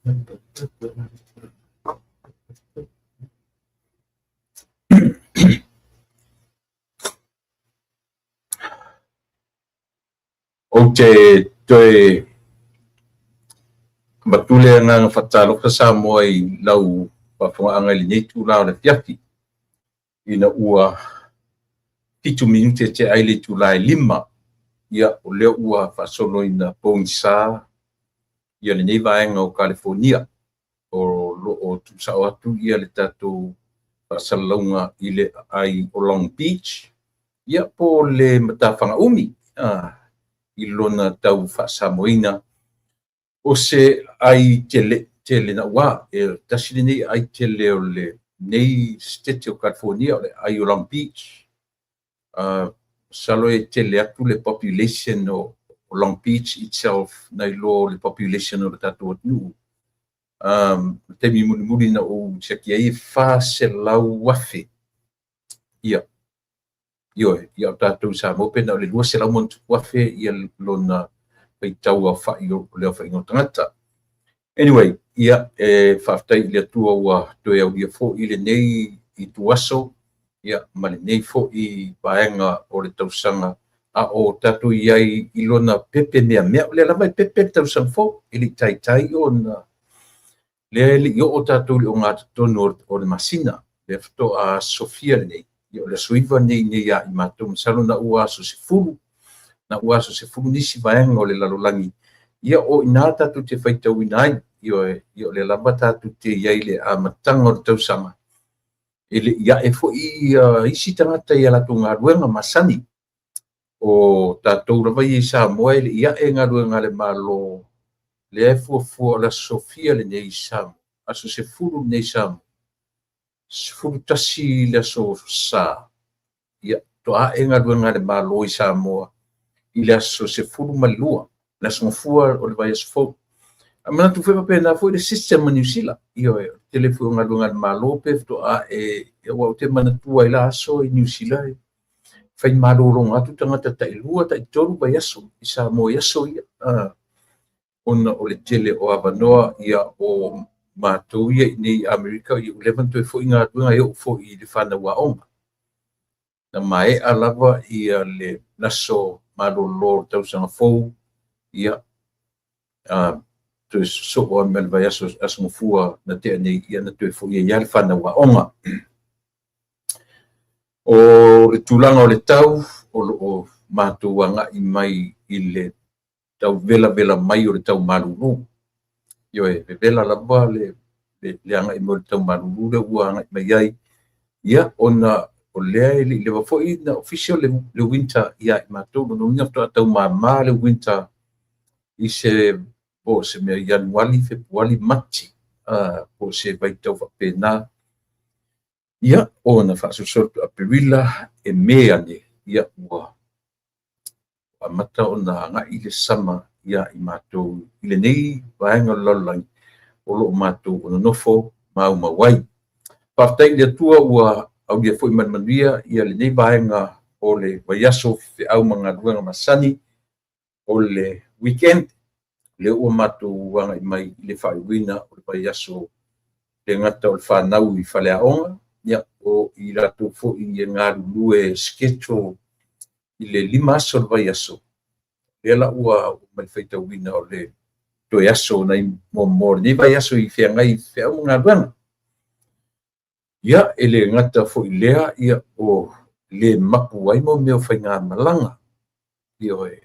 Ou te toe avatu le agaga faatalofa Samoa i lau faafofogaaga i lenei itula o le afiafi, ina ua 7 minute tea ai le itula e 5. Ia, o lea ua faasoloina pogisa ia lenei vaega o Kalifonia o lo o tuusao atu ia le tatou faasalalauga i le aai o Long Beach, ia po o le matafaga umi i lona tau faasamoaina o se aai tele tele naua. E tasi lenei aai tele o lenei setete o California, o le aai o Long Beach. Masalo e tele atu le population o Long Beach itself nai lo le population o le tatou atunuu. Le taimi mulimuli na ou siaki ai e 400,000. Ia, ioe, ia o tatou i Samoa pe na o le 200,000+ ia lona faitau aofai o le aofaiga o tagata. Anyway, ia, e faafetai i le Atua ua toe aulia foi lenei ituaso, ia, ma lenei foi vaega o le tausaga, a o tatou i ai i lona pepe meamea. O lea lava e pepe le tausaga fou, e le i taitai ona lea e le i oo tatou i le ogatotonu o le masina, lea faatoa aso fia lenei, ia o le aso 9 lenei nei ia i matou, masalo na ua aso 10, na ua aso 10 nisi vaega o le lalolagi, ia o i ina tatou te faitauina ai, ioe, ia o lea lava tatou te i ai i le amataga o le tausaga, e le i ae foi isi tagata i a latou galuega masani. O tatou lava ia i Samoa e le i ae galuega a le Malo, lea e fuafua o le aso fia lenei i Samoa, aso 10 lenei i Samoa, 11 le aso Sa, ia, faatoa ae galuega a le Malo i Samoa i le aso 12, le aso Gafua o le vaiaso fou. A manatu foi faapena foi le system a Niu Sila. Ioe, o le tele foi o galuega a le Malo pe faatoa ae, aua ou te manatua i la aso i Niu Sila, fai malologa atu tagata tailua, taitolu vaiaso i Samoa i aso ia, ona o le tele o avanoa. Ia, o matou ia i nei Amerika, ia ua leva ona toe foi galuega e oo foi i le fanau aoga. Na maea lava ia le aso malolo o le tausaga fou, ia, toe sosoo ai ma le vaiaso aso Gafua na tea nei, ia na toe foi ai lava le fanau aoga. O le tulaga o le tau, o lo o matou agai mai i le tau velavela mai o le tau malulu. Ioe, vevela lava le agai mai o le tau malulu lea ua agai mai ai. Ia, ona o lea e le i leva foi na official le winter ia i matou. Lona uiga faatoa taumama le winter i se po o se mea Ianuali, Fepuali, Mati, po o se vaitau faapena. Ia, ona faasolosolo atu Aperila e Me ane, ia ua amata ona agai le sama ia i matou i lenei vaega o le lalolagi o lo o matou o nonofo maumau ai. Faafetai i le Atua ua aulia foi ma le manuia ia lenei vaega o le vaiaso feau ma galuega masani o le weekend. Lea ua matou agai mai i le faaiuina o le vaiaso le gata o le fanau i faleaoga, ia, o i latou foi e galulue schedule i le 5 aso o le vaiaso, lea la ua oo mai le faitauina o le toe aso nai muamua o lenei vaiaso i feagai feau ma galuega. Ia, e le gata foi lea, ia, o le mapu ai mo mea o faigamalaga. Ioe,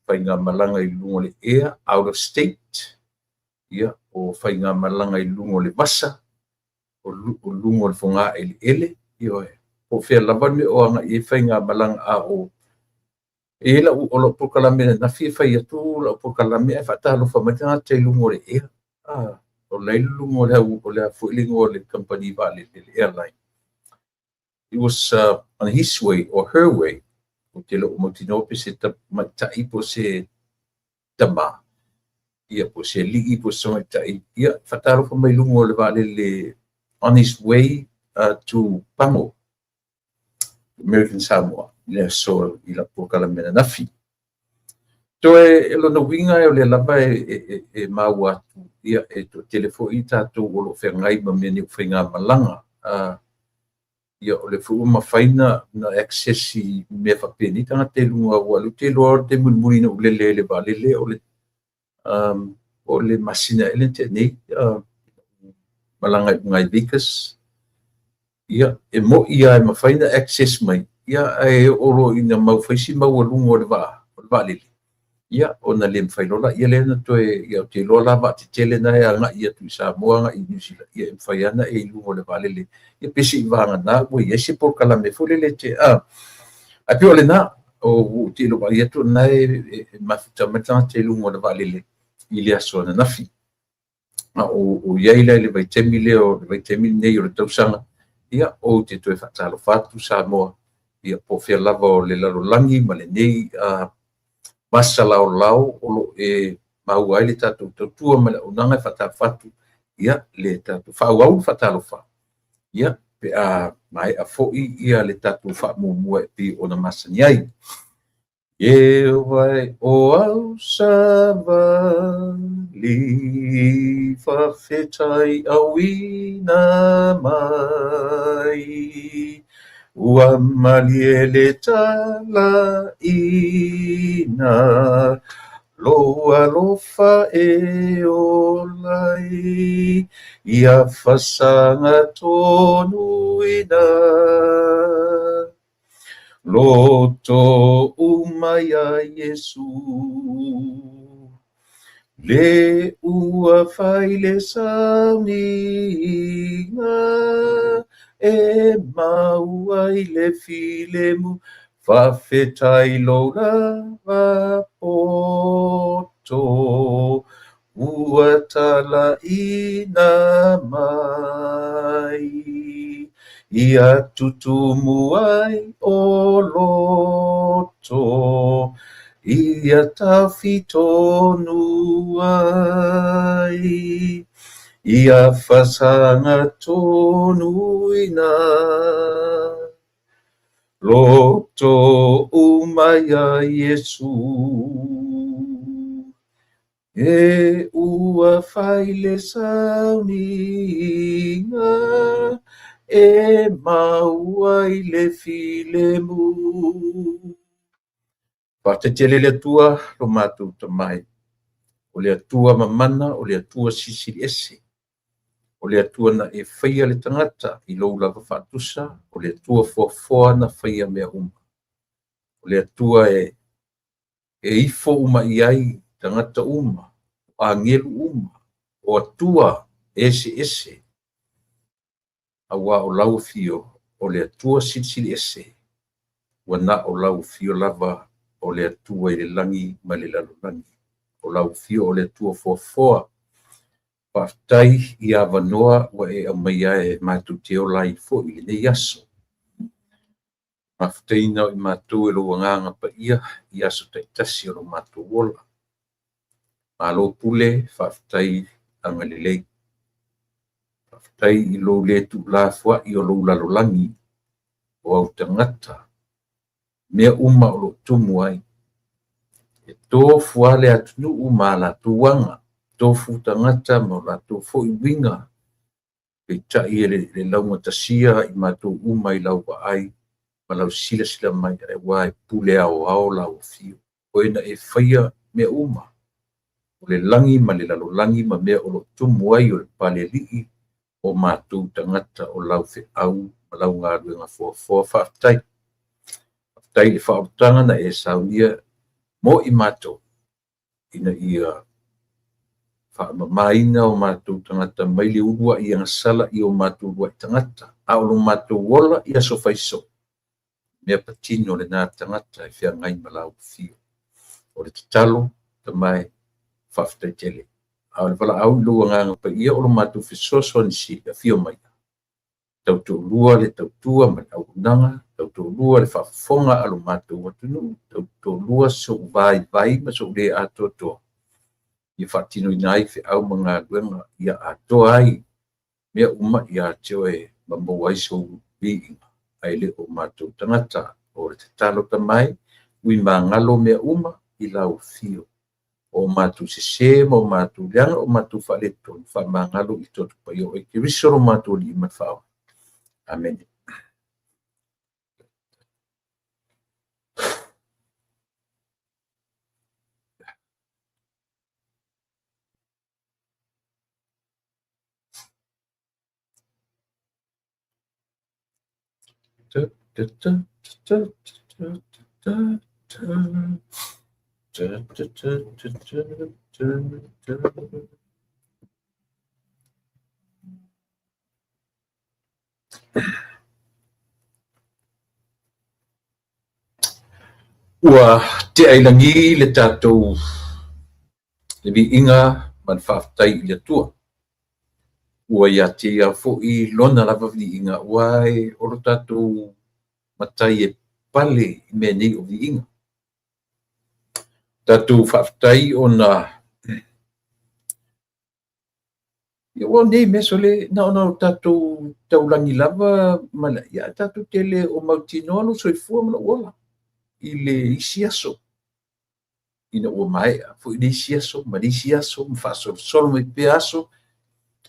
faigamalaga i luga o le air, out of state, ia, o faigamalaga i luga o le vasa, o luga o le fogaeleele, ioe, po o fea lava le mea o agai i ai faigamalaga. A o e lau o lau polokalame ananafi e fai atu lau polokalame ae faatalofa mai tagata i luga o le ea. O la i luga o le au o le foi le igoa o le kamupani vaalele, le airline. It was on his way or her way, ou te le o mautinoa pe se tamaitai po o se tama, ia, po o se alii po o se tamaitai, ia, faatalofa mai luga o le vaalele on his way to Pago, American Samoa, i le aso i lau polokalame ananafi. Toe lona uiga o lea lava e maua atu, ia, e toatele foi tatou o lo o feagai ma mea nei o faigamalaga. Ia, o lea foi ua mafai ona access i mea faapenei tagata i luga, aua o lea ou te iloa o le taimi mulimuli na ou lele ai i le vaalele, o le masina ea lea na tea nei, malaga i luga i Vegas. Ia, e moni lava e mafai ona access mai, ia, ae oo loa ina mau fai si maualuga o le vaa, o le vaalele, ia, ona le mafai loa lea ona toe, ia, ou te iloa la vaatetele na e agai atu i Samoa, agai i Niu Sila, ia, e mafai lava ona e i luga o le vaalele, ia, pe seiavagana ua i ai se polokalame foi lele te, ae pei o lena, ou te iloa vaai atu o lena e mafuta mai le tagata i luga o le vaalele i le aso ananafi. A o i ai la i le vaitaimi lea o le vaitaimi lenei o le tausaga, ia, ou te toe faatalofa atu Samoa, ia, po o fea lava o le lalolagi ma lenei masalaolao o lo o e maua ai le tatou tautua ma le auaunaga. E faatalofa atu, ia, le tatou faaauau le faatalofa, ia, pe a maea foi ia le tatou faamuamua e pei ona masani ai. Ieova e, o au savali, faafetai auina mai, ua malie le talaina, lou alofa e ola ai, ia fasaga tonuina. Loto uma ia Iesu, le ua fai le sauniga, e mau ai le filemu, faafetai lou lava poto, ua talaina mai. Ia tutumu ai o loto, ia taofi tonu ai, ia fasaga tonuina. Loto uma ia Iesu, e ua fai le sauniga, e mau ai le filemu. Faafetai tele le Atua lo matou Tamai, o le Atua mamana, o le Atua silisili ese, o le Atua na e faia le tagata i lou lava faatusa, o le Atua foafoa na faia mea uma, o le Atua e ifo uma i ai tagata uma, o agelu uma, o Atua ese ese, aua o lau afio o le Atua silisili ese, ua na o lau afio lava o le Atua i le lagi ma le lalolagi, o lau afio o le Atua foafoa. Faafetai i avanoa ua e aumaia e matou te ola ai foi i lenei aso. Mafutaina o i matou e lou agaga paia i aso taitasi o lo matou ola. Malo pule, faafetai agalelei. Faafetai i lou le tuulafoai o lou lalolagi, o au tagata, mea uma o lo o tumu ai. E tofu lava le atunuu ma a latou aga, tofu tagata ma o latou foi uiga, peitai e le laugatasia i matou uma i lau vaai ma lau silasila mai, aua e pule aoao lau afio. O e na e faia mea uma, o le lagi ma le lalolagi ma mea o lo o tumu ai o le palealii o matou tagata o lau feau ma lau galuega foafoa. Faafetai. Faafetai i le faaolataga na e saunia mo i matou, ina ia faamamaina o matou tagata mai le uluai agasala i o matou uluai tagata, a o lo matou ola i aso faiso, mea patino lena tagata e feagai ma lau afio. O le tatalo, Tamae, faafetai tele. A o le valaau i lou agaga paia o lo matou fesoasoani sili, afio mai. Tautoalua le tautua ma le auaunaga, tautoalua le faafofoga a lo matou atunuu, tautoalua sou vaivai ma sou le atoatoa, ia faatinoina ai feau ma galuega, ia atoa ai mea uma ia te oe ma maua ai sou viiga, ae le o matou tagata. O le tatalo, Tamae, ui magalo mea uma, i lau afio. O matou sesē ma o matou leaga, o matou faaletonu, faamagalo i toto paia o oe Keriso lo matou Alii ma le Faaola. Amene. Ua tea i lagi le tatou le viiga ma le faafetai i le Atua. Ua ia te ia foi lona lava viiga, aua o lo tatou Matai e pale i mea nei o viiga. Tatou faafetai ona ia ua nei mea sole na ona o tatou taulagi lava ma le ia tatou te le o mautinoa lou soifua ma lou ola i le isi aso ina ua maea foi le isi aso ma le isi aso ma faasolosolo mai pea aso,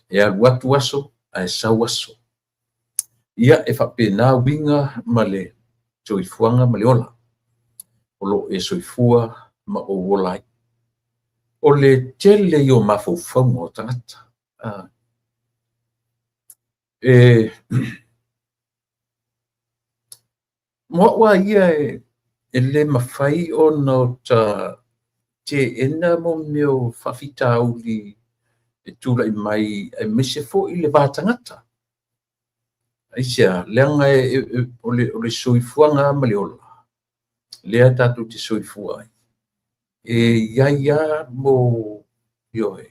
e alu atu aso ae sau aso. Ia e faapena uiga ma le soifuaga ma le ola o lo o e soifua ma ou ola ai. O le tele ia o mafaufauga o tagata. E mo au lava ia e le mafai ona o ta teena mo mea o faafitauli e tulai mai aemaise foi le va tagata. Aisea? Leaga o le soifuaga ma le ola lea tatou te soifua ai, e i ai lava mo ioe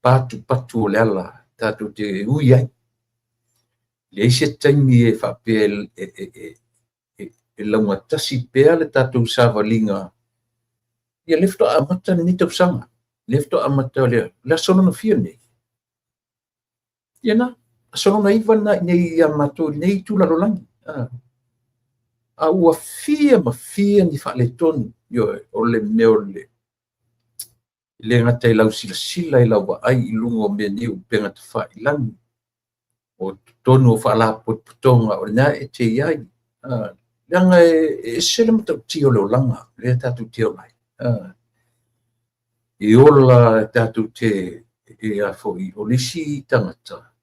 patupatu o le ala tatou te ui ai. Leai se taimi e faapea e laugatasi pea le tatou savaliga. Ia lea faatoa amata lenei tausaga, lea faatoa amata le aso lona fia lenei. Ia na, aso lona 9 lena i nei ia matou i lenei itu lalolagi. A ua fia ma fia ni faaletonu, ioe, o le mea o le le gata i lau silasila i lau vaai i luga o mea nei o upega tafailagi, o totonu o faalapotopotoga o lena e te i ai. Leaga e ese le matautia o le olaga lea tatou te ola ai. E ola tatou te e a foi o le isi tagata,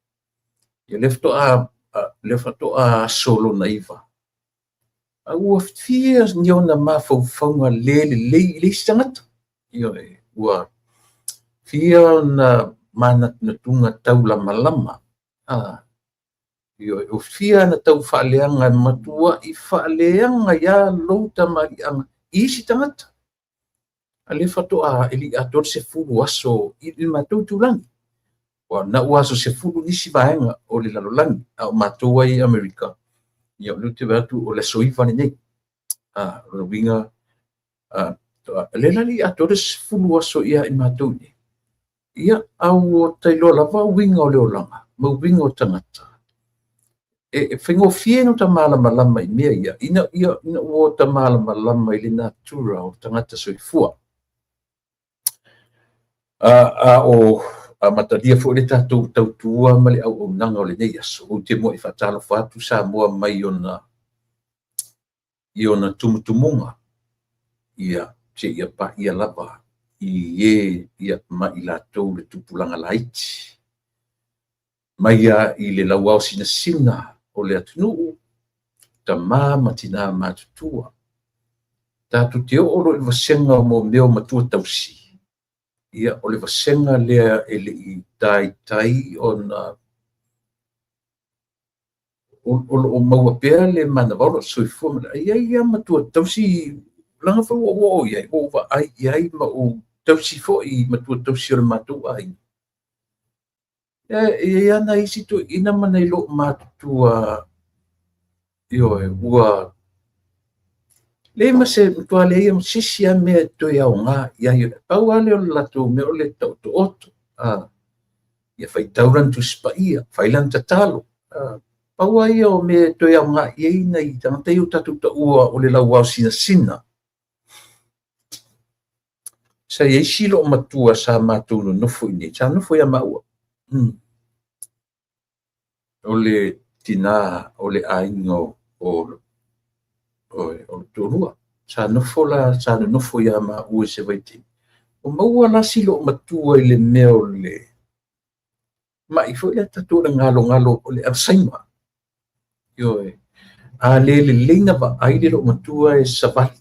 ia lea faatoa aso lona 9. A ua fia ni ona mafaufauga le lelei i le isi tagata. Ioe, ua fia ona manatunatuga taulamalama. Ioe, o fia na tau faaleaga e matuai faaleaga ia lou tamaliiaga i isi tagata. A lea faatoa e le i atoa le 10 aso i le matou itulagi. Ua na ua aso 10 nisi vaega o le lalolagi, a o matou ai i Amerika, ia o lea ou te vaai atu o le aso 9 lenei. O le uiga, lea la le i atoa le 10 aso ia i matou nei. Ia, a ua tailoa lava uiga o le olaga ma uiga o tagata. E faigofie ona ta malamalama i mea ia, ina ua ta malamalama i le natura o tagata soifua. A o amatalia foi le tatou tautua ma le auaunaga o lenei aso, ou te muai faatalofa atu Samoa mai i ona tumutumuga, ia seia paia lava i e ia ma i latou le tupulaga laiti. Mai ia i le lauao sinasina o le atunuu, tama ma tina matutua. Tatou te oo loa i le vasega o mo mea o matua tausi, ia o le vasega lea e le i taitai ona o lo o maua pea le manava o lo o soifua ma le ai ia matua tausi laga foi ua oo i ai, ua ou vaai i ai ma ou tausi foi i matua tausi o le matou aiga. E i ai nai isi toeaiina ma nai loomatutua, ioe, ua leai ma se matua leai ma se isi lava mea e toe aoga i ai. Pau lava lea o le latou mea o le taotooto. Ia faitau lana Tusi Paia, fai lana tatalo. Pau lava ia o mea e toe aoga i ai nai tagata ia o tatou taua o le lauao sinasina. Sa i ai si loomatua sa matou nonofo i inei, sa nofo ia maua. O le tinā o le aiga o le toalua. Sa nofo la, sa nonofo ia maua i se vaitaimi. Ua maua la si loomatua i le mea o le mai foi lea tatou o le galogalo o le Alzheimer. Ioe. A le lelei na vaai le loomatua e savali.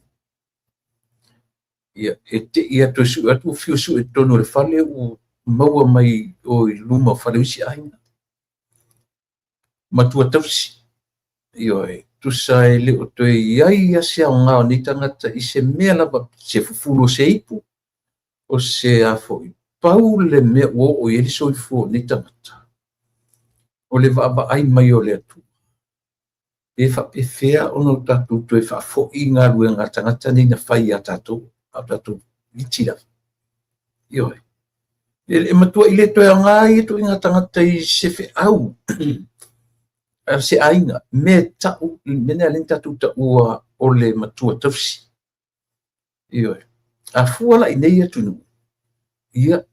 Ia, e te i atu e sue atu, ua fiu e sue i totonu o le fale, ua maua mai o i luma o fale o isi aiga. Matua tausi. Ioe, tusa e le o toe i ai lava se aoga o nei tagata i se mea lava, se fufulu o se ipu, o se a foi, pau le mea ua oo i ai le soifua o nei tagata, o le vaavaai mai o le Atua. Pe faapefea ona o tatou toe faafoi galuega a tagata nei na fai ia tatou, a o tatou iti lava. Ioe. E matuai le toe aoga ia ituaiga tagata i se feau a se aiga, mea e tau, mea lea na tatou taua o le matua tausi. Ioe. A fua la i nei atunuu, ia,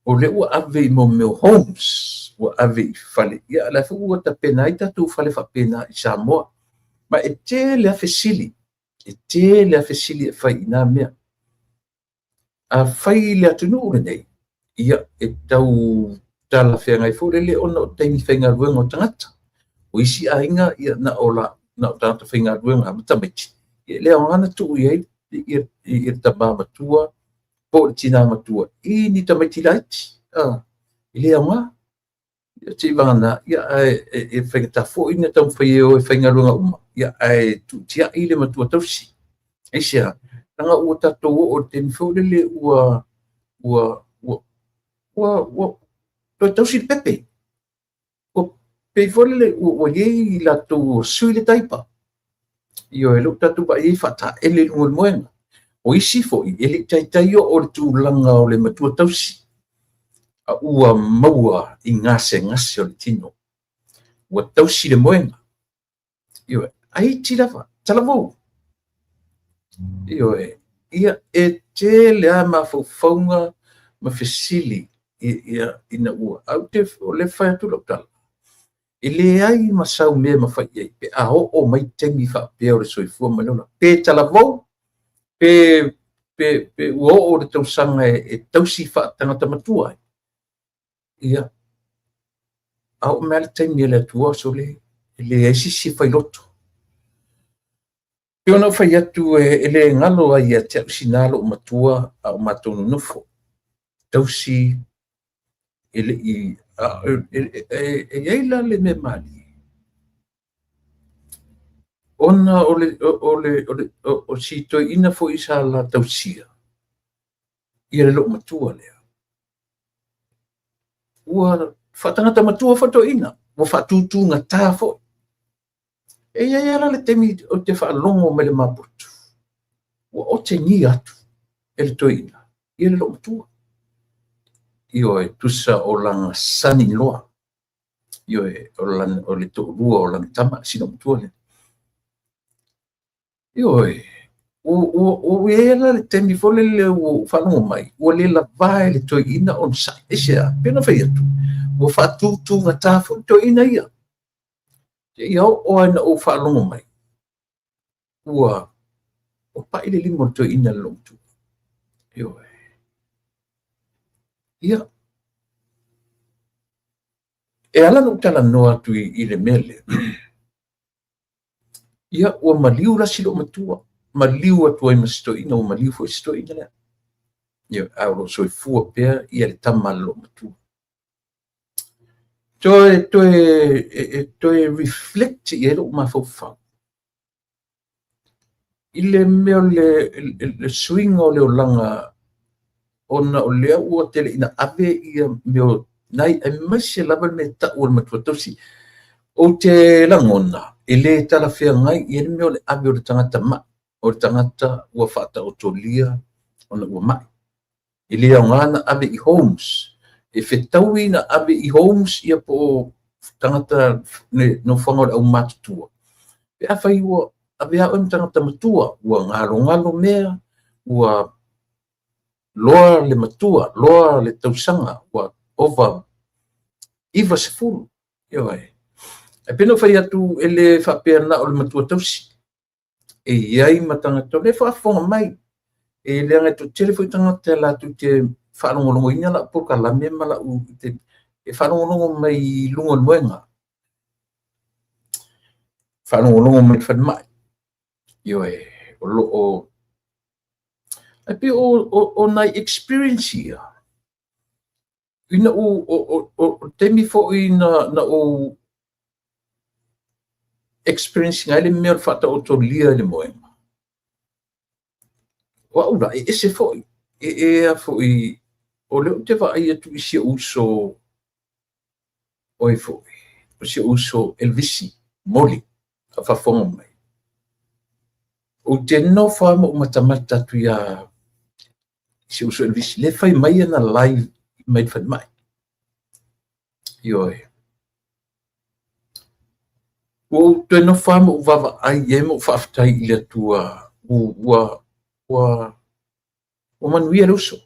o lea ua ave i mea o homes, ua ave i fale, ia, o la foi ua tapena ai tatou fale faapena i Samoa. Ma e tele lava fesili, e tele lava fesili e fai i na mea. Afai i le atunuu lenei, ia, e tau talafeagai foi lele ona o taimi faigaluega o tagata. O isi aiga, ia, na o la, na o tagata faigaluega ma tamaiti, ia, e le aoga na tuu i ai le tama matua po o le tina matua i ni tamaiti laiti. E le aoga. Seivagana, ia, ae e faigata foi ona taumafai e o e faigaluega uma, ia, ae tuutiai le matua tausi. Aisea? Leaga ua tatou oo i le taimi foi lele ua ua ua ua ua toe tausi le pepe. Ua pei foi lele ua i ai i latou ua sui le taipa. Ioe, lea ua tatou vaai i ai faataele i luga o le moega. O isi foi, e le i taitai oo i le tulaga o le matua tausi, a ua maua i gasegase o le tino. Ua tausi le moega. Ioe, ae iti lava, talavou. Ioe, ia e tele lava mafaufauga ma fesili ia ina ua au te o le fai atu lau tala. E leai ma sau mea e mafai i ai pe a oo mai taimi faapea o le soifua ma le ola. Pe talavou, pe, pe, pe ua oo le tausaga e tausi faatagata matua ai. Ia, a oo mai lava le taimi a le Atua, sole, e leai se isi e fai loto. Pei ona ou fai atu e le galo ai ia te au sina lou matua a o matou nonofo. Tausi e le i e i ai la le mea malie. Ona o le o le o le o si toeaina foi sa la tausia ia le loomatua lea. Ua faatagata matua foi toeaina, ua faatutugata foi. E i ai lava la le taimi ou te faalogo mai le maputu, ua otegia atu e le toeaina ia le loomatua. Ioe, tusa o lana son-in-law. Ioe, o, lana, o le toalua o lana tama, si loomatua lea. Ioe, ua i ai la le taimi foi lele ua ou faalogo mai, ua le lavā e le toeaina onosai. Aisea? Pei ona fai atu, ua faatutugata foi le toeaina ia. Seia oo lava ina ou faalogo mai, ua ua pai le lima o le toeaina i le loomatua. Ioe. Ia, e ala ona ou talanoa atu i le mea lea, Ia, ua maliu la si loomatua, maliu atu ai ma si toeaina, ua maliu foi si toeaina lea. Ia, ae o lo o soifua pea ia le tama a le loomatua. Toe, toe, e toe reflect i ai lou mafaufau i le mea o le suiga o le olaga ona o lea ua tele ina ave ia mea o nai, aemaise lava le mea e tau o le matua tausi. Ou te lagona e le talafeagai i ai le mea o le ave o le tagata mai, o le tagata ua faataotolia ona ua mai. E le aoga na ave i homes. E fetaui na ave i homes ia po o tagata le nofoaga o le aumatutua. Pe afai ua ave lava oe ma tagata matua, ua galogalo mea, ua Loa le matua, loa le tausaga ua ova 90. Ioe. Ae pei ona ou fai atu, e le faapea na o le matua tausi. E i ai ma tagata o lea e faafofoga mai. E leaga e toatele foi tagata latou te faalogologoina lau polokalame ma lau e faalogologo mai i luga o le moega. Faalogologo mai i le falemai. Ioe, o lo o ae pei o nai experience ia. Ina ua o taimi foi na ou experience ina ai le mea o le faataotolia i le moega. O au la, e ese foi. E a foi, o lea ou te vaai atu i si ou uso, o ai foi, o si ou uso Elevisi Moli, a faafofoga mai. Ou te nofo lava ma ou matamata atu iā si ou uso Elevisi, lea e fai mai ana live mai le falemai. Ioe. Ua ou toe nofo lava ma ou vaavaai i ai ma ou faafetai i le Atua ua manuia le uso.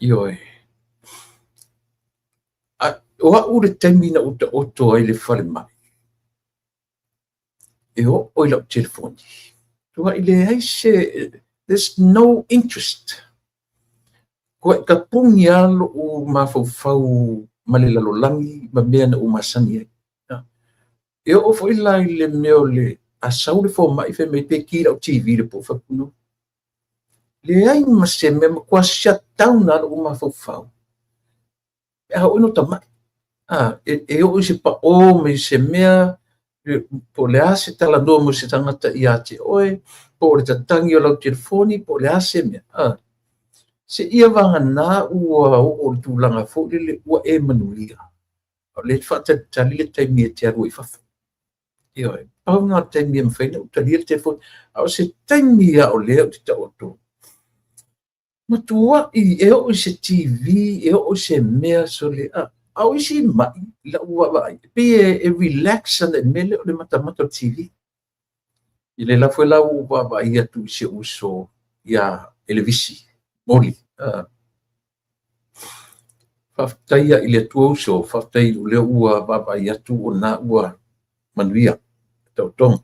Ioe. O au le taimi na ou taoto ai i le falemai, e oo i lau telefoni, tuai leai se, there's no interest. Tuai tapuni lava lou mafaufau ma le lalolagi ma mea na ou masani ai. E oo foi la i le mea o le a sau le fomai fai mai pe ki lau TV i le po, fai atu no. Leai ma se mea, matua shut down lava lou mafaufau. Pe a oo ina tamai, e oo i se pao mai se mea, po o le a se talanoa mo se tagata ia te oe, po o le tatagi o lau telefoni, po o le a se mea. Se ia vagana ua oo i le tulaga foi lele ua e manuia. O lea e faatalitali le taimi e te alu ai i fafo. Ioe, pau lena o le taimi e mafai ona ou talia le telefoni. A o se taimi lava o lea ou te taoto, matuai e oo i se TV, e oo i se mea sole, a o isi mai i lau vaavaai, e pei e relax ana i le mea lea o le matamata o le TV. I le la foi la ua ou vaavaai atu i si ou uso iā Elevisi Moli. Faafetai i le Atua uso, faafetai o lea ua vaavaai atu o lena ua manuia taotoga.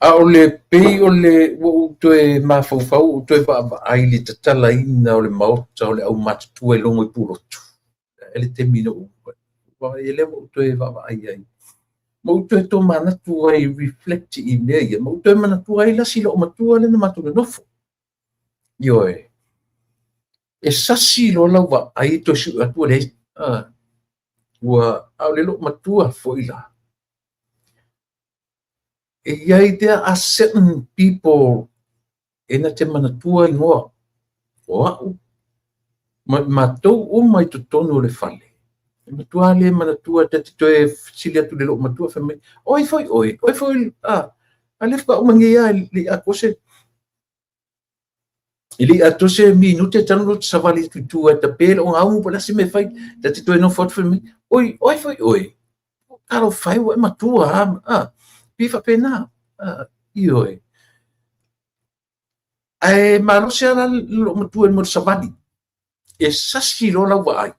A o le pei o le ua ou toe mafaufau, ua ou toe vaavaai i le tatalaina o le maota o le aumatutua i logo i Pulotu. E le taimi na ou vaai lea ua ou toe vaavaai ai. Ma ou toe tomanatu ai, reflect i mea ia, ma ou toe manatua ai la si loo matua lea na matou nonofo. Ioe. E sasi loa lau vaai e toe sue atu ua leai. Ua a o le loo matua foi la. E iai, there are certain people e na te manatua igoa o au ma matou uma i totonu o le fale. E matua le manatua, ta te toe fesili atu i le loo matua, fai mai, oi foi oi, oi foi, a le faatoa uma nei lava le i atoa se, e le i atoa se minute talu ona savali atu i tua e tape le ogaumu po o le a se mea e fai, ta te toe nofo atu fai mai, oi, oi foi oi, talofa e ua e matua lava, pei faapena, ioe. Ae malosi lava la le loo matua i le mea o le savali. E sasi loa lau vaai,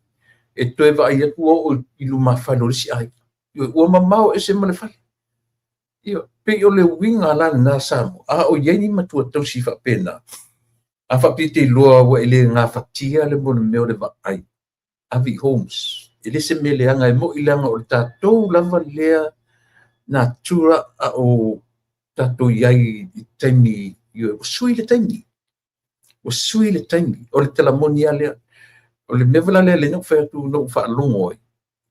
e toe vaai atu ua oo i lumafale o le isi aiga. Ioe, ua mamao ese ma le fale. Ioe, pei o le uiga la lena Samoa. A o i ai ni matua tausi faapena, a faapea e te iloa ua e le gafatia le mea o le vaai, ave i homes. E le se mea leaga, e moni leaga o le tatou lava lea natura a o tatou i ai i taimi, ioe, ua sui le taimi. Ua sui le taimi. O le tala moni lava lea. O le mea foi la lea na ou fai atu na ou faalogo ai,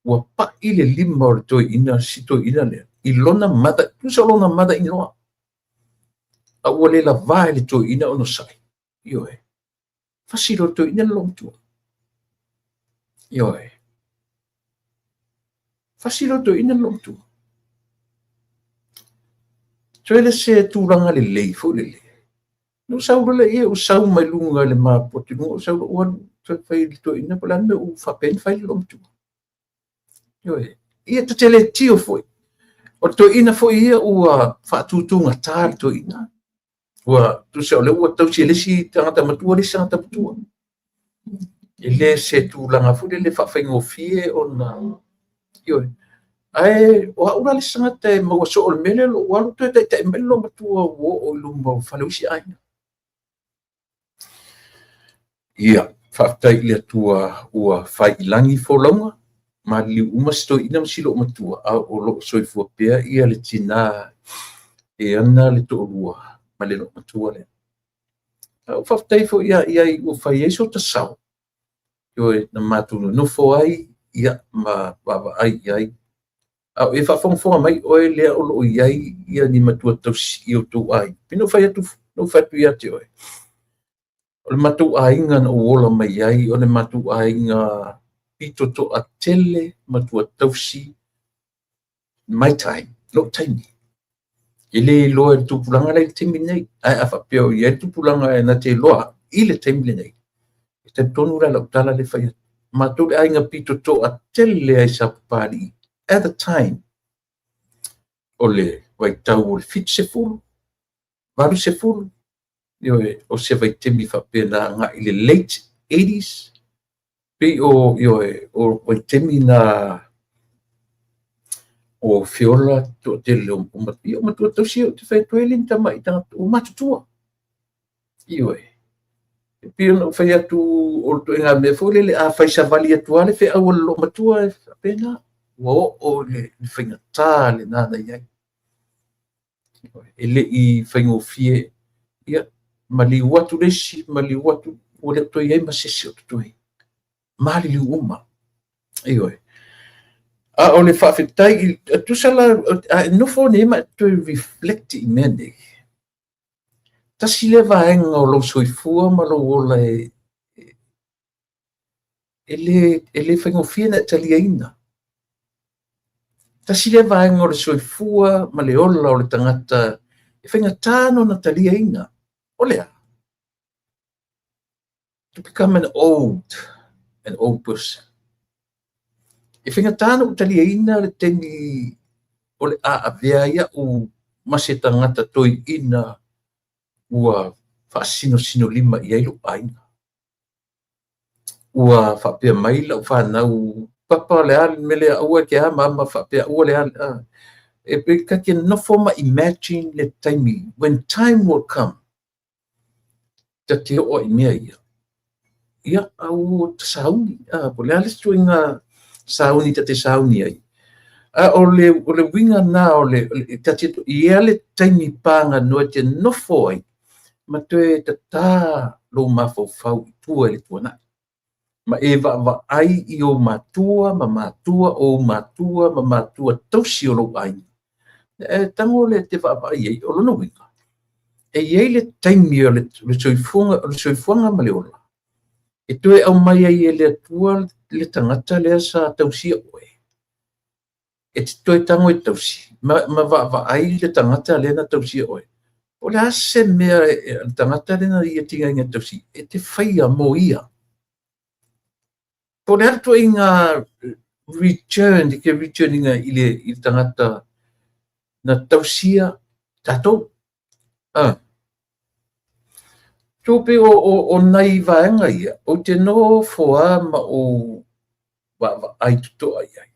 ua pai le lima o le toeaina, si toeaina lea, i lona mother, tusa o lona mother in law. A ua le lavā e le toeaina ona sai. Ioe. Fasi loa le toeaina le loomatua. Ioe. Fasi loa le toeaina le loomatua. Toe le se tulaga lelei foi lele. Na ou sau loa lea ia, ou sau mai luga i le mapu atu i luga, ou sau loa ou alu toe fai i le toeaina, po o le a le mea ua faapea ai ona fai le loomatua. Ioe. Ia ta te le tio foi. O le toeaina foi ia ua faatutugata le toeaina. Ua tusa o lea ua tausi e le isi tagata matua le isi tagata matua. E le se tulaga foi lele faafaigofie ona, ioe. Ae o au la le isi tagata e maua soo i le mea lea o lou alu toe taitai mai le loomatua ua oo i luma o fale o isi aiga. Ia, faafetai i le Atua ua fai i lagi folauga, maliliu uma si toeaina ma si loomatua, a o lo o soifua pea ia le tinā e ana le toalua ma le loomatua lea. A ua faafetai foi ia i ai ua fai ai sota sao, ioe, na matou nonofo ai, ia, ma vaavaai i ai. A o e faafogafoga mai oe lea o lo o i ai ia ni matua tausi i o outou aiga. Pei ona ou fai atu, na ou fai atu ia te oe, o le matou aiga na ou ola mai ai, o le matou aiga pito toatele matua tausi my time, lou taimi. E le iloa e le tupulaga la i le taimi lenei. Ae a faapea o i ai le tupulaga e na te iloa i le taimi lenei, e talitonu la i lau tala lea e fai atu. Matou le aiga pito toatele ai Sapapalii at the time. O le vaitau o le 70, 80, ioe, o se vaitaimi faapena agai i le late 80s, pei o, ioe, o vaitaimi na o feola toatele o ia, o matua tausi ou te fai atu ai le ni tamai tagata ua matutua. Ioe. E pei ona ou fai atu o le ituaiga mea foi lele a fai savali atu lava le feau a le loomatua e faapena, ua oo i le faigata lena na i ai. E le i faigofie, ia, maliu atu le isi, maliu atu, ua le o toe i ai ma se isi o totoe. Maliliu uma. Ioe. A o le faafetai, tusa la, a e nofo nei ma e toe reflect i mea nei, tasi lea vaega o lou soifua ma lou ola e le faigofie ona e taliaina. Tasi lea vaega o le soifua ma le ola o le tagata e faigata ona taliaina. O le a? To become an old person. E faigata ona ou taliaina le taimi o le a avea ai au ma se tagata toeaina ua faasinosinolima i ai lou aiga. Ua faapea mai lau fanau, papa le a le mea lea, aua e te a ma faapea, aua le a. E pei ta te nofo ma imagine le taimi, when time will come, ta te oo ai i mea ia. Ia, au ta sauni, po o le a le isi ituaiga sauni ta te sauni ai. A o le uiga na o le ta te i ai le taimi paganoa e te nofo ai ma toe tatā lou mafaufau i tua i le tuanai. Ma e vaavaai i ou matua ma matua o ou matua ma matua tausi o lou aiga. E tago le te vaavaai ai, o lona uiga, e i ai le taimi o le soifuaga ma le ola, e toe aumai ai e le Atua le tagata lea sa tausia oe. E te toe tago e tausi, ma vaavaai le tagata lea na tausia oe. O le a se mea le tagata lea na ia tigaina tausi, e te faia mo ia. Po o le a le ituaiga return, ke returninga i le tagata na tausia tatou. Tupe o nai vaega ia, ou te nofo lava ma ou vaavaai totoa i ai.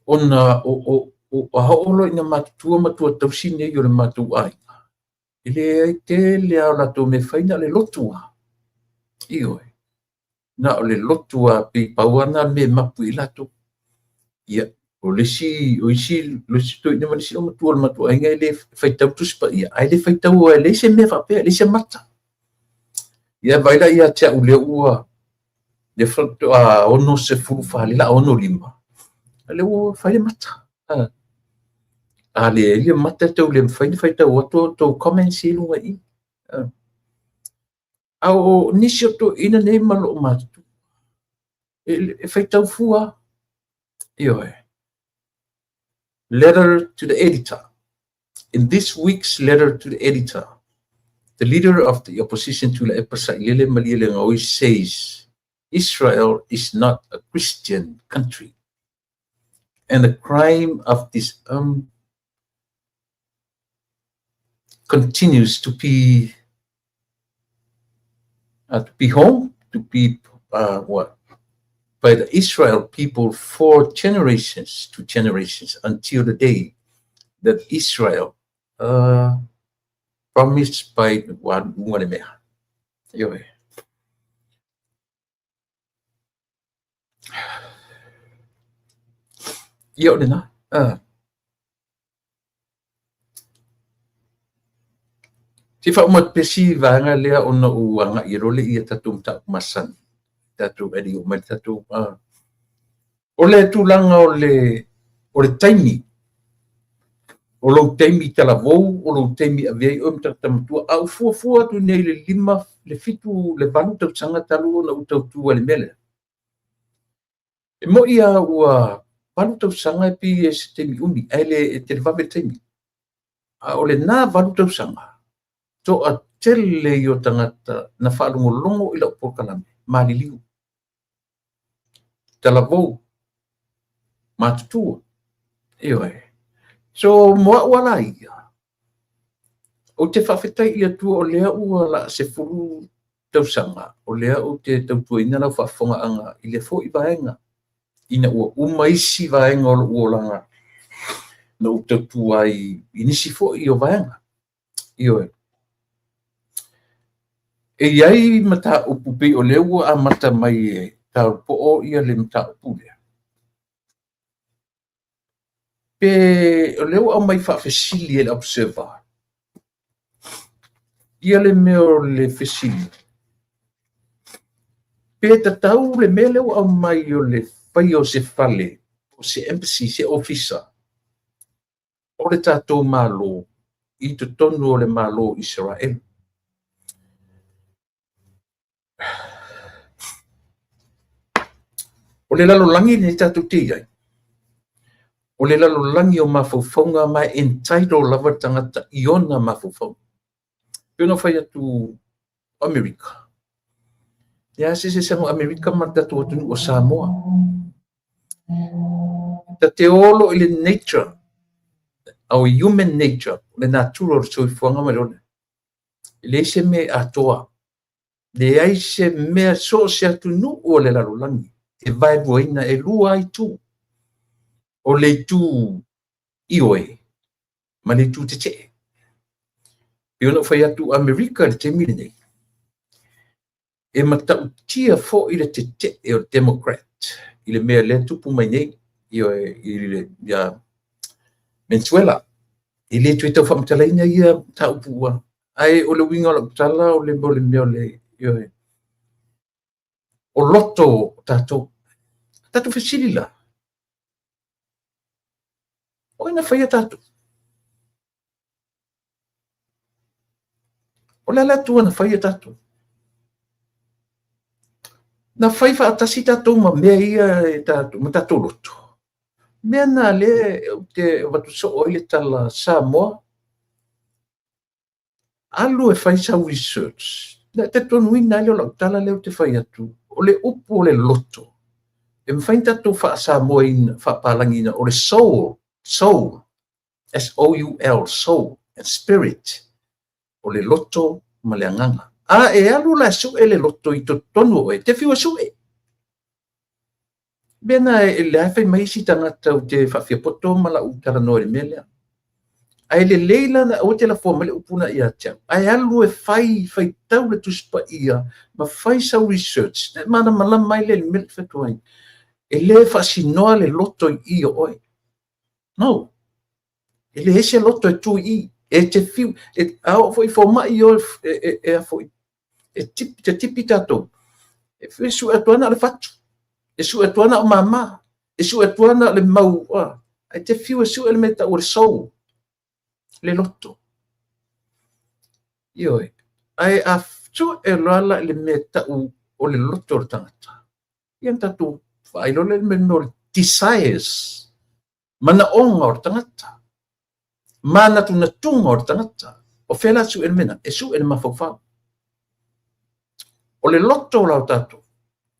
Ona o a oo loa ina matutua matua tausi nei o le matou aiga, e leai tele lava o latou mea fai na o le lotu lava. Ioe. Na o le lotu lava, pei pau lava na mea e mapu i latou. Ia, o le isi toeaina ma le isi matua o le matou aiga e le faitau Tusi Paia, ae le faitau e leai se mea faapea, e leai se mata. Ia vaai la ia te au lea ua lea faatoa 64 lea o le a 65, lea ua fai le mata. A leai le mata e tau le mafai ona faitau atu a outou comments i luga i i. A o nisi o toeaina nei ma loo matutua, e faitau fua. Ioe. Letter to the editor. In this week's letter to the editor, the leader of the opposition Tuilaepa Sailele Malielegaoi says Israel is not a Christian country, and the crime of this continues to be to be home, to be what? By the Israel people for generations to generations until the day that Israel promised by one le mea. Ioe. Ia o lena. Se i faauma atu pea si vaega lea ona ou agai loa lea i tatou mataupu masani, tatou e le i oo mai le tatou. O le tulaga o le taimi, o lou taimi talavou, o lou taimi e avea ai oe ma tagata matua, a ou fuafua atu nei i le 5, le 7, le 8 tausaga talu ona ou tautua i le mea lea. E moni lava ua 8 tausaga e pei e se taimi umi, ae le e televave le taimi. A o lena 8 tausaga, toatele ia o tagata na faalogologo i lau polokalame, maliliu, talavou, matutua. Ioe. So mo au lava ia, ou te faafetai i le Atua o lea ua laa 10 tausaga, o lea ou te tautuaina lau faafofogaaga i lea foi vaega, ina ua uma isi vaega o lou olaga na ou tautua ai i nisi foi o vaega. Ioe. E i ai mataupu pei o lea ua amata mai e taupoo ia le mataupu lea. Pe o lea ua aumai faafesili e le Observer ia le mea o le fesili, pe tatau le mea lea ua aumai o le faia o se fale, o se embassy, se ofisa o le tatou Malo i totonu o le Malo o Isaraelu. O le lalolagi lenei tatou te i ai, o le lalolagi o mafaufauga ma e entitle lava le tagata i ona mafaufauga. Pei ona fai atu o Amerika, e leai se eseesega o Amerika ma le tatou atunuu o Samoa. Ta te o loa i le nature, o human nature, le natura o le soifuaga ma le ola, e leai se mea e atoa, leai se mea so o se atunuu o le lalolagi e vaeluaina, e lua lava itu, o le itu ioe ma le itu tetee. Pei ona ou fai atu Amerika i le taimi lenei, e matautia foi le tetee o le Democrat i le mea lea e tupu mai nei ia Venezuela. E le toe tau faamatalaina ia mataupu ua, ae o le uiga o lau tala o le mea o le, ioe, o loto o tatou. Tatou fesili la, o ai na faia tatou? O le a le Atua na faia tatou? Na fai faatasi tatou ma mea ia e tatou, ma tatou loto. Mea na lea ou te avatu soo ai le tala Samoa, alu e fai sau research. Na e talitonuina ai lea o lau tala lea ou te fai atu, o le upu o le loto, e mafai ona tatou faa-Samoaina, faapalagiina, o le soul, soul, S-O-U-L, soul and spirit, o le loto ma le agaga. A e alu la e sue le loto i totonu o oe, e te fiu e sue. Mea na e lea fai mai isi tagata ou te faafiapoto ma lau talanoa i le mea lea. Ae lelei la na aua te lafoa mai le upu na ia te au. Ae alu e fai, faitau le Tusi Paia ma fai sau research, na e malamalama ai lea i le mea lea e fai atu ai. E le faasinoa le loto i i o oe. No. E leai se loto e tu i i. E te fiu, e, a oo foi i fomai o e a foi, e tipi, te tipi tatou. E fiu sue atu ana o le fatu. E sue atu ana o mama. E sue atu ana o le mau. Ae te fiu e sue le mea tau o le soul. Le loto. Ioe. Ae a sue loa la i le mea tau o le loto o le tagata. Ia na tatou vaai loa lea i le mea o le desires, manaoga o le tagata, manatunatuga o le tagata. O fea la sue le mea lena? E sue le mafaufau. O le loto la o tatou,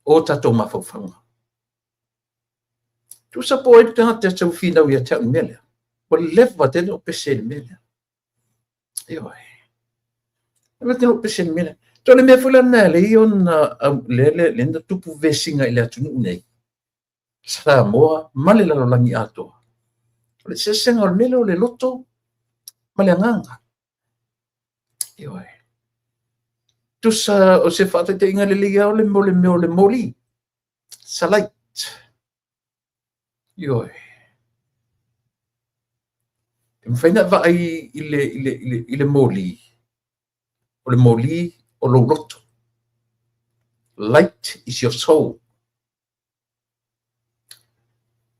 o tatou mafaufauga. Tusa po o ai le tagata e tau finau ia te au i le mea lea. Ua leva tele o pese i le mea lea. Ioe. E mate lou pese le mea lea. To le mea foi la lena e alai ona le le le na tupu vesiga i le atunuu nei, Samoa ma le lalolagi atoa. O le eseesega o le mea lea o le loto ma le agaga. Ioe. Tusa o se faataitaiga lelei lava o le mea o le mea o le moli, salite. Ioe. E mafai ona e vaai i le, i le, i le, i le moli, o le moli o lou loto. Light is your soul.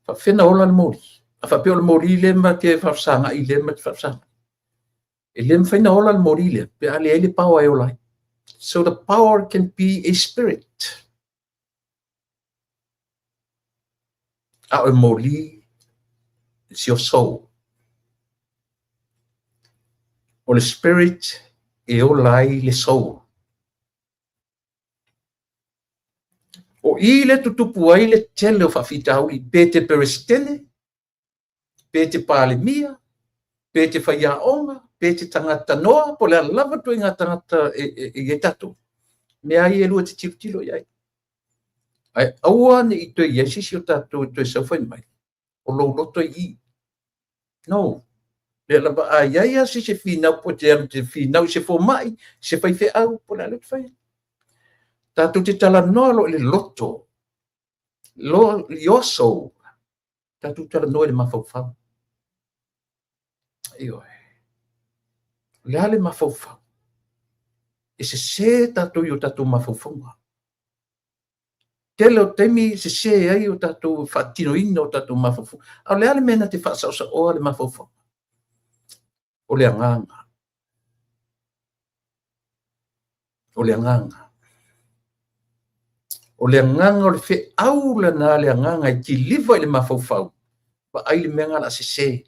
Faapefea ona ola le moli? A faapea o le moli lea ma te faafesagai lea ma te faafesagai. E le mafai ona ola le moli lea pe a leai le power e ola ai. So the power can be a spirit. A o le moli, it's your soul. O le spirit e ola ai le soul. O i le tutupu ai le tele o faafitauli, pe te Peresetene, pe te Palemia, pe te faiaoga, pe te tagata noa, po o le a lava ituaiga tagata e i ai tatou, mea lava ia e lua e te tilotilo i ai. Ae aua ne i toe i ai se isi o tatou e toe sau fai mai, o lou loto e i i. No. Lea lava a i ai lava se isi e finau po o te alu te finau i se fomai, se faifeau, po o le a le mea e fai ai. Tatou te talanoa loa i le loto, lo, your soul, tatou talanoa i le mafaufau. Ioe. O le a le mafaufau? E sese tatou i o tatou mafaufauga. Tele o taimi e sese ai o tatou faatinoina o tatou mafaufauga. A o le a le mea na te faasaosaoa le mafaufauga? O le agaga. O le agaga. O le agaga o le feau lena a le agaga e kiliva i le mafaufau, vaai le mea lena o le a sese.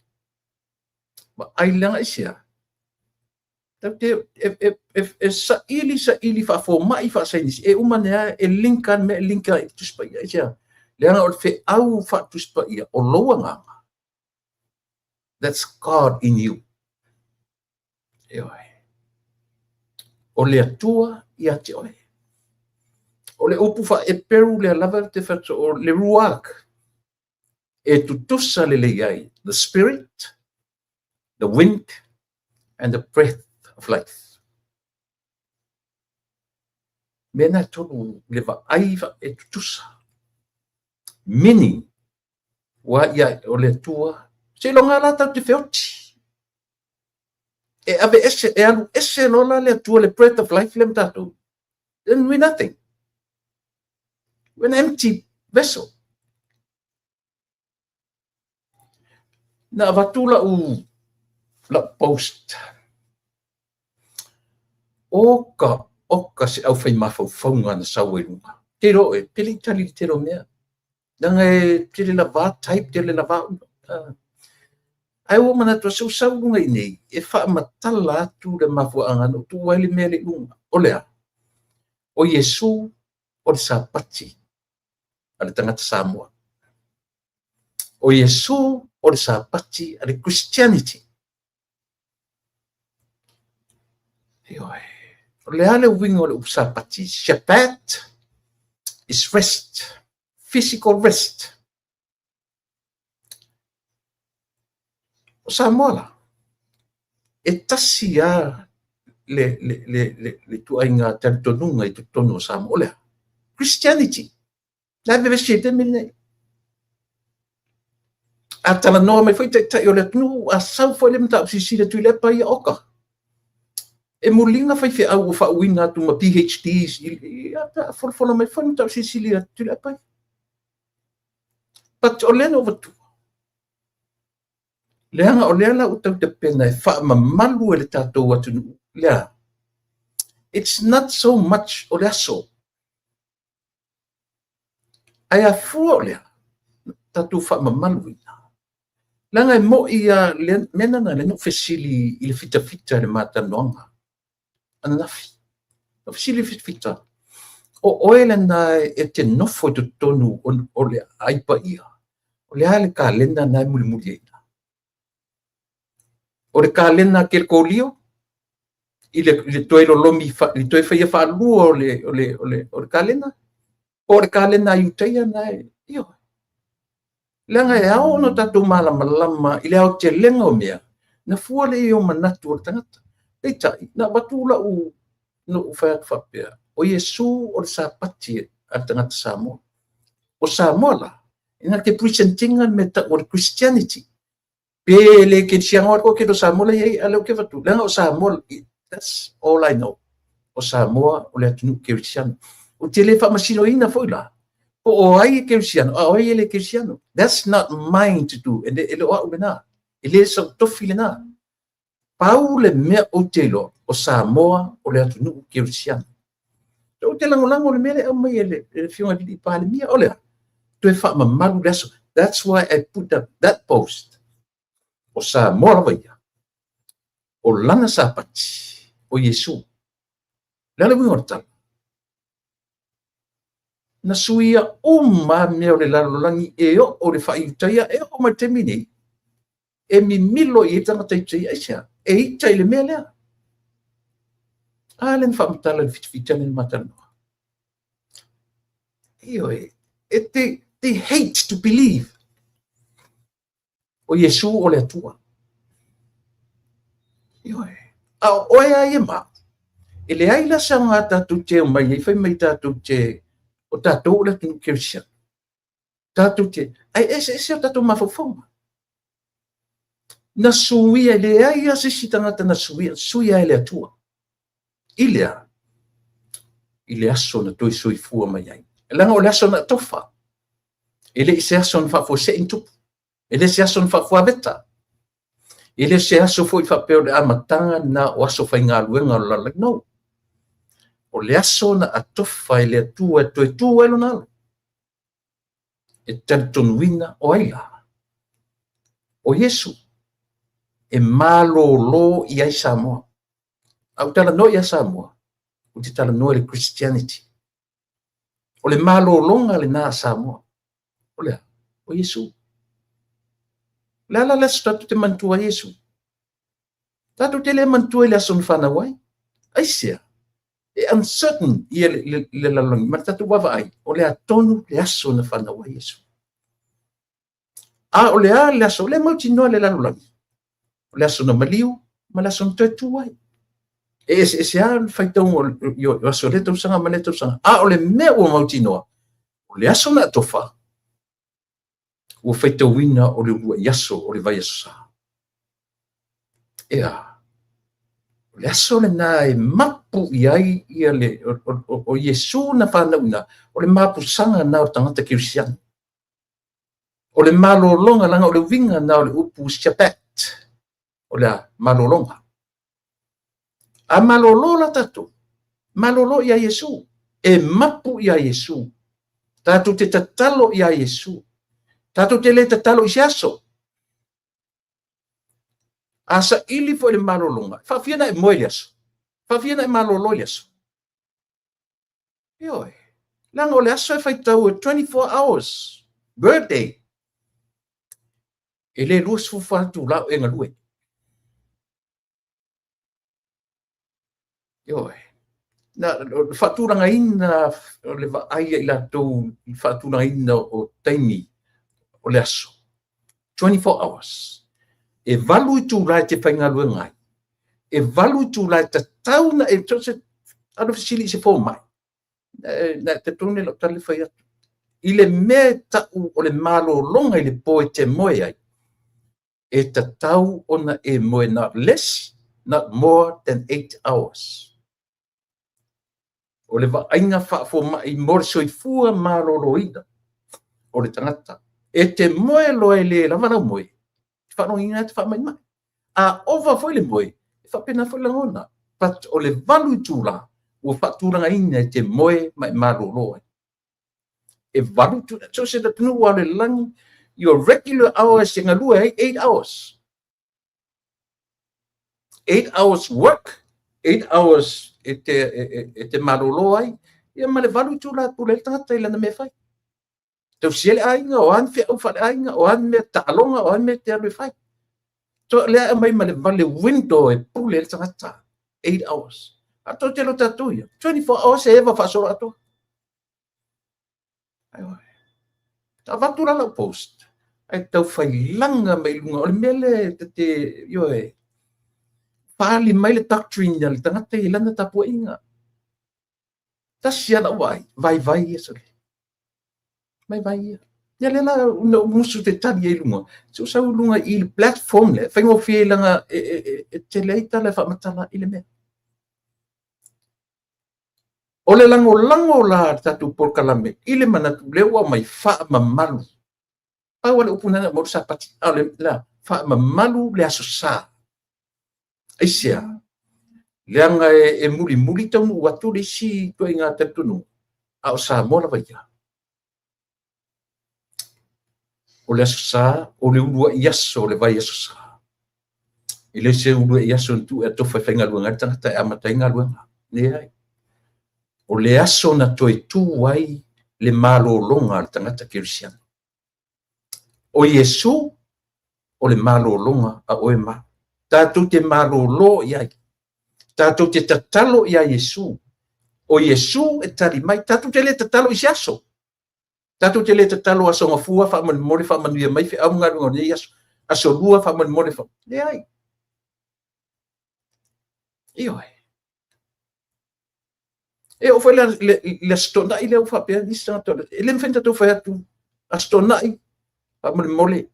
Vaai leaga aisea? Tatou te e saili saili faafomai faasainisi, e uma ane lava e link lava le mea e link lava i le Tusi Paia. Aisea? Leaga o le feau faa-Tusi Paia o lou agaga, that's God in you. Ioe. O le Atua ia te oe. O le upu faa-Eperu lea lava te fai atu, o le ruach, e tutusa lelei ai the spirit, the wind and the breath of life. Mea na e tolu le vaai e tutusa. Meaning, ua ia o le Atua, seiloga la tatou te feoti. E ave ese, e alu ese loa la le Atua, le breath of life lea ma tatou. Then we nothing. We're an empty vessel. Na avatu lau, lau post. Oka, oka se au whai mafaufauga na sau ai luga. Te iloa oe, pe le i tali i le tele o mea. Leaga e tele lava type, tele lava Ae ua manatu se ua sau luga i nei, e faamatala atu le mafuaaga na ou tuua ai le mea lea i luga. O le a? O Iesu o le Sapati a le tagata Samoa. O Iesu o le Sapati a le Christianity. Ioe. O le a le uiga o le upu Sapati? Shabbat is rest, physical rest. O Samoa la, e tasi lava le, le, le, le, le ituaiga talitonuga i totonu o Samoa. O le a? Christianity. La e vevesi ai i le taimi lenei. A talanoa mai foi taitai o le atunuu, a sau foi le mataupu silasila Tuilaepa ia oka. E muliga faifeau ua faauuina atu ma PhDs, a folafola mai foi le mataupu silasila Tuilaepa ia. But o lea na ou avatua, leaga o lea la ua tau tapena e faamamalu e le tatou atunuu, le a? It's not so much o le aso, ae afua o lea, tatou faamamaluina. Leaga e mo'i lava, le mea lena lea na ou fesili i le fitafita i le ma talanoaga ananafi. Na ou fesili i le fitafita, o oe lena e te nofo i totonu o le Ai Paia, o le a le kalena lena e mulimuli ai? O le kalena a Kelekolio I le toe lolomi, i le toe faia faalua o le kalena, po o le kalena a Iutaia na e, ioe. Leaga e ao ona tatou malamalama i le aotelega o mea, na fua lea i o manatu o le tagata. Peitai, na avatu lau, na ou fai atu faapea, o Iesu o le Sapati a le tagata Samoa. O Samoa la, e na te present ina le mea tau o le Christianity. Pe le kerisiano a koe o Samoa la i ai, a lea ou te avatu, leaga o Samoa, that's all I know. O Samoa o le atunuu kerisiano. Ou te le faamasinoina foi la, po o ai e kerisiano, a o ai e le kerisiano. That's not mine to do. E le o au lena. E le sau tofi lena. Pau le mea ou te iloa, o Samoa o le atunuu kerisiano. Ou te lagolago le mea lea aumai e le afioga i le Palemia, o le a? Toe faamamalu le aso. That's why I put up that post. O Samoa lava ia. O lana Sapati, o Iesu. Le a le uiga o le tala? Na suia uma mea o le lalolagi e oo le faaiutaia, e oo mai le taimi nei. E mimilo i ai tagata i aisea? E ita i le mea lea. A le na faamatala i le fitafita le matalanoa. Ioe, they hate to believe. O Iesu o le Atua. Ioe. A o oe a ia ma. E leai la se aoga tatou te o mai ai, fai mai tatou te, o tatou o le atunuu kerisiano. Tatou te, ai ese ese o tatou mafaufauga. Na suia, e leai a se isi tagata na suia, suia e le Atua. I le a? I le aso na toe soifua mai ai. Leaga o le aso na tofa. E le i se aso na faafuasei ni tupu. E le se aso na faafuaveta. E le se aso foi faapea o le amataga na o aso faigaluega o le lalolagi. No. O le aso na atofa e le Atua e toe tu ai lona alo. E talitonuina o ai la? O Iesu e malolo i ai Samoa. A ou talanoa ia Samoa, ou te talanoa i le Christianity. O le malologa lena a Samoa. O le a? O Iesu. O le a la le aso tatou te manatua ai Iesu? Tatou te le manatua i le aso na fanau ai. Aisea? E uncertain ia le lalolagi. Ma le tatou vaavaai, o le a tonu le aso na fanau ai Iesu. A o le a le aso, o le mautinoa le lalolagi. O le aso na maliu, ma le aso na toe tu ai. E ese ese a le faitauga o aso o le tausaga ma le tausaga. A o le mea ua mautinoa, o le aso na atofa, ua faitauina o le uluai aso o le vaiaso sa. Ea, o le aso lena e mapu i ai ia le, o Iesu na fanauina, o le mapusaga na o tagata kerisiano. O le malologa, leaga o le uiga na o le upu Shabbat, o le a malologa. A malolo la tatou, malolo ia Iesu, e mapu ia Iesu. Tatou te tatalo ia Iesu. Tatou te le tatalo i se aso. A saili foi le malologa, faafia na e moe i le aso. Faafia na e malolo i le aso. Ioe. Leaga o le aso e faitau e 24 hours birthday. E le 24 itula o e galue. Ioe. Na o le faatulagaina o le vaai ai latou i le faatulagaina o taimi o le aso. 24 hours. E 8 itula e te faigaluega ai. E 8 itula e tatau na e so se alu fesili i se fomai. Na te tonu lau tala fai atu. I le mea e tau o le malologa i le po e te moe ai, e tatau ona e moe not less, not more than 8 hours. O le vaaiga faafomai mo le soifua maloloina o le tagata. E te moe loa e le lava lau moe, te faalogoina te faamaimai. A ova foi le moe, e faapena foi lagona. But o le 8 itula, ua faatulagaina e te moe ma e malolo ai. E 8 itula, so se atunuu o le lalolagi, your regular hours e galue ai 8 hours. 8 hours work, 8 hours e te malolo ai, ia ma le 8 itula e pule ai le tagata i lana mea fai. Tausia le aiga, o a ni feau faale-aiga, o a ni mea taaloga, o a ni mea te alu e fai. So lea aumai ma le vale window e pule ai le tagata. 8 hours. A tou te lo tatou ia, 24 hours e eva faasolo atoa. Ioe. Avatu la lau post, ae tau failaga mai luga, o le mea lea e te, ioe, faaali mai le doctrine a le tagata i lana tapuaiga. Tasi lava lau vaai, vaivai ia sole. Vaivai ia. Ia lea la na ou musu te tali ai i luga, se ua sau i luga i le platform lea, faigofie ai leaga e tele ai tala e faamatala i le mea. O le lagolago la a le tatou polokalame i le manatu lea ua aumai faamamalu. Pau lava le upu lena na aumai o le Sapati, a o le a? Faamamalu le Aso Sa. Aisea? Leaga e mulimuli taunuu atu le isi ituaiga talitonuga, a o Samoa lava ia. O le Aso Sa, o le uluai aso o le vaiaso sa. E le o se uluai aso na tuu e atofa e faigaluega ai le tagata e amata ai galuega. Leai. O le aso na toe tu ai le malologa a le tagata kerisiano. O Iesu o le malologa a oe ma au. Tatou te malolo i ai. Tatou te tatalo iā Iesu. O Iesu e tali mai. Tatou te le tatalo i se aso. Tatou te le tatalo aso gafua faamolemole faamanuia mai feau ma galuega o lenei aso. Aso lua faamolemole fa... Leai. Ioe. E oo foi le Aso Toonai lea ua faapea nisi tagata, e le mafai ona tatou fai atu Aso Toonai, faamolemole,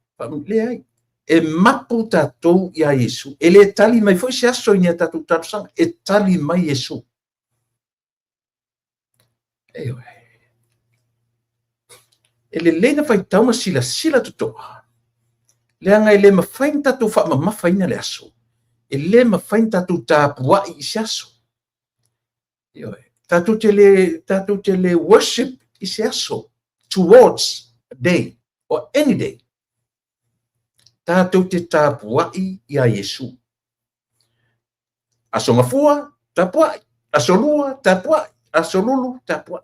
leai. E mapu tatou iā Iesu. E le tali mai foi se aso i ni a tatou talosaga, e tali mai Iesu. Ioe. E lelei na faitau ma silasila totoa, leaga e le mafai ona tatou faamamafaina le aso, e le mafai ona tatou tapuai i se aso. Ioe. Tatou te le, tatou te le worship i se aso, towards a day or any day. Tatou te tapuai iā Iesu. Aso Gafua, tapuai. Aso Lua, tapuai. Aso Lulu, tapuai.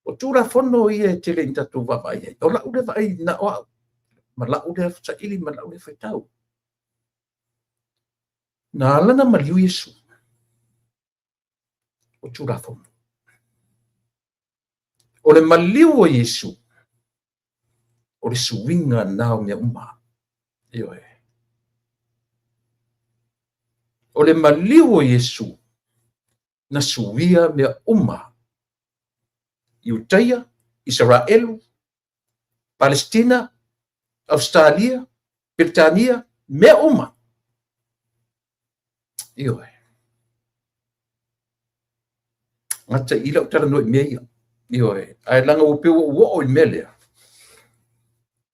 O Tulafono ia e tele ina tatou vaavaai ai. O lau lea vaai na o au, ma lau lea saili ma lau lea faitau. Na ala ona maliu Iesu, o Tulafono. O le maliu o Iesu, o le suiga na o mea uma. Ioe. O le maliu o Iesu, na suia mea uma. Iutaia, Isaraelu, Palestina, Ausetalia, Peretania, mea uma. Ioe. Gata i lau talanoa i mea ia. Ioe. Ae leaga ua pei ua ou oo i le mea lea.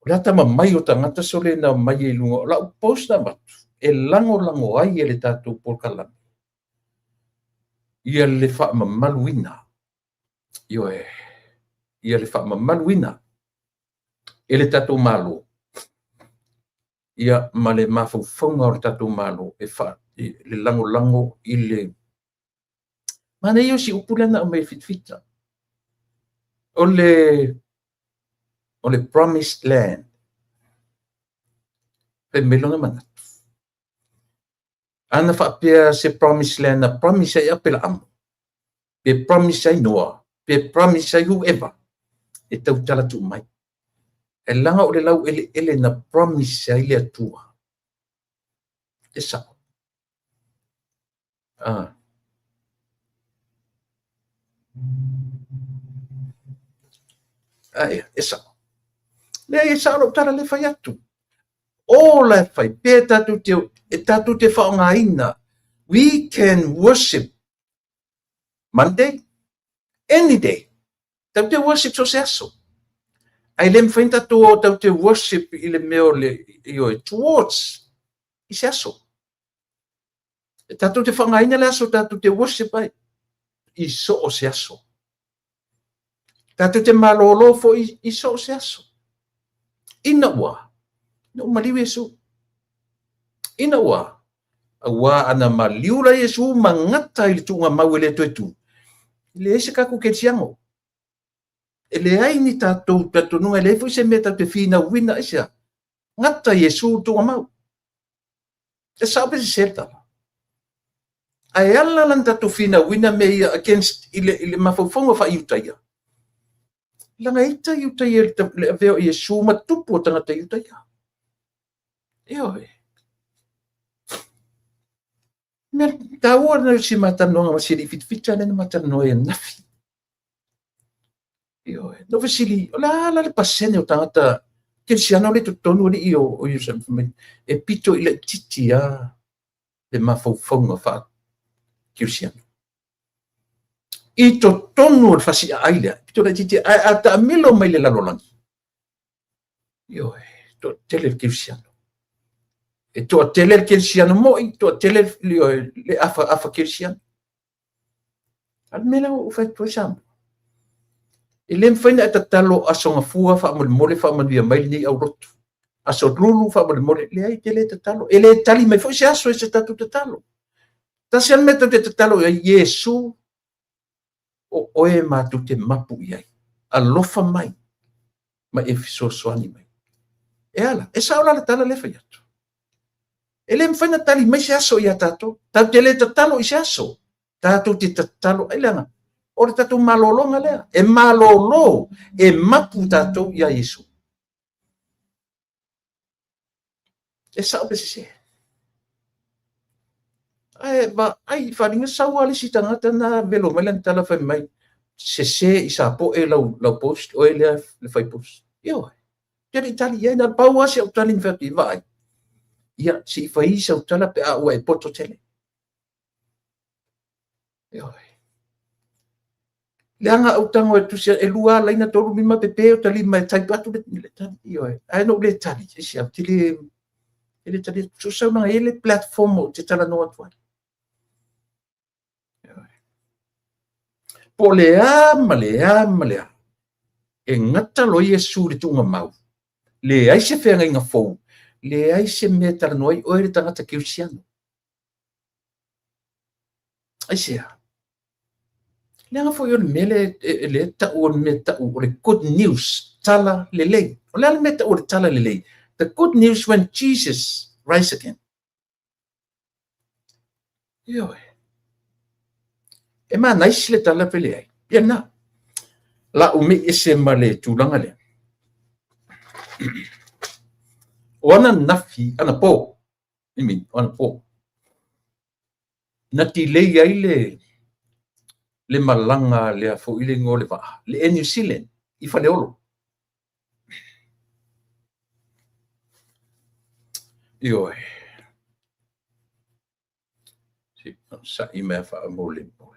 O le atamamai o tagata sole na aumai i luga o lau post na avatu e lagolago ai e le tatou polokalame ia le faamamaluina. Ioe. Ia le faamamaluina e le tatou Malo ia ma le mafaufauga o le tatou Malo e fa, le lagolago i le manaia o si upu lea na aumai e Fitafita o le promised land. Fai mai lona manatu. Ana faapea se promised land na promise ai Apelaamo, pe promise ai Noa, pe promise ai whoever, e tautala tuu mai. E leaga o le laueleele na promise ai le Atua. E sao. Ah. Ae, e sao. Leai, e sao lau tala lea e fai atu. O la e fai, pe tatou te, e tatou te faaaogaina. We can worship Monday, any day. Tatou te worship so o se aso. Ae le mafai ona tatou o tatou te worship i le mea o le, ioe, towards i se aso. E tatou te faaaogaina le aso tatou te worship ai i so o se aso. Tatou te malolo foi i so o se aso. Ina ua, ina ua maliu Iesu. Ina ua, auā ana maliu la Iesu ma gata i le tuugamau e le toe tu, e leai se tatou kerisiano. E leai ni tatou talitonuga, e leai foi se mea tatou te finauina, aisea? Gata Iesu i le tuugamau. E sao pe sese le tala? Ae ala la na tatou finauina mea ia against i le mafaufauga faa-Iutaia, leaga e ita Iutaia i le avea o Iesu ma tupu o tagata Iutaia. Ioe. Mea taua lena o si ma talanoaga ma si alii fitafita lea na ma talanoa ai ananafi. Ioe. Na ou fesili, o le a la le pasene o tagata kerisiano lea i totonu alii o Ierusalema? Fai mai, e pito i laitiiti lava le mafaufauga faa-kerisiano. I totonu o le fasi aai lea, pito laitiiti, ae a taamilo mai le lalolagi, ioe, toatele le kerisiano. E toatele le kerisiano moi, toatele le afa kerisiano. A o le mea lea ua ou fai atu ai Samoa, e le mafai ona e tatalo Aso Gafua faamolemole faamanuia mai lenei aulotu. Aso Lulu faamolemole, leai, e te le tatalo. E le tali mai foi se aso i se tatou tatalo. Tasi lava le mea tatou te tatalo i ai, Iesu, o oe matou te mapu i ai. Alofa mai ma e fesoasoani mai. E ala, e sao la le tala lea e fai atu. E le mafai ona tali mai se aso ia tatou. Tatou te le tatalo i se aso. Tatou te tatalo, ai leaga, o le tatou malologa lea. E malolo, e mapu tatou ia Iesu. E sao pe sese. Ae vaai i faaaliga sau lava le isi tagata na velo mai lana tala fai mai, sese i Sapoe lau post, oe lea le fai post. Ioe, te le i tali i ai, na pau lava si au tali na fai atu i vaai. Ia, se i fai sau tala pe a ua e poto tele. Ioe. Leaga ou tago e tusi e lua laina tolu lima pepe o ta lima e type atu le tali. Ioe. Ae na ou le tali, aisea, ou te le tali atu. So sau leaga e i ai le platform ou te talanoa atu ai. Ioe. Po o le a ma le a ma le a, e gata loa Iesu i le tuugamau, leai se feagaiga fou, leai se mea e talanoa ai oe le tagata kerisiano. Aisea? Leaga foi o le mea lea e tau o le mea tau o le good news, tala lelei. O le a le mea tau o le tala lelei? The good news when Jesus rise again. Ioe. E manaisi le tala pe leai. Ia lena. La ou mei ese ma le tulaga lea. O ananafi, anapo, I mean, anapo. Na delay ai le malaga lea foi le igoa o le vaa, le Air New Zealand i Faleolo. Ioe. Se i sa'i mai faamolemole.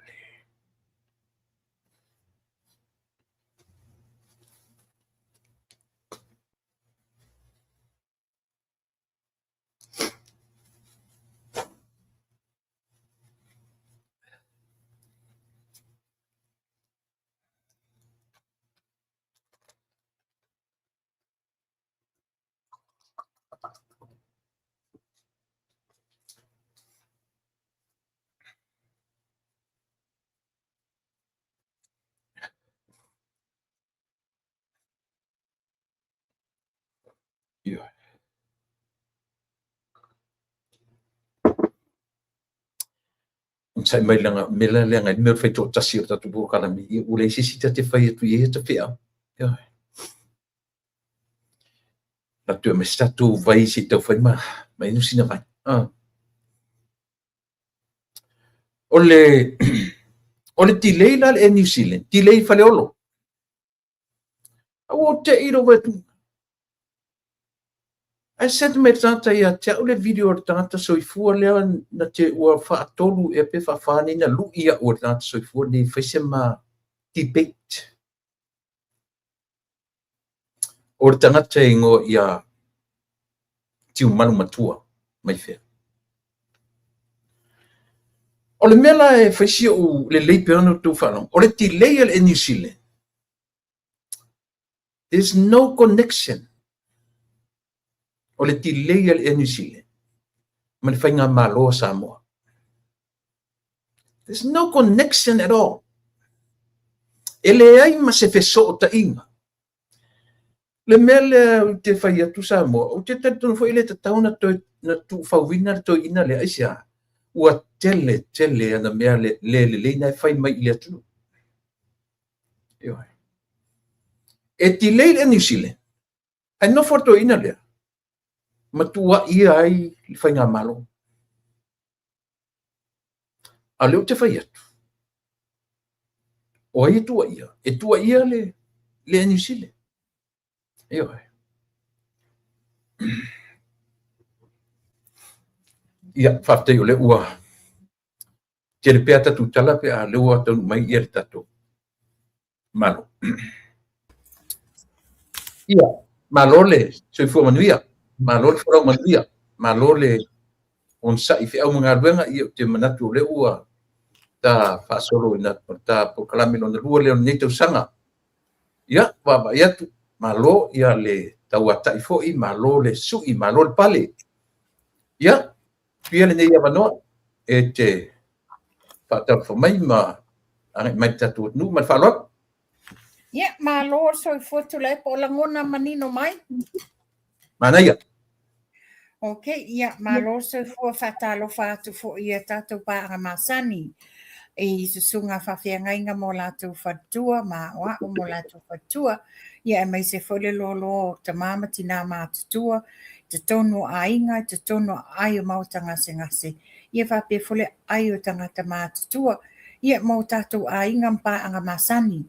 Ioe. Onosai mai leaga mea la leaga i mea o le faitoatasi o le tatou polokalame, ia ua leai se isi ta te fai atu i ai ata feau. Ioe. Atu e aumai se tatou vai se i taufai ma inu sina vai. O le delay la le Air New Zealand, delay i Faleolo. A ua ou te i lou vaai atu. Ae send mai le tagata ia te au le video o le tagata soifua lea na te ua faatolu ea pe faafa nei na lui au e le tagata soifua nei e fai se ma debate. O le tagata e igoa ia Tiumalu Matua mai fea. O le mea la e fai si ou lelei pea ona outou faalogo, o le delay a le Air New Zealand, there's no connection o le delay a le Air New Zealand ma le faigamalo a Samoa. There's no connection at all. E leai ma se fesootaiga. Le mea lea ou te fai atu Samoa, ou te talitonu foi e le tatau ona toe na tuufauina le toeaina lea, aisea? Ua tele tele ana mea le le lelei na e fai mai i le atunuu. Ioe. E delay le New Zealand, ae nofo le toeaina lea ma tuuaia ai le faigamalo. A o lea ou te fai atu, o ai e tuuaia? E tuuaia le New Zealand. Ioe. Ia, faafetai o lea ua tele pea tatou tala pe a lea ua taunuu mai ia le tatou Malo. Ia, malo le soifua manuia, malo le folau manuia, malo le onosai i feau ma galuega. Ia, ou te manatu o lea ua ta faasolo ina o le ta polokalame lona lua lea o lenei tausaga. Ia, vaavaai atu, malo ia le tauatai foi, malo le sui, malo le pale. Ia, pia lenei avanoa e te faatalofa mai ma agai mai le tatou atunuu ma le faaaloalo. Ia, malo le soifua Tuilaepa, o lagona manino mai. Manaia. Ok, ia, malo le soifua faatalofa atu foi i a tatou paaga masani i susuga faafeagaiga mo latou faletua ma aoao mo latou faletua, ia aemaise foi le loaloa o tama ma tina matutua i totonu o aiga, i totonu o aai o maota gasegase, ia faapea foi le aai o tagata matutua, ia ma o tatou aiga ma paaga masani.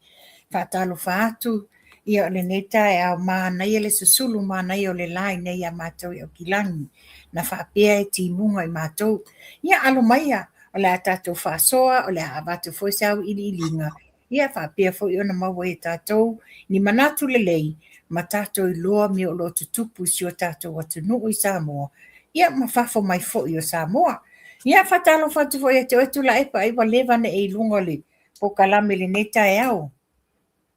Faatalofa atu, ia o lenei taeao manaia le susulu manaia o le la i nei a matou i Aukilani na faapea e timuga i matou. Ia alo maia, o le a tatou faasoa, o le a avatu foi se auiliiliga, ia faapea foi ona maua ai e tatou ni manatu lelei ma tatou iloa mea o lo o tutupu i si o tatou atunuu i Samoa, ia ma fafo mai foi o Samoa. Ia faatalofa atu foi ia te oe Tuilaepa, ai ua leva ona e i luga o le polokalame i lenei taeao.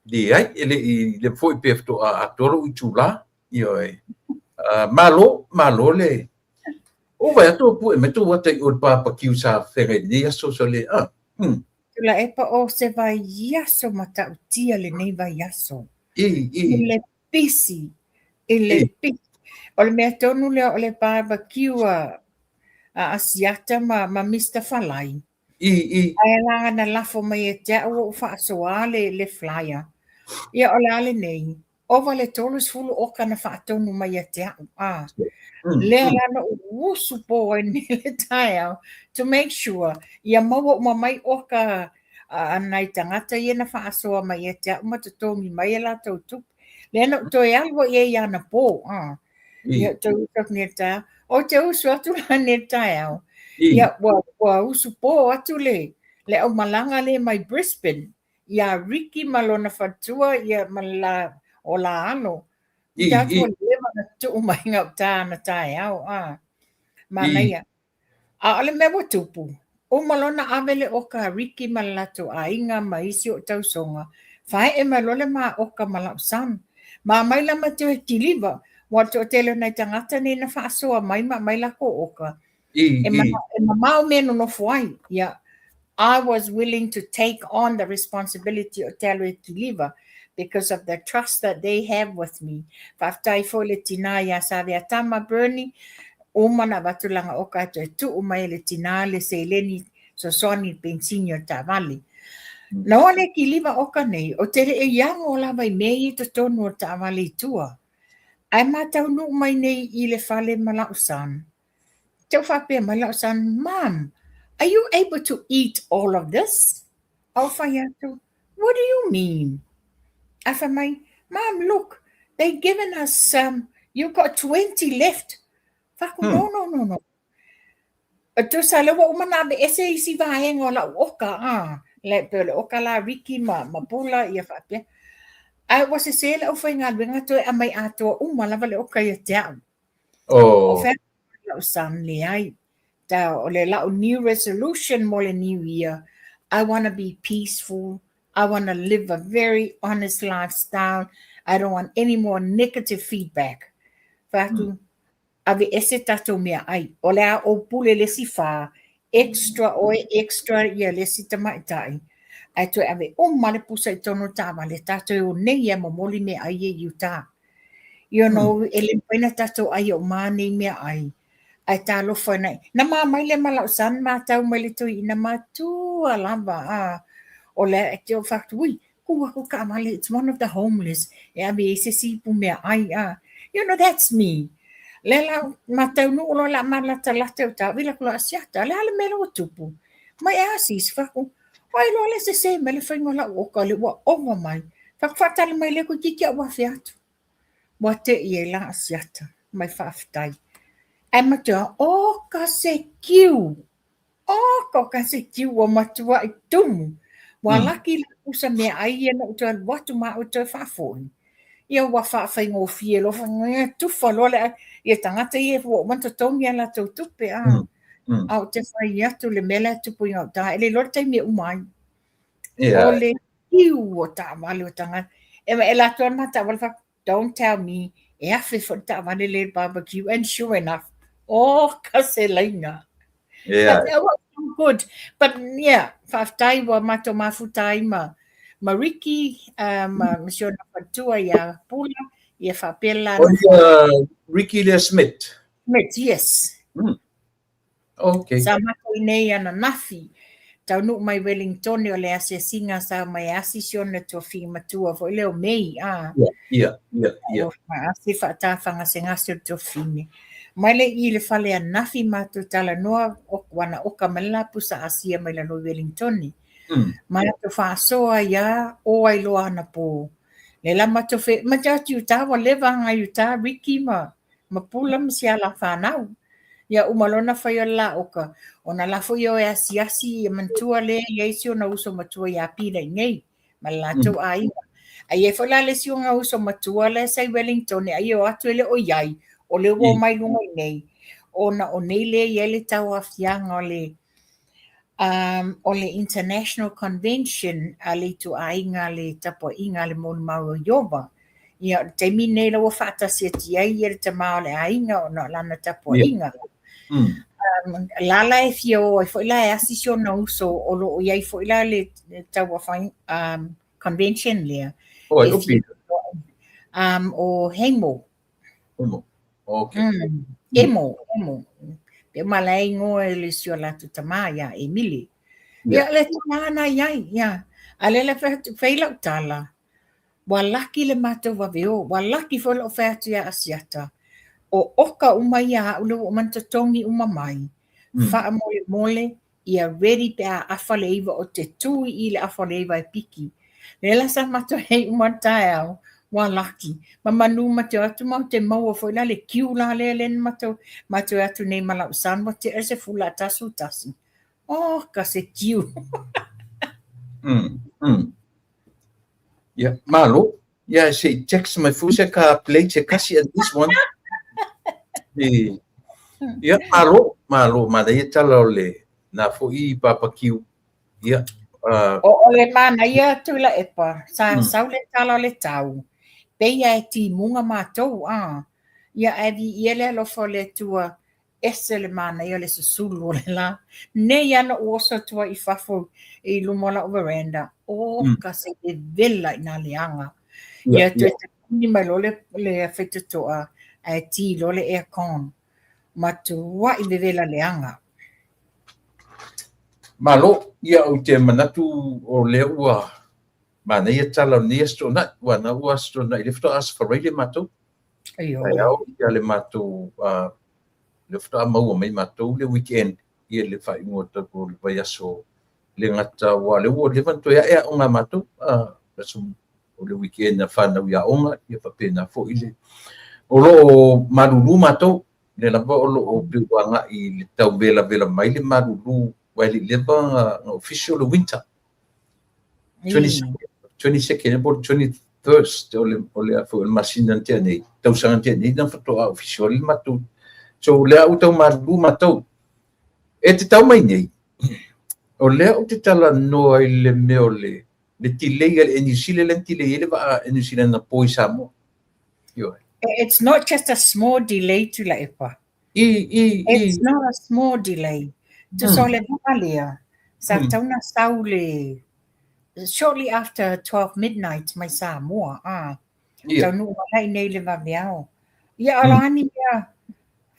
Leai, e le i leva foi pe faatoa atoa lou itula. Ioe. Malo, malo le... Ua vaai atu o pue mai tou ata i o i le papakiu sa feagai i lenei aso sa le... Ah, Tuilaepa, o se vaiaso matautia lenei vaiaso. I, i. I le pisi, i le pisi. O le mea tonu lea o le barbecue a Asiata ma Mister Falai. I, i. Ae la na lafo mai e te au ou faasoa le flyer. Ia o le a lenei, ova le 30 oka na faatonu mai ia te au. Ah. Lea la na ou usu po ai nei le taeao to make sure ia maua uma mai oka a nai tagata ia na faasoa mai ia te au ma totogi mai e latou tupe. Lea na ou toe alu ai i ai anapo. Ah. Ia, toe usu atu nei le taeao. Ou te usu atu la nei le taeao. Ia, ua usu po atu le aumalaga lea mai Brisbane ia Ricky ma lona faletua ia ma le la, o la alo. I, atu ua leva na tuu mai gauta ana taeao. Ah. Manaia. A o le mea ua tupu, uma loa ona ave le oka a Ricky ma le latou aiga ma isi o tausoga, fae'e mai loa le ma oka ma la'u son. Ma aumai la ma toe kiliva, ua o le toatele o nai tagata nei na faasoa mai ma aumai lakou oka, e mamao mea e nonofo ai. Ia, I was willing to take on the responsibility o te alu e kiliva because of the trust that they have with me. Faafetai foi le tinā iā Saveatama Bernie, uma ona avatu lana oka e toe tuu mai e le tinā le seleni fesoasoani i le penisini o le taavale. Na o le kiliva oka nei, ou te le i ago lava i mea ia i totonu o le taavale i tua. Ae ma taunuu mai nei i le fale ma la'u son. Tau faapea mai la'u son, Mom, are you able to eat all of this? Ou fai atu, What do you mean? Ae fai mai, Mom, look, they given us, you got 20 left. Fai atu, no, no, no, no. E tusa lea ua uma ona aveese isi vaega o la'u oka, a, like pei o le oka la Ricky ma Pula ia faapea. Ae ua sese le aufaigaluega toe aumai atoa uma lava le oka ia te au. Oh. O fea la'u son, leai. Ta, o le la'u new resolution mo le new year, I want to be peaceful. I want to live a very honest lifestyle. I don't want any more negative feedback. Fai atu, aveese tatou meaai. O le a ou pule le isi fa, extra oe, extra ia le isi tamaitai. Ae toe ave uma le pusa i totonu o le taavale, tatou e o nei e momoli meaai ia i uta. You know, e le mafai ona tatou ai uma nei meaai. Ae talofa nai. Na ma mai le ma lau son matau mai le toeaina matua lava a. O le e te o fatu, ui, ku aku taavale, it's one of the homeless. E ave i ai se isi ipu meaai a. You know, that's me. Lea la ma taunuu loa la ma latalata i uta, vila atu loa Asiata, o le a le mea lea ua tupu? Mai e a sis, fai atu, ua iloa lea e sese mai le faiga o lau oka lea ua ova mai. Fai atu, faatali mai lea toeitiiti a ou afe atu. Ua te i ai la Asiata, mai faafetai. Ae matua, oka se kiu! Oka oka se kiu ua matuai tumu! Ua laki la pusa meaai ia na ou toe alu atu ma au e toe faafoi. Ia ua faafaigofie loa, tufa loa le ia tagata ia ua uma ona totogi a latou tupe a. A ou te fai atu le mea la e tupu i gauta, e le iloa le taimi e uma ai. O le kiu o taavale o tagata. E e latou lava ma taavale fai atu, don't tell me, e afe foi le taavale lea i le barbecue. And sure enough, oka se laina. Yeah. But it was so good. But yeah, faafetai ua matou mafuta ai ma, ma Ricky, ma, ma si ona faletua ia Pula, ia faapea le la O ia Ricky lea Smith. Smith, yes. Okay. Sa matou i nei ananafi, taunuu mai Wellingtone o le asiasiga sa omai e asi si ona tuafii matua foi lea o Mei, a. Ia, ia, ia, ia. Asi faatafagasegase o le tuafafine. Mai le i le fale ananafi matou talanoa, ua na oka mai le la pusa asia mai lalo i Wellingtone. Matou faasoa ai a, o ai loa anapo. Lea la matou fe, matou atu i uta ua leva agai i uta Ricky ma ma Pula ma si a la fanau. Ia uma loa ona fai o le la oka, ona la foi o e asiasi ia manatua lea e i ai si ona uso matua ia Pila i nei, ma le latou aiga. Ae i ai foi la le isi ona uso matua lea sa i Wellington, ai e o atu e le o i ai, o lea ua omai i luga i nei, ona o nei lea e i ai le tauaofiaga o le o le International Convention a le ituaiga le tapuaiga a le molimau o Ieova. Ia, o le taimi lenei la ua faatasi atu ai ia le tama o le aiga ona o lana tapuaiga. La la e fia o ai foi la e asi si ona uso o lo o i ai foi la le tauaofiaga convention lea. O ai, o Peter. O Hamo. Emo. Okay. Emo, Emo. Pe uma la e igoa e le si o latou tama ia Emile. Ia, le tama na i ai, ia. A le la fai atu, fai lau tala, ua laki le matou vave o, ua laki foi lou fai atu ia Asiata, o oka uma ia a'u lea ua uma ona totogi uma mai, faamolemole ia ready pe a afa le 9 ou te tu i i le afa o le 9 e piki. Lea la sa matou i ai uma le taeao, ua laki. Ma manu ma te o atu ma ou te maua foi la le queue la lea lea na matou, matou o atu nei ma lau son ua tea le 10 la 11. Oka se queue. Ia, malo. Ia, se i text mai foi se car plate se kasi at least one. E, ia, malo, malo, manaia tala o le na foi papakiu. Ia, O le manaia Tuilaepa, sa sau le tala o le tau, pei lava e timuga matou, a. Ia, ae viia le alofa o le Atua Ese le manaia o le susulu o le lā. Nei lava na ou oso atu ai i fafo i luma o lau veranda, oka se vevela i nā leaga. Ia toe tapuni mai loa le, le faitotoa ae ti loa le aircon. Matuai vevela leaga. Malo, ia ou te manatu o lea ua manaia tala o lenei Aso Toonai, aua na ua Aso Toonai lea faatoa Aso Faraile matou. Taeao ia le matou lea faatoa maua mai matou le weekend ia le faaiuga o le vaiaso le gata aua lea ua leva ona toe ae aoga a matou aso o le weekend a fanau i aoga ia faapena foi le o lo o malulu matou lea lava o lo o pei ua agai i le tau velavela mai le malulu aua e le i leva na official le winter 22nd po o le 21st o le o le o le masina na tea nei, tausaga na tea nei na faatoa official ai le matou. So o lea ua tau malulu matou. E te tau mai nei, o lea ou te talanoa i le mea o le le delay a le Air New Zealand lea na delay ai le vaa Air New Zealand anapo i Samoa. Ioe. It's not just a small delay Tuilaepa. I, i, i. It's not a small delay. Tusa o le vaa lea, sa tatau ona sau le shortly after 12 midnight mai Samoa, a. Taunuu mai la i nei i le vaveao. Ia, o a ni mea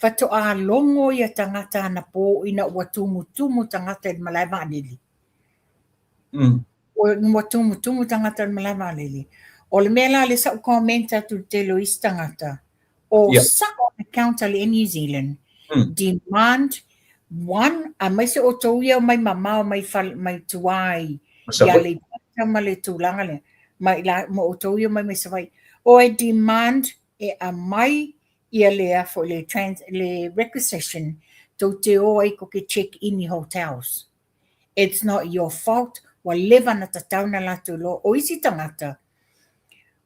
Faatoa logo ia tagata anapo ina ua tumutumu tagata i le malae vaalele. Ua tumutumu tagata i le malae vaalele. O le mea la lea sa ou comment atu i le tele o isi tagata, o sao account a le Air New Zealand, demand one, aemaise outou ia omai mamao mai mai tua i Aleipata ma le tulaga lea, ma i ma outou ia omai mai Savaii, o e demand e aumai ia le a foi le trans le requisition tou te o ai tou te check in i hotels. It's not your fault, ua leva ona tatau ona latou iloa. O isi tagata,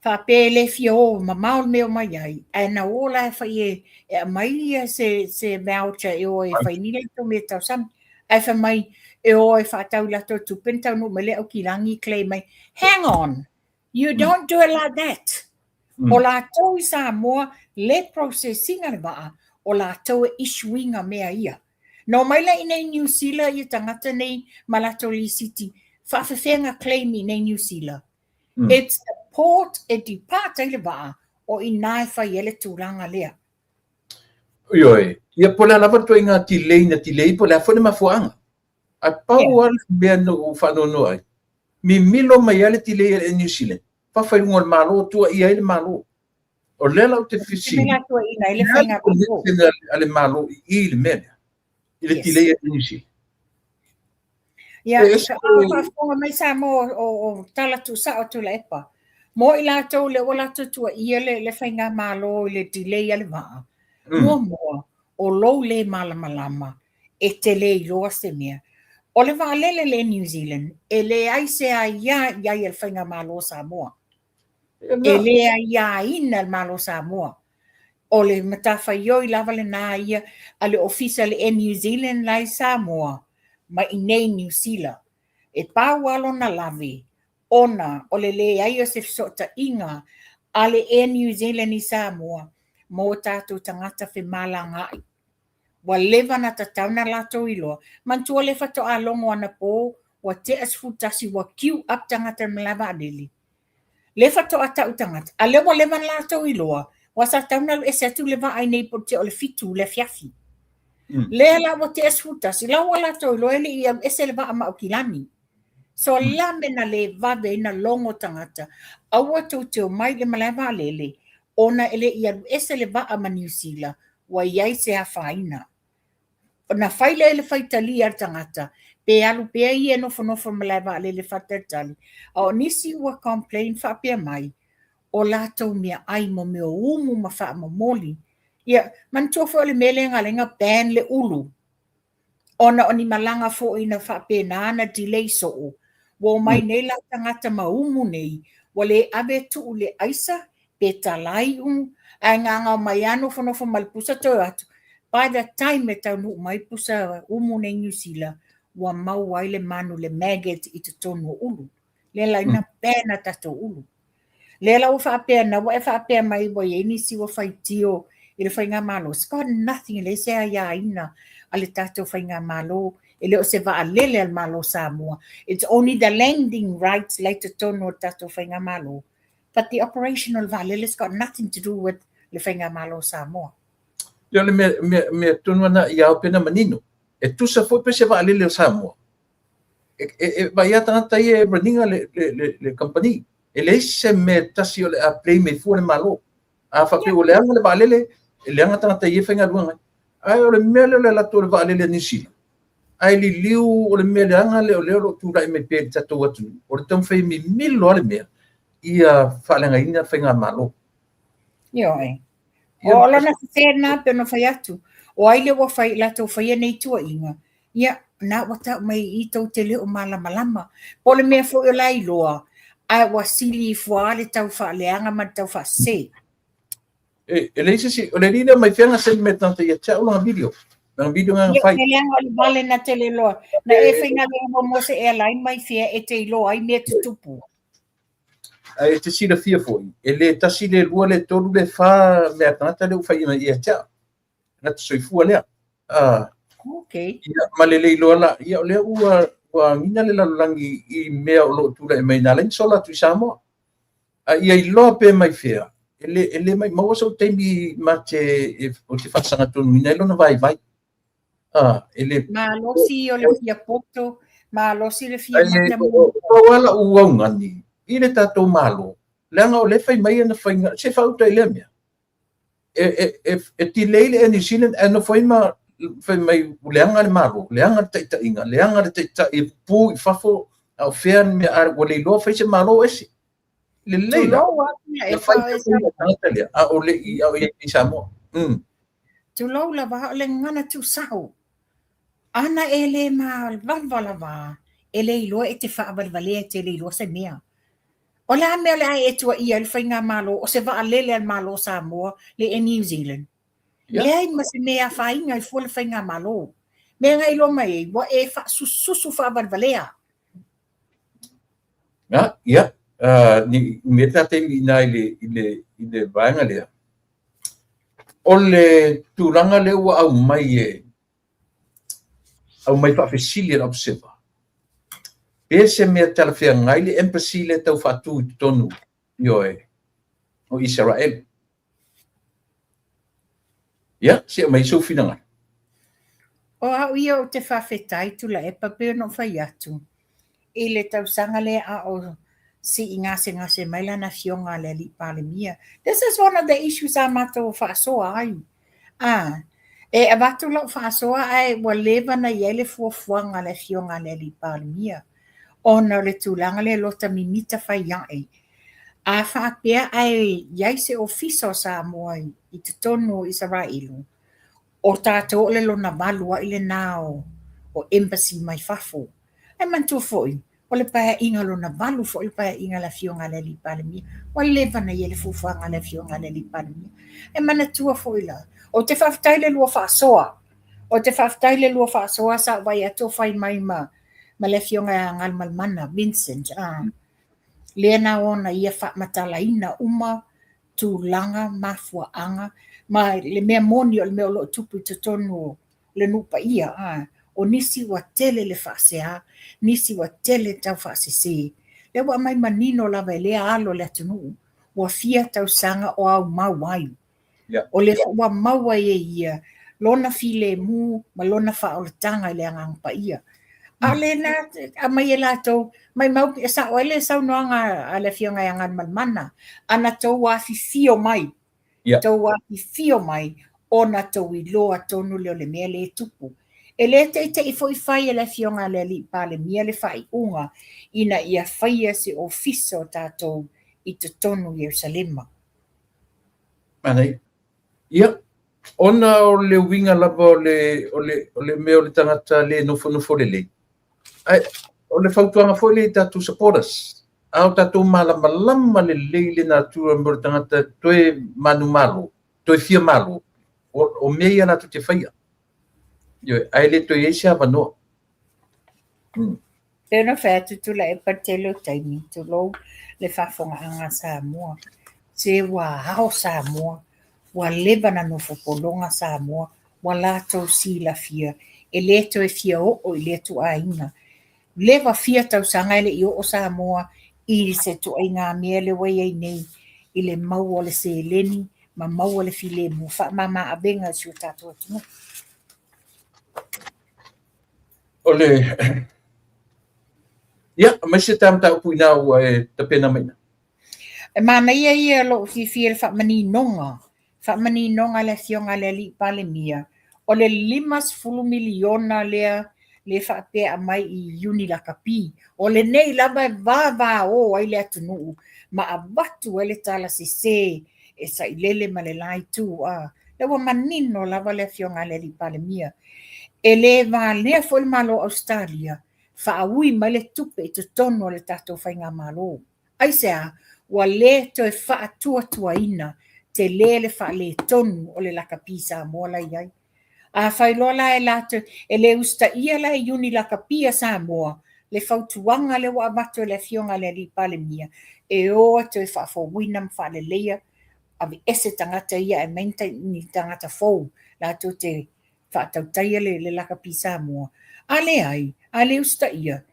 faapea e le fia o mamao le mea e omai ai, ae na o la e fai e e aumai ia se se voucher e o ai e fai ni latou mea tausami. Ae fai mai e o e faatau i latou tupe ona taunuu mai lea i Aukilani claim ai. Hang on! You don't do it like that. O latou i Samoa le process ina le vaa, o latou e issue ina mea ia. Na omai la i inei i Niu Sila ia tagata nei ma latou lisiti, faafefea ona claim i inei i Niu Sila? It's the port e depart ai le vaa, o i ina e fai ai le tulaga lea. Ioe, ia po o le a lava le ituaiga delay na delay po o le a foi le mafuaaga. Ae pau lava le mea na ou faanoanoa ai, mimilo mai lava le delay a le Air New Zealand, fafa i luga o le Malo, tuuaia ai le Malo. O lea la ou te fesili, o le a le connection a le Malo i i i le mea lea, i le delay a Air New Zealand? Ia, a faafofoga mai Samoa o tala tuusao Tuilaepa, mo i latou lea ua latou tuuaia le faigamalo i le delay a le vaa, muamua, o lou le malamalama e te le iloa se mea. O le vaalele le Air New Zealand, e leai se aia i ai a le Faigamalo o Samoa. E le aiaina e le Malo o Samoa. O le matafaioi lava lena ia a le Ofisa o le Air New Zealand la i Samoa ma i inei i Niu Sila. E pau lava lona lave ona o le leai o se fesootaiga a le Air New Zealand i Samoa mo tatou tagata femalagaai. Ua leva ona tatau ona latou iloa. Manatua lea faatoa logo anapo ua tea 11 ua queue up tagata i le malae vaalele. Lea faatoa tau tagata, a lea ua leva ona latou iloa, aua sa tatau ona alu ese atu le vaa i nei po o le tea o le 7 i le afiafi. Lea la ua tea 11, la ua latou iloa e le i alu ese le vaa ma Aukilani. So o le a le mea na le vave ai ona logo tagata, aua tou te omai i le malae vaalele ona e le i alu ese le vaa ma Niu Sila, ua i ai se afaina. Ona fai lea i le faitalia a le tagata, pe alu pea ia e nofonofo i le malae vaalele faatalitali, a o nisi ua complain faapea mai, o latou meaai mo mea o umu ma faamomoli. Ia, manatua foi o le mea lea na ala ai ona ban le ulu, ona o ni malaga foi na faapena ona delay soo, ua omai nei la tagata ma umu nei, ua le ave tuu i le aisa pe talai umu, ae gaga omai lava nofonofo ma le pusa toe o atu. By the time e taunuu mai pusa umu nei i Niu Sila, ua maua ai le manu, le maggot i totonu o ulu. Lea la ina ban a tatou ulu. Lea la ua faapea, na ua e faapea mai ua i ai nisi ua faitio i le faigamalo. It's got nothing, e leai se aiaina a le tatou faigamalo, e le o se vaalele a le Malo o Samoa. It's only the landing rights la i totonu o le tatou faigamalo. But the operation o le vaalele, it's got nothing to do with le faigamalo o Samoa. Ia o le mea, mea, mea tonu ana ia ao pena manino. E tusa foi pe se vaalele o Samoa. E, e, e vaai a tagata ia e running le, le, le, le company. E leai se mea tasi o le a blame ai fua le Malo. A faapea ua leaga le vaalele, e leaga tagata ia e faigaluega ai. Ae o le mea lea o le alu atu o le vaalele a Niu Sila, ae liliu o le mea leaga lea o lea o lo o tulai mai pea i le tatou atunuu, o le taumafai e mimilo lava le mea ia faaleagaina le faigamalo. Ioe. O lona sese lena pei ona fai atu, o ai lea ua fai, latou faia nei tuuaiga, ia, na ua tau mai i i tou te le o malamalama. Po o le mea foi o la e iloa, ae ua sili ifo lava le tau faaleaga ma le tau faasese. E, e leai se isi, o le alii lea mai fea na send mai e le tagata ia te au lana video, lana video na na fai. Ia, leaga o le vale na tele loa. Na e faigaluega muamua se airline mai fea e te iloa ai mea tutupu. Ae e te silafia foi, e le tasi, le lua, le tolu, le fa mea tagata lea ua fai mai ia te au. Tagata soifua lea. Okay. Ia, ma le le iloa la, ia o lea ua, ua agiga le lalolagi i mea o lo o tulai mai na ala ai ona sola atu i Samoa. A ia iloa pe mai fea, e le, e le maumau sou taimi ma te, e, ou te faasagatonuina ai lona vaivai. A, e le... Malosi o le fia poto, malosi le fia mata mo. Pau lava la'u augani i le tatou Malo, leaga o lea e fai mai ana faiga, se faauta i lea mea. E, e, e, e delay le Air New Zealand ae nofo ai ma fai mai ua leaga le Malo, leaga le taitaiga, leaga le taitai e pupu i fafo, a o fea le mea, a ua le iloa fai se Malo ese. Lelei la. Tulou atu ia e fa e sa tagata lea, a o le i a o i i Samoa. Tulou lava o le gagana tuusao. Ana e le mavalava lava, e le iloa e te faavalevalea e te le iloa se mea. O le a mea o le a e tuuaia ai le faigamalo o se vaalele a le Malo o Samoa le Air New Zealand? Leai ma se mea e afaina ai fua le faigamalo. Mea na iloa mai ai, ua e faasususu faavalevalea. Ia, ni mea ta taimi i ina i le, i le, i le vaega lea. O le tulaga lea ua aumai e aumai faafesili e le Observer, pe se mea talafeagai le embassy lea tau faatu i totonu, ioe, o Isaraelu. Ia, se aumai sou finagalo. O au ia ou te faafetai Tuilaepa pei ona ou fai atu i le tausaga lea a o sii gasegase mai lana afioga a le Alii Palemia. This is one of the issues a matou faasoa ai. A, e avatu lau faasoa ae ua leva ona i ai le fuafuaga a le afioga a le Alii Palemia ona o le tulaga lea lota mimita fai ae. A faapea ae i ai se ofisa o Samoa i totonu o Isaraelu, o tatou o le lona valu ai lena o embassy mai fafo. Ae manatua foi, o le paeaiga lona valu foi le paeaiga a le Afioga a le Alii Palemia. Ua leva ona i ai le fuafuaga a le Afioga a le Alii Palemia. E manatua foi la, ou te faafetai i le lua faasoa. Ou te faafetai i le lua faasoa sa ou vaai atu o fai mai ma le Afioga ia Galumalemana Vincent. Lea na ona ia faamatalaina uma tulaga, mafuaaga, ma le mea moni o le mea o lo o tupu i totonu o le nuu paia. A, o nisi ua tele le faasea, nisi ua tele tau faasese. Lea ua aumai manino lava e lea alo o le atunuu, ua fia tausaga o aumau ai. O lea foi ua maua ai e ia lona filemu ma lona faaolataga i le Agaga Paia. A o lena aumai e latou, maimau e sao ai le saunoaga a le Afioga ia Galumalemana, ana tou afifio mai, tou afifio mai ona tou iloa tonu lea o le mea lea e tupu. E le teitei foi fai e le Afioga a le Alii Palemia le faaiuga ina ia faia se ofisa o tatou i totonu o Ierusalema. Manaia. Ia, ona o le uiga lava o le, o le, o le mea o le tagata le nofonofo lelei. Ae, o le fautuaga foi lea i tatou supporters, a o tatou malamalama lelei le natura mo le tagata toe manumalo, toe fia malo, o, o mea ia latou te faia. Ioe, ae le toe i ai se avanoa. Pei ona fai atu Tuilaepa i le tele o taimi, tulou le faafofogaaga a Samoa, se ua ao Samoa, ua leva ona nofo pologa Samoa, ua latou silafia e le toe fia oo i lea ituaiga. Leva fia tausaga e le i oo Samoa i se ituaiga mea lea ua i ai nei i le maua o le seleni ma maua le filemu faamama avega i si o tatou atunuu. O le Ia, aumai se ta mataupu ina ua e tapena mai ina. E manaia ia lou fiafia i le faamaninoga, faamaninoga a le Afioga a le Alii Palemia, o le $50 miliona lea lea faapea aumai i Iuni Lakapi. O lenei lava e vavao ai le atunuu ma avatu ai le tala sese e sailele ma le la itu. A, lea ua manino lava le Afioga a le Alii Palemia. E le valea foi le Malo o Ausetalia faaui mai le tupe i totonu o le tatou faigamalo. Aisea? Ua le toe faatuatuaina tele le faaletonu o le lakapi Samoa la i ai. Afai loa la e latou, e le usitaia la e Iuni Lakapi a Samoa le fautuaga lea ua avatu e le Afioga a le Alii Palemia, e o e toe faafouina ma faaleleia, aveese tagata ia ae aumai ni tagata fou latou te faatautaia le lakapi Samoa. A leai, a le usitaia,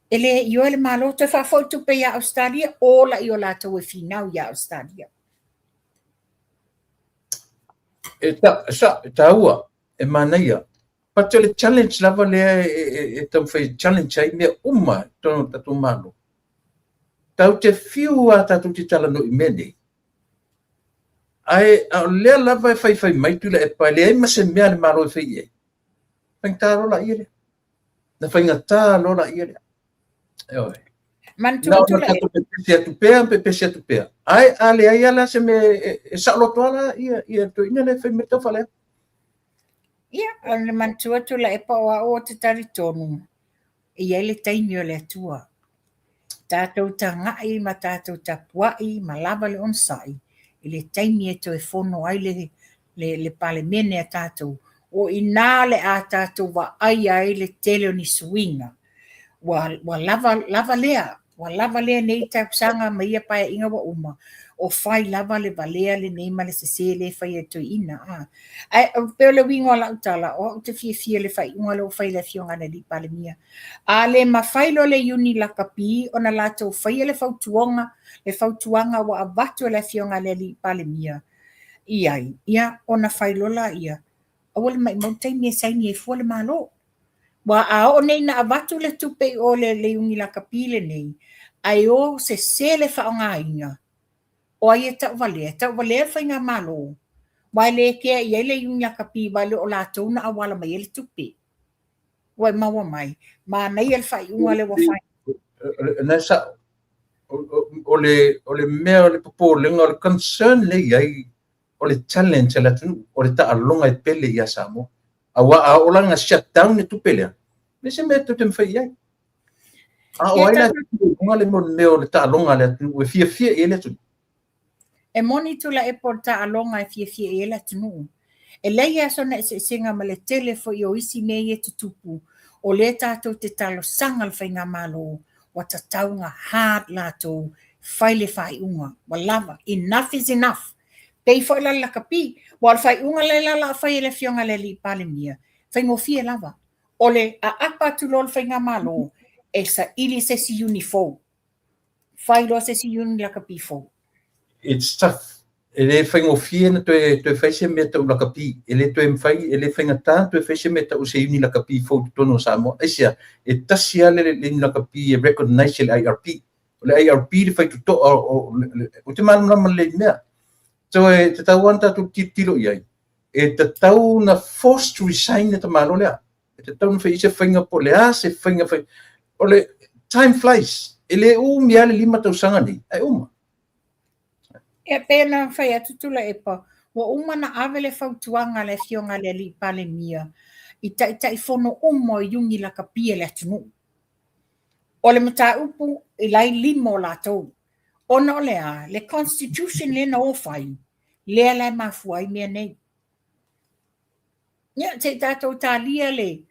e le ioe le Malo toe faafoi tupe ia Ausetalia, ola i o latou e finau ia Ausetalia. E ta, sa, e taua, e manaia. But o le challenge lava lea e, e, e taumafai e challenge ai mea uma i totonu o le tatou Malo. Tatou te fiu lava tatou te talanoa i mea nei, ae a o lea lava e faifai mai Tuilaepa e leai ma se mea a le Malo e fai i ai, faigata loa laia lea. Na faigata loa laia lea. Ioe. Manatua Na ona tatou pepesi atu pea, pepesi atu pea. Ae a leai lava la se mea e, e saoloto lava la ia, ia toeaina lea e fai mai tau faaleaga. Ia, o le manatua Tuilaepa o au ou te talitonu, e i ai le taimi o le Atua. Tatou tagai ma tatou tapuai ma lava le onosai i le taimi e toe fono ai le, le, le Palemene a tatou. O i ina le a tatou vaaia ai le tele o ni suiga. Ua, ua lava, lava lea, ua lava lea nei tausaga ma ia paeaiga ua uma, o fai lava le valea lenei ma le sesē lea e fai e le toeaina. A. Ae pei o le uiga o lau tala, o au ou te fiafia i le faaiuga lea ua fai e le Afioga i le Alii Palemia. A le mafai loa le Iuni Lakapi ona latou faia le fautuoga, le fautuaga ua avatu e le Afioga i le Alii Palemia i ai, ia ona fai loa laia, aua le maimau le taimi e saini ai fua le Malo. Aua a oo nei ina avatu le tupe i o le Iuni Lakapi lenei, ae o sese le faaaogaina, o ai e tauvalea? E tauvalea le faigamalo, aua e le kea i ai le Iuni Lakapi aua e le o latou na auala mai ai le tupe. Ua e maua mai? Manaia le faaiuga lea ua fai. Na sao. O le, o le mea o le popolega, o le concern lea e i ai, o le challenge a le atunuu, o le taaloga e pele ia Samoa. Aua a oo la ina shut down le tupe lea, leai se mea tou te mafai i ai. A o ai la e le mea o le taaloga a le atunuu e fiafia i ai le atunuu. E moni Tuilaepa o le taaloga e fiafia i ai le atunuu. E leai lava sona eseesega ma le tele foi o isi mea ia e tutupu, o lea tatou te talosaga le faigamalo ua tatau ona hard latou fai le faaiuga, ua lava, enough is enough. Pei foi la le lakapi, aua o le faaiuga lea la o le a fai e le Afioga i le Alii Palemia, faigofie lava. O le aapa atu loa o le faigamalo e saili se isi iuni fou. Fai loa se isi iuni lakapi fou. It's tough. E le faigofie ona toe, toe fai se mea tau lakapi. E le toe mafai, e le faigata ona toe fai se mea tau se iuni lakapi fou i totonu o Samoa. Aisea? E tasi lava le, le iuni lakapi e recognize e le IRP. O le IRP le faitotoa o, ou te malamalama lelei i le mea. So e tatau lava ona tatou tilotilo i ai. E tatau ona force to resign le tamaloa lea. E tatau ona fai i ai se faiga po o le a se faiga fai. O le time flies. E le umi lava le 5 tausaga nei, ae uma. E pei ona fai atu Tuilaepa, ua uma ona ave le fautuaga a le Afioga i le Alii Palemia i Taitaifono uma o iuni lakapi a le atunuu. O le mataupu i lai lima o latou. Ona o le a? Le constitution lea na o fai, lea la e mafua ai mea nei. Ia, se i tatou talia le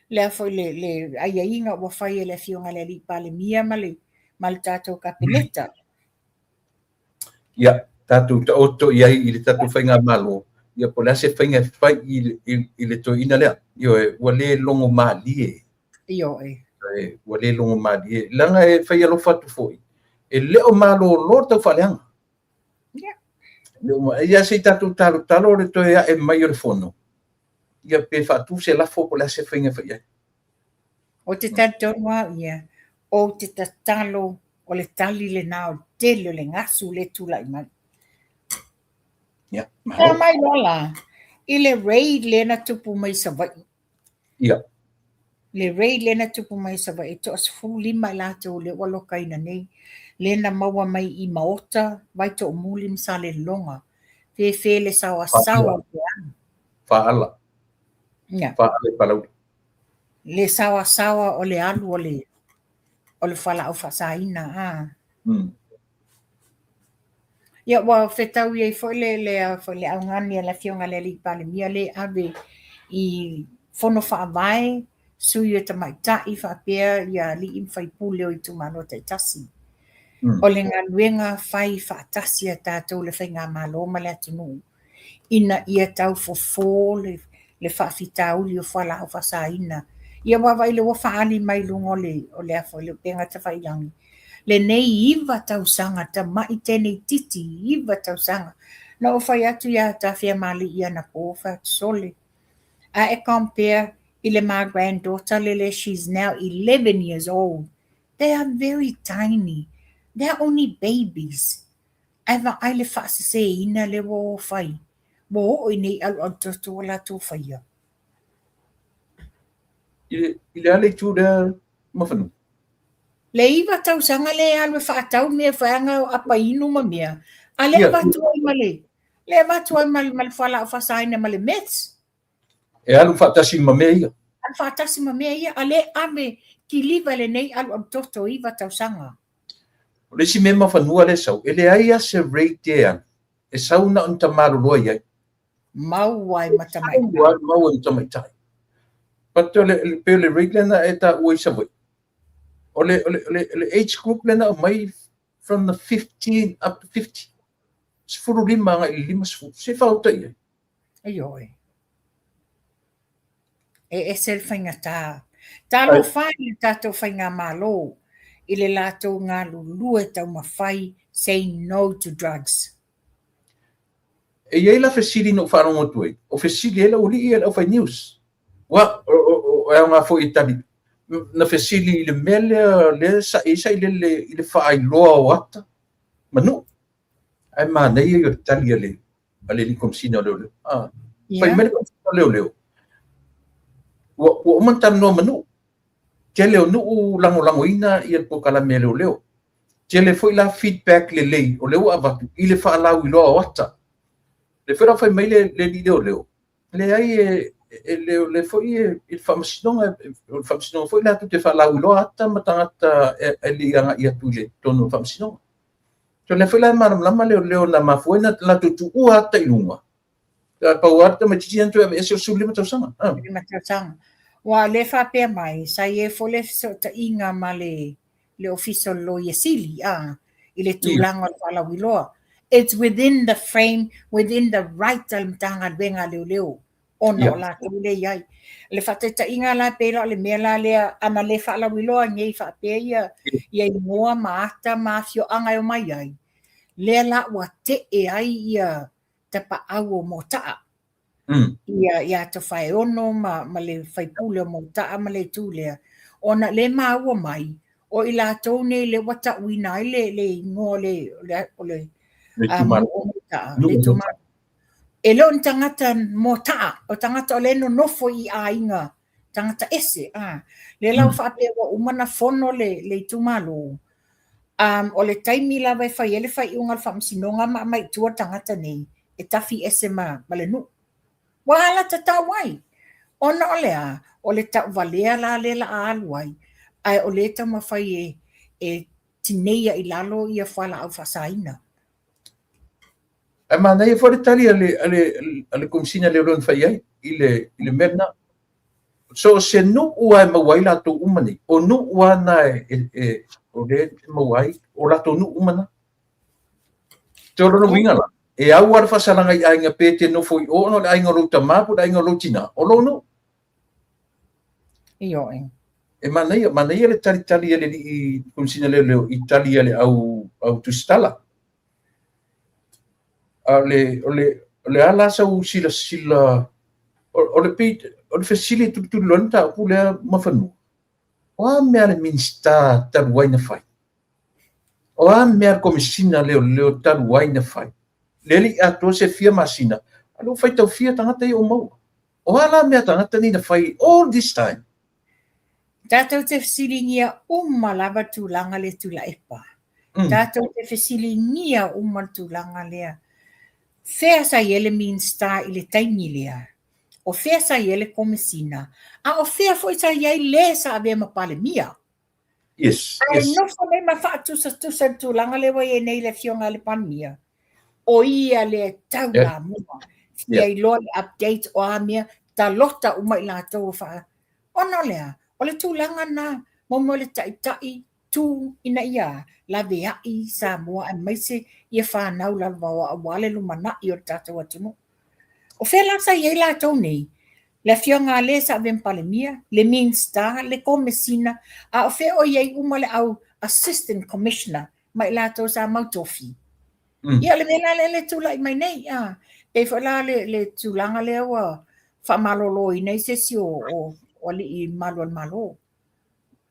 le a foi le le aiaiga ua fai e le Afioga i le Alii Palemia ma le ma le tatou Kapeneta. Ia, tatou taoto i ai i le tatou faigamalo, ia po o le a se faiga e fai i, i, i le toeaina lea. Ioe, ua le logo malie. Ioe. Ua le logo malie. Leaga e fai alofa atu foi, e le o malolo le tau faaleaga. Ia. Ia se i tatou talotalo le toe ae mai o le fono, ia pe faatu se lafo po o le a se faiga e fai i ai. Ou te talitonu au ia, ou te tatalo o le tali lena o le tele o le gasu lea e tulai mai. Ia, malo. mai loa la, i le raid lea na tupu mai Savaii. Ia. Le raid lea na tupu mai Savaii, e toa-15 i latou lea ua lokaina nei, lea na maua mai i Maota, Vaitoomuli ma Salelologa. Fefe le saoasaoa o le alu. Faaala. Ia. Faaala i Palauli. Le saoasaoa o le alu o le o le fualaau faasaina a. Ia ua fetaui ai foi le le foi le augani a le Afioga i le Alii Palemia lea e ave i fono faavae, sui o tamaitai faapea ia alii ma faipule o itumalo taitasi. O le galuega fai faatasi a tatou le faigamalo ma le atunuu ina ia tau fofo le faafitauli o fualaau faasaina. Ia ua vaai lea ua faaali mai i luga o le o le a foi le upega tafailagi lenei 9 tausaga, tamai teine itiiti 9 tausaga Na ou fai atu ia Tafiamali'i anapo, fai atu, Sole, a e compare i le ma granddaughter lele, she's now 11 years old. They are very tiny. They are only babies. Ae vaai le faaseseina lea ua o fai. Ua oo i nei alualu toto ua latou faia. I le a le itu lea Mafanua? Le 9 tausaga lea e alu e faatau mea foi aga o apa inu ma mea, a lea avatu ai ma le, lea avatu ai ma le fualaau faasaina ma le meths. E alu faatasi ma mea ia. Alu faatasi ma mea ia, a lea ave kiliva lenei alualu toto 9 tausaga. O le isi mea Mafanua lea e sau, e leai lava se rate e alu, e sau na o ni tamaloloa i ai. Maua ai ma tamaitai. Maua ai ma tamaitai. But o le, pei o le rate lea na e taua i Savaii, o le, o le, o le, o le age group lea na aumai from the 15 up to 50. 15 agai i le 50. Se i faaauta i ai. Ioe. E ese le faigata. Talofa i le tatou faigamalo i le latou galulue taumafai say no to drugs. E i ai la fesili na ou faalogo atu ai, o fesili ai le aualii ia le aufai news. Ua, e aoga foi e tali. Na fesili i le mea lea, lea sa i ai sailele i le faailoa o ata ma nuu. Ae manaia ia o le tali a le a le alii Komesina o Leoleo. Ah, fai mai le Komesina o Leoleo, ua uma ona talanoa ma nuu. Tele o nuu lagolagoina ia le polokalame a leoleo. Tele foi la feedback lelei o lea ua avatu i le faalauiloa o ata. Lea foi la fai mai le alii leoleo, leai e le foi e i le faamasinoga, o le faamasinoga foi latou te faalauiloa ata ma tagata e le i agai atu i le totonu o le faamasinoga. So lea foi la e malamalama leoleo na mafua ai na latou tuua ata i luga. Ae pau lava le tamaitiiti na toe aveese o le 15 tausaga. 15 tausaga. Ua o lea faapea mai, sa i ai foi le fesootaiga ma le le Ofisa o le Loia Sili a, i le tulaga o le faalauiloa. It's within the frame, within the right a le Matagaluega a Leoleo ona o latou lea i ai. O le faataitaiga la, pei la o le mea la lea, ana le faalauiloa nei faapea ia, ia igoa ma ata ma afioaga e omai ai, lea la ua tee ai ia tapaau o Mota'a. Ia, ia Tofaeono ma, ma le faipule o Mota'a ma le itu lea, ona lea e maua mai, o i latou nei lea ua ta'uina ai le, le igoa o le, o le, o le, o Mota'a, le itumalo. E le o ni tagata Mota'a, o tagata o lea e nonofo i aiga tagata ese, a. Lea la ua faapea ua uma ona fono le, le itumalo, um, o le taimi lava e fai ai le faaiuga a le faamasinoga ma aumai i tua le tagata nei, e tafi ese ma, ma le nuu. Ua alatatau ai, ona o le a? O le tauvalea la lea la a alu ai, ae o lea e taumafai e, e tineia i lalo ia fualaau faasaina. Ae manaia foi le tali a le, a le, a le Komesina Leoleo na fai ai i le, i le mea lena. So o se nuu lava e maua ai latou uma nei, o nuu lava na e, e, e, o lea e maua ai, o latou nuu uma na. Te o lona uiga la, e au lava le faasalaga i aiga pe te nofo i o ona o le aiga o lou tama po o le aiga o lou tina, o lou nuu. Ioe. E manaia, manaia le talitali a le alii Komesina Leoleo i tali a le au, au tusitala. A o le, o le, o le a la sau silasila, o le pei, o le fesili e tulituliloa ai le mataupu lea Mafanua, o a mea a le Minisita talu ai na fai? O a mea a le Komesina Leoleo talu ai na fai? Lea e le i atoa se fia masina, a o lea ua faitau fia tagata ia ua maua. O a la mea a tagata nei na fai all this time? Tatou te fesiligia uma lava le tulaga lea Tuilaepa. Tatou te fesiligia uma le tulaga lea. Fea sa i ai le Minisita i le taimi lea? O fea sa i ai le Komesina? A o fea foi sa i ai le sa avea ma Palemia? Yes, Ae yes. nofo nei ma faatusatusa i le tulaga lea ua i ai nei le Afioga i le Palemia. O ia lea e tau lamua. Fia iloa le update o a mea, talota uma i latou o faa... Ona o le a? O le tulaga lena, mo mea o le taitai tu ina ia laveai Samoa aemaise ia fanau lalovaoa aua le lumanai o le tatou atunuu. O fea la sa i ai latou nei? Le afioga a le sa avea ma Palemia, le Minista, le Komesina, a o fea o i ai uma le au Assistant Commissioner ma i latou sa mau tofi? Ia, o le mea la lea le tulai mai nei, a. Pei foi la le, le tulaga lea ua faamaloloina ai se isi o, o, o alii malu o le Malo.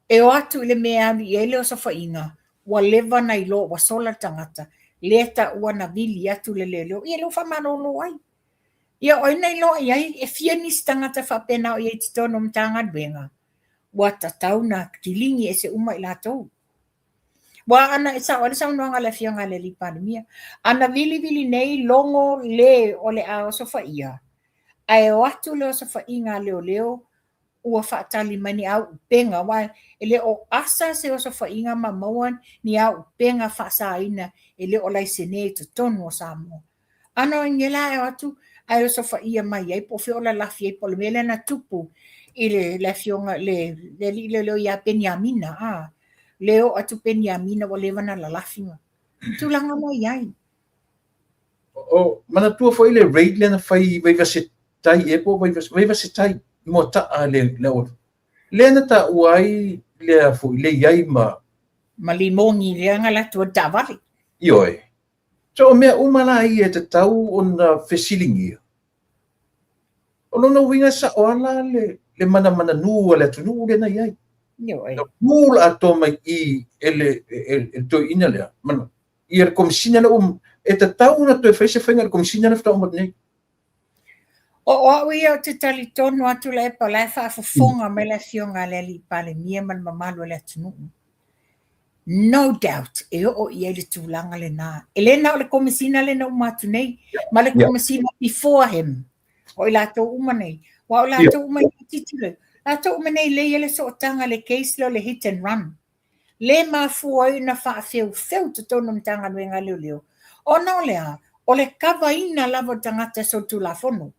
E o atu i le mea e alu i ai le osofaiga, ua leva ona iloa ua sola le tagata, lea taua na vili atu le leoleo, ia lea ua faamalolo ai. Ia o ai na iloa i ai e fia nisi tagata faapena o i ai i totonu o Matagaluega, ua tatau ona kiligi ese uma i latou. Ua ana e sao ai le saunoaga a le Afioga i le Alii Palemia, ana vilivili nei logo le o le a osofaia, ae o atu le osofaiga a leoleo ua faatali mai ni auupega, aua e le o asa se osofaiga ma maua ni auupega faasaina e le o laisene i totonu o Samoa. Ana o i la e o atu ae osofaia mai ai po o fea o lalafi ai, po o le mea lea na tupu i le, le afioga le, le alii leoleo ia Peniamina, a le oo atu Peniamina ua leva na lalafi ma tulaga na i ai. O, manatua foi le raid lea na fai i Vaivasetai ea po o Vaivasetai i Moataa le, le auala. Lea na taua ai lea foi le i ai ma Ma limogi lea na alu atu ai le taavale. Ioe. So o mea uma la ia e tatau ona fesiligia. O lona uiga e sao lava la le, le manamananū a le atunuu lea na i ai. Ioe. Na rule atoa mai i e le, e, e, e le toeaina lea. Mana, ia le Komesina lea ua, e tatau ona toe fai se faiga i le Komesina lea faatoa uma atu nei. O, o au ia ou te talitonu atu Laepa, o la e faafofoga mai le Afioga a le Alii Palemia ma le mamalu o le atunuu. No doubt e oo i ai le tulaga lena. E le na o le Komesina lea na uma atu nei, ma le Komesina before him. O i latou uma nei. Aua o latou uma nei, tilotilo, latou uma nei lea e i ai le sootaga le case lea o le hit and run. Le mafua ai ona faafeufeu totonu o Matagaluega a Leoleo, ona o le a? O le kavaina lava o le tagata e solitulafono.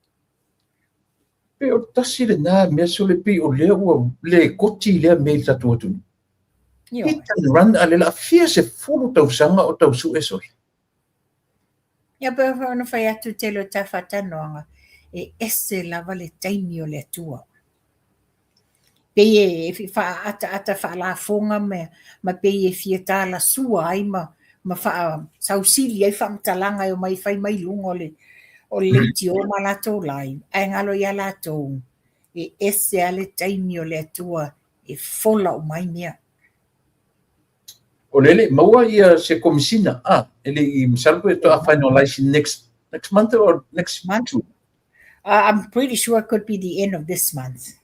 Pei o le tasi lena mea sole pei o lea ua le koti lea mea i le tatou atunuu. Hit and run a le la fia 10 tausaga o tau sue sole. Ia pei foi ona fai atu tele o ta faatanoaga, e ese lava le taimi o le Atua. Pei e faaataata faalafoga ma, ma pei e fia talasua ai ma, ma faasausili ai faamatalaga e omai e fai mai luga o le, o le leitio ma latou live, ae galo ia latou, e ese lava le taimi o le Atua e fola uma ai mea. O lea e le i maua ia se Komesina, a, e le i masalo pe faatoa finalize next, next month or next month. I'm pretty sure it could be the end of this month.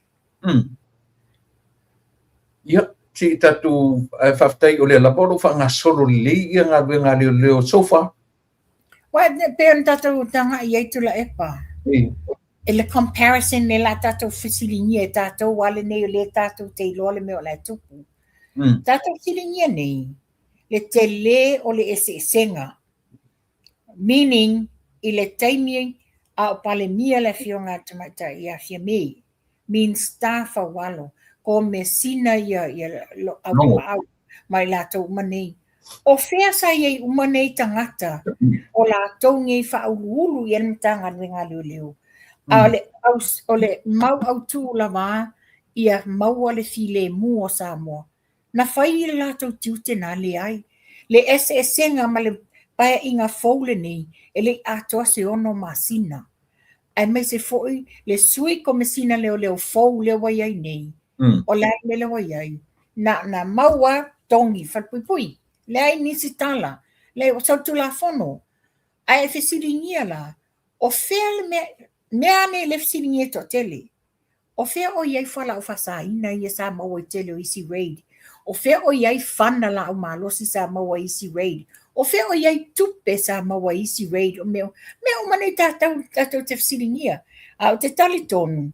Ia, se i tatou ae faafetai o lea lava o lo o faagasolo lelei ia galuega a leoleo so far. Well, pei ona tatou tagai i ai Tuilaepa. E le comparison le la tatou fesiligia e tatou a lenei o lea tatou te iloa le mea o la e tupu. Tatou fesiligia nei le tele o le eseesega. Meaning i le taimi a o Palemia le Afioga a Tamaitai ia Fiame, Minista Faualo, Komesina ia ia Auimaau ma i latou uma nei. O fea sa i ai uma nei tagata o latou nei faauluulu i ai le Matagaluega a Leoleo, a o le, o le mau autū lava ia maua le filemu o Samoa. Na fai le latou tiute na? Leai. Le eseesega ma le paeaiga fou lenei, e le i atoa se 6 masina. Aemaise foi le Sui Komesina Leoleo fou lea ua i ai nei, o le a le mea lea ua i ai? Na ona mau lava togi falepuipui, leai nisi tala, leai, ua solitulafono. Ae e fesiligia la, o fea le mea, mea lava nei lea e fesiligia e toatele, O fea o i ai fualaau faasaina ia sa maua i tele o isi raid? O fea o i ai fana laau malosi sa maua i isi raid? O fea o i ai tupe sa maua i isi raid? O mea, mea uma nei tatou, tatou te fesiligia. A ou te talitonu,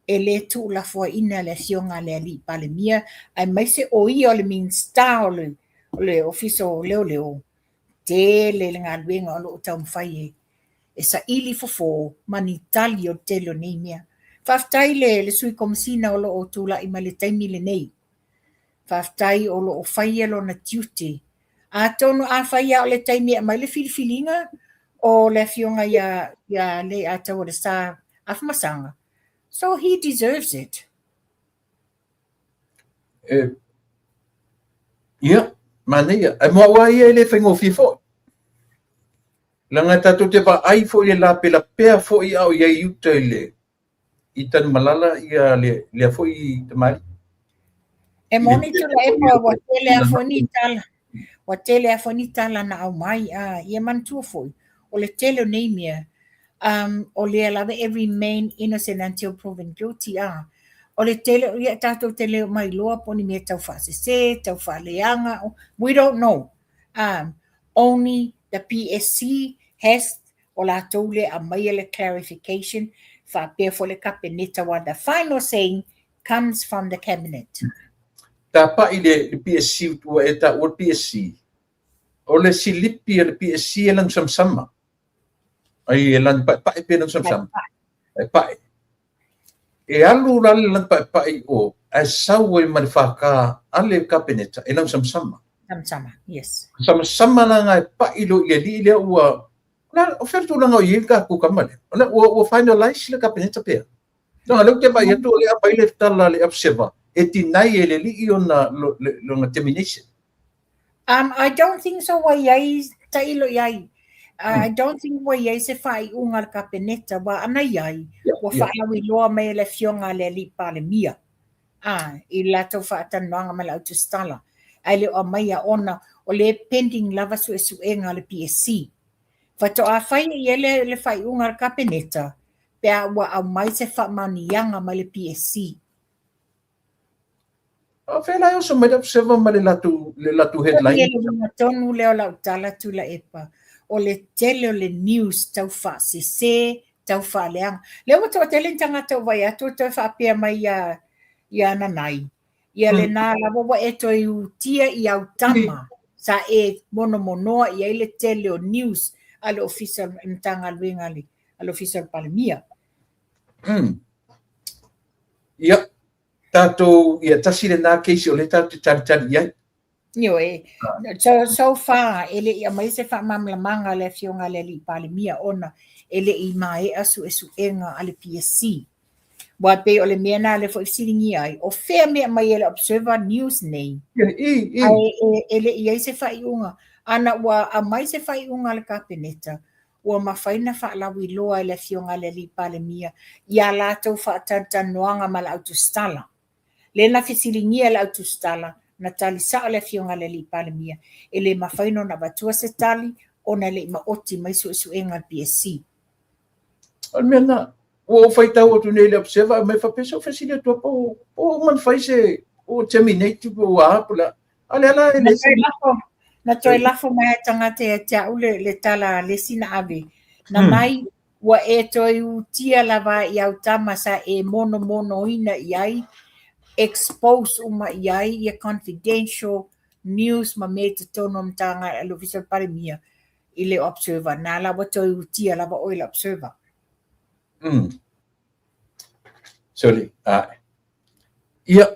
e le tuulafoaiina le Afioga a le Alii Palemia, aemaise o ia o le Minisita o le, o le Ofisa o Leoleo, tele le galuega o lo o taumafai e e saili fofo ma ni tali o le tele o nei mea. Faafetai le, le Sui Komesina o lo o tulai mai le taimi lenei. Faafetai o lo o faia lona tiute. Atonu afai lava o le taimi e aumai le filifiliga o le afioga ia, ia Leiataualesa Afamasaga, so he deserves it. E, ia, manaia. Ae mo au lava ia e le faigofie foi. Leaga e tatou te vaai foi i le lapelapea foi a o i ai i uta i le i Tanumalala ia le lea foi tamalii. E moni Tuilaepa ua tele lava foi ni tala, ua tele lava foi ni tala na aumai, a ia manatua foi, o le tele o nei mea, um, o lea lava e remain innocent until proven guilty, a o le tele, ia tatou te le o mailoa po o ni mea tau faasese, tau faaleaga, we don't know. Um, only the PSC has o latou lea e aumaia le clarification faapea foi le Kapeneta aua the final saying comes from the Cabinet. Tapa'i le PSC ua e taua le PSC, o le silipi a le PSC e lanu samasama. Ai e lanu paepae pe lanu samasama. Paepae. E alu la le lanu paepae i o, ae sau ai ma le FK a le Kapeneta e lanu samasama. Samasama, yes. Samasama la nga e pa'i loa i le alii lea ua, la, o fea le tulaga o i ai le tatou tama lea? O lea ua, ua finalize le Kapeneta pea. Leaga o lea ou te vaai atu o lea e aumai le tala a le Observer e deny e le alii ona, lona termination. Um, I don't think so ua i ai tailo i ai. I don't think ua i ai se faaiuga a le Kapeneta, aua ana i ai, ua faalauiloa mai e le Afioga a le Alii Palemia, a, i le latou faatalanoaga ma le autusitala, ae le o aumaia ona o lea e pending lava suesuega a le PSC. Faatoa fai i ai le, le faaiuga a le Kapeneta pe a ua aumai se faamaoniaga mai le PSC. A fea la e oso mai le Observer ma le latou, le latou headline? Ia le uiga tonu lea o lau tala Tuilaepa, o le tele o le news tau faasese, tau faaleaga. Lea ua toatele ni tagata ua vaai atu ua toe faapea mai ia, ia Nanai, ia lena lava ua e toe utia i au tama sa e monomonoa i ai le tele o news a le Ofisa, le Matagaluega a le, a le Ofisa o le Palemia. Ia, tatou, ia tasi lena case o lea tatou te talitali i ai. Ioe. So, so far, e le i aumai se faamalamalamaga a le Afioga a le Alii Palemia ona e le i maea suesuega a le PSC. Aua e pei o le mea lena lea foi e fesiligia ai, o fea mea aumai e le Observer News nei? Ae e, e le i ai se faaiuga. Ana ua aumai se faaiuga a le Kapeneta, ua mafai ona faalauiloa e le Afioga a le Alii Palemia i a latou faatalatalanoaga ma le autusitala. Lea na fesiligia e le autusitala, na tali sao le Afioga a le Alii Palemia, e le mafai ona avatua se tali ona e le i maoti mai suesuega a le PSC. O le mea lena, ua ou faitau atu nei i le Observer, aumai faapea se ou fesili atu po o ua uma ona fai se, ua terminate po ua a po o le a. A lea la e le Na toe lafo mai e tagata ia te au le, le tala a le isi na ave. Na mai, ua e toe utia lava i au tama sa e monomonoina i ai, expose uma i ai ia confidential news ma mea i totonu o Matagaluega a le Ofisa o le Palemia i le Observer. Na la ua toe utia lava oe i le Observer. Sorry. Ah. Ia,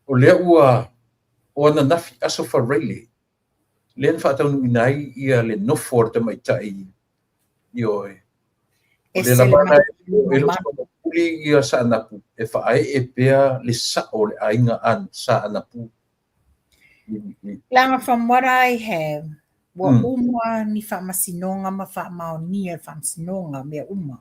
o lea ua o ananafi Aso Faraile, lea na faataunuuina ai ia le nofo a le tamaitai, ioe. O lea lava na e le o soalaupule ia Saanapu e faaee pea le sao o le aiga a Saanapu. Leaga from what I have, ua uma ni faamasinoga ma faamaonia e le faamasinoga mea uma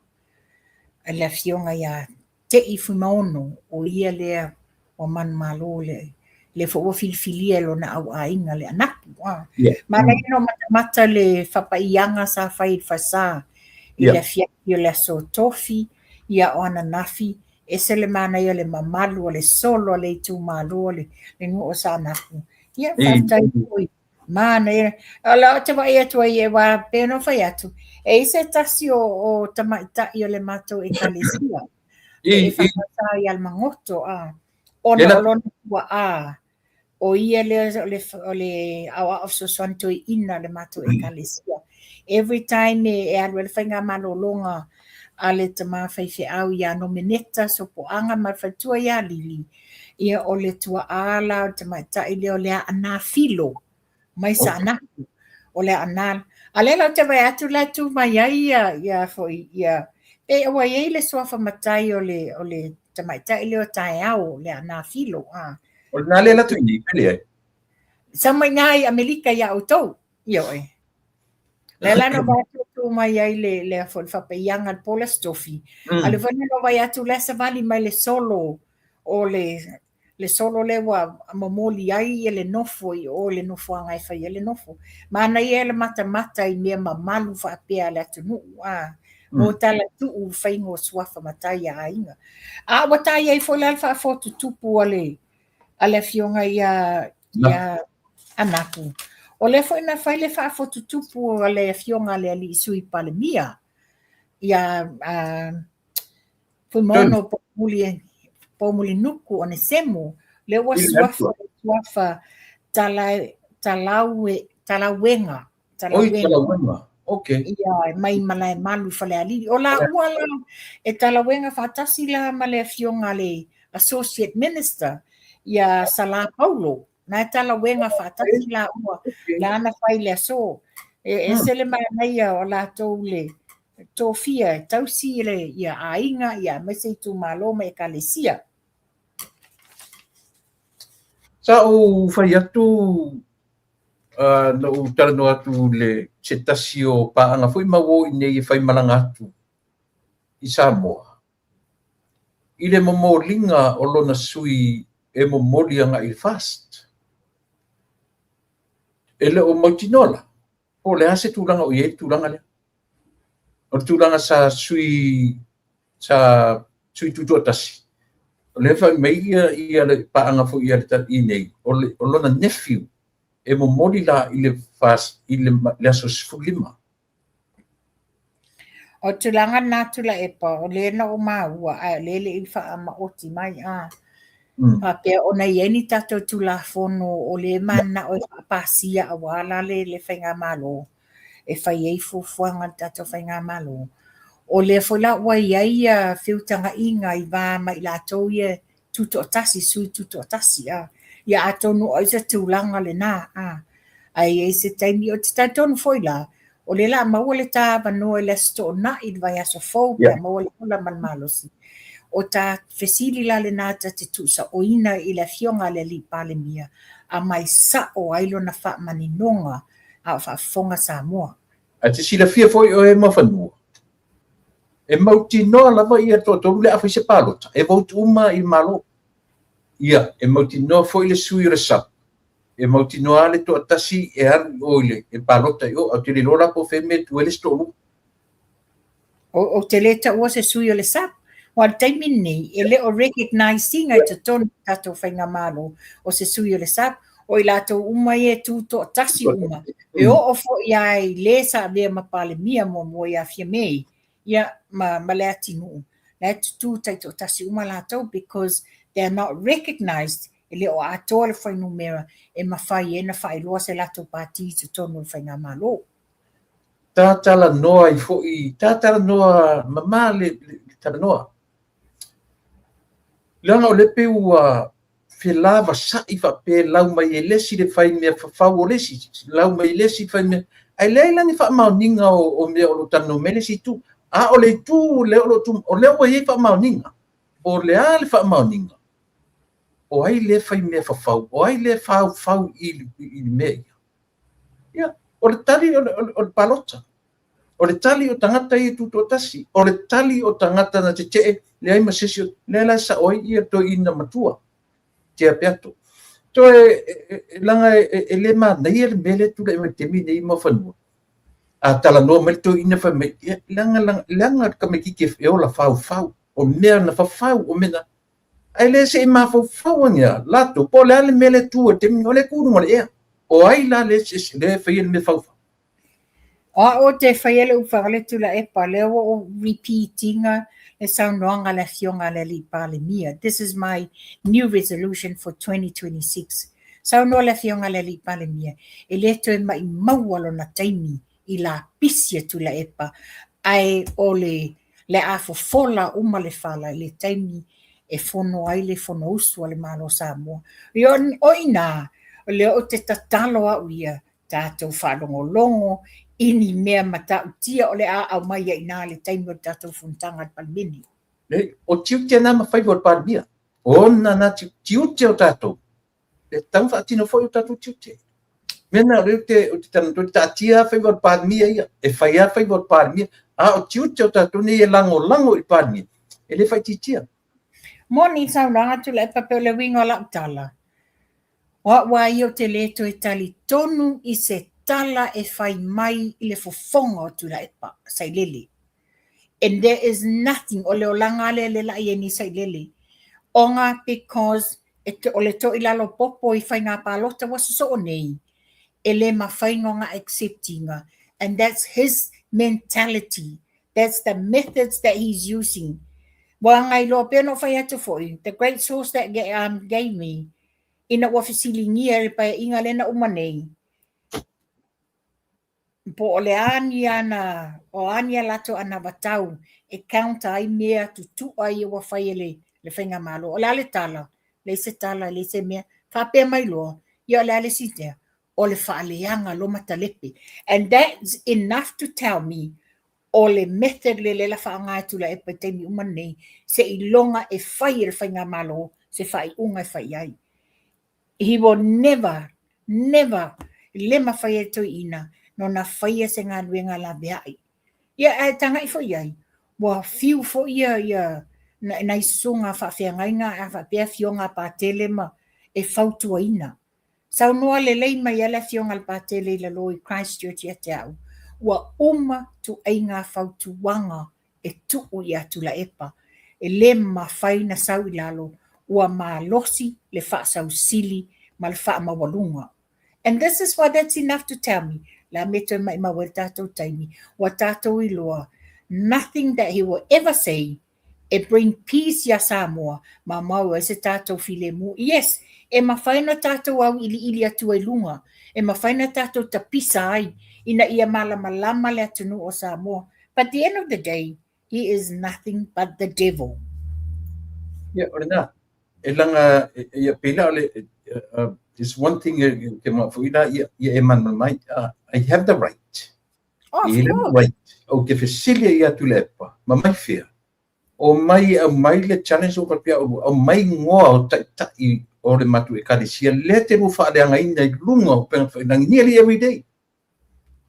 a le afioga ia Te'i Fuimaono, o ia lea ua manumalo le lea foi ua filifilia e lona au aiga le Anapu. Ah. Yeah. Manaia no matamata le fapaiaga sa fai i le falesa i le afiafi o le aso Tofi, ia o ananafi, ese le manaia o le mamalu o le solo a le itumalo le, le nuu o Saanapu. Ia, faafetai foi. Manaia. O la ou te vaai atu ai e wā, pei ona fai atu, e i se tasi o, o tamaitai o le matou ekalesia. E whakatā i Almagoto, a. Ona o lona tua'a, o ia lea o le, o le aoao fesoasoani toeaina o le matou ekalesia. Every time e, e alu ai le faigamalologa a le tama faifeau ia Nomeneta Sopoaga ma le faletua ia Lili, ia o le tua'a la o le tamaitai lea o le Aana Filo mai Saanapu. O le Aana. A lea la ou te vaai atu la e tu mai ai ia, ia foi, ia, pei ua i ai le suafa matai o le, o le tamaitai lea o Taeao, le Aana Filo. A. O lena lea la tu i nei, pe leai? Sau mai i ina i Amerika iā outou, ioe. Lea la na vaai atu mai ai le le foi le faapaiaga le Paula Stofi. A le foi na vaai atu la savali mai le solo o le solo le ua momoli ai ia le nofo i o le nofoaga e fai ai le nofo. Manaia le matamata i mea mamalu faapea a le atunuu a mo tala tuu faiga o suafa matai a aiga. A ua tai ai foi la le faafotutupu a le afioga ia Anapu. O lea foi na fai le faafotutupu a le afioga a le alii Sui Palemia ia Fuimaono Poumulinuku Onesemo, lea ua suafa suafa Talauega. Oi, Talauega. Okay. Ia, mai Malaemalu i Falealili. O la ua la e Talauega faatasi la ma le afioga le Associate Minister ia Sala Paulo. Na e Talauega faatasi la ua la na fai le aso. E ese le manaia o latou le tofia e tausi le ia aiga ia aemaise itumalo ma ekalesia. Sa ou fai atu na ou talanoa atu le se tasi o paaga foi ma ua o i inei e faimalaga atu i Samoa i le momoliga o lona sui e momoli agai i le FAST. E le o mautinoa la, po o le a se tulaga o i ai le tulaga lea. O le tulaga sa sui tutoatasi, o lea fai mai ia le paaga foi ia le i nei, o lona nephew e momoli la i le FAST i le aso 15. O tulaga na Tuilaepa, o lea na o maua, ae o lea le i faamaoti mai a. Faapea ona i ai ni tatou Tulafono o lea mananao e faapasia aua la le faigamalo e fai ai fuafuaga a le tatou faigamalo. O lea foi la ua i ai ia feutagaiga i va ma i latou ia tutoatasi, sui tutoatasi. Ia atonu o ai se tulaga lena. Ae i ai se taimi, o te talitonu foi la, o lea la maua le ta avanoa i le Aso Toonai i le vaiaso fou pe a maua le ola ma le malosi. O ta fesili la lena ta te tuusaoina i le afioga a le alii Palemia a mai sao ai lona faamaninoga a o faafofoga Samoa. Ae te silafia foi oe Muafanua, e mautinoa lava ia toatolu le a fai se palota, e vote uma i le Malo. Ia, e mautinoa foi le sui o le SUPP, e mautinoa le toatasi e alu i o i le e palota i o, ae ou te le iloa la po o fea mea e tu ai le isi toalua. Ou te le taua se sui o le SUPP. Aua o le taimi lenei, e le o recognise ina i totonu o tatou faigamalo o se sui o le SUPP, o i latou uma ia e tu toatasi uma. E oo foi lava i le sa avea ma Palemia muamua ia Fiame, ia, ma Leatinuu, la e tutu taitoatasi uma latou because they are not recognized, e le o atoa le fuainumera e mafai ai ona faailoa se latou pati i totonu o le faigamalo. Ta talanoa ai foi, ta talanoa mama le talanoa. Leaga o lea pei ua felavasai faapea lau mai e le isi le fai mea fafau o le isi, lau mai e le isi fai mea. Ae leai la ni faamaoniga o mea o lo o talanoa mai le isi itu. A o le itu lea o lo o tu, o lea ua i ai faamaoniga. O le a le faamaoniga? O ai lea fai mea fafau? O ai lea faufau i le mea ia? Ia, o le tali o le palota. O le tali o tagata ia tutoatasi. O le tali o tagata na tetee, leai ma se isi, lea la e sao ai ia toeaina matua. Tea Peato. Toe, leaga e le manaia le mea lea e tulai mai i le taimi lenei i Muafanua. A talanoa mai le toeaina fai mai, ia, leaga le tamaitiiti e ola faufau. O mea na fafau, o mea na... Ae le se i mafaufau ane lava latou, po o le a le mea lea e tu ai i le taimi lenei, o lea e tu i luga o le ea. O ai la lea e faia le mea faufau? O au ou te faia le upu le Tuilaepa, lea ua ou repeat ina le saunoaga a le afioga a le alii Palemia. This is my new resolution for 2026. Saunoa le afioga a le alii Palemia, e le toe maimau lona taimi i lapisi a Tuilaepa, ae o le a fofola uma le fala i le taimi e fono ai le Fonousu a le Malo o Samoa. O i nā, o lea ou te tatalo au ia, tatou faalogologo i ni mea matautia o le a aumai ai i nā le taimi o le tatou fonotaga a le Palemene. O tiute na ma faiva o le Palemia. O ona na tiute o tatou. E tatau ona faatino foi o tatou tiute. Mea na o lea ou te talanoa atu, taatia lava faiva o le Palemia ia, e fai lava faiva o le Palemia, a o tiute o tatou nei e lagolago i le Palemia, e le faaitiitia. Moni saunoaga Tuilaepa pei o le uiga o lau tala, o au lava ia ou te le toe talitonu i se tala e fai mai i le fofoga o Tuilaepa Sailele. And there is nothing, o le olaga lava lea lea o le a i ai nei Sailele, ona because o le toilalo popo i faiga palota ua sosoo nei, e le mafai ona accept ina, and that's his mentality, that's the methods that he's using. Ua gailoa pea ona ou fai atu foi, the great source that gave me, ina ua fesiligia e le paeaiga lea na uma nei, po o le a ni ana, o a ni a latou anavatau e counter ai mea tutua ia ua fai e le faigamalo. O le a le tala? Leai se tala, leai se mea. Faapea mai loa, ia o le a le isi mea? O le faaleaga loa ma talepe. And that's enough to tell me o le method lea lea la faaaoga e Tuilaepa i taimi uma nei, seiloga e fai e le faigamalo se faaiuga e fai ai. He will never, never, le mafai e toeaina nona faia se galuega laveai. Ia, ae tagai foi i ai, ua fiu foi ia, ia nai susuga faafeagaiga a faapea afioga a Patele ma e fautuaina. Saunoa lelei mai a le afioga a le Patele i lalo i Christchurch ia te au, ua uma tuaiga fautuaga e tuu ia Tuilaepa, e le mafai na sau i lalo, ua malosi le faasausili ma le faamaualuga. And this is why that's enough to tell me, le a mea e toe maimau ai le tatou taimi, ua tatou iloa, nothing that he will ever say e bring peace iā Samoa, ma mau ai se tatou filemu. Yes, e mafai ona tatou auiliili atu ai i luga, e mafai ona tatou tapisa ai ina ia malamalama le atunuu o Samoa. But at the end of the day, he is nothing but the devil. Ia, o lena. E laga, ia, pei la o le, there's one thing e te manao foi la, ia, ia e malamalama mai, I have the right. Oh, of course. Right. Ou te fesili ai ia Tuilaepa, ma mai fea, o mai e aumai le challenge o faapea o aumai igoa o taitai o le matou ekalesia lea te lua faaleagaina i luga o upega tafailagi nearly every day.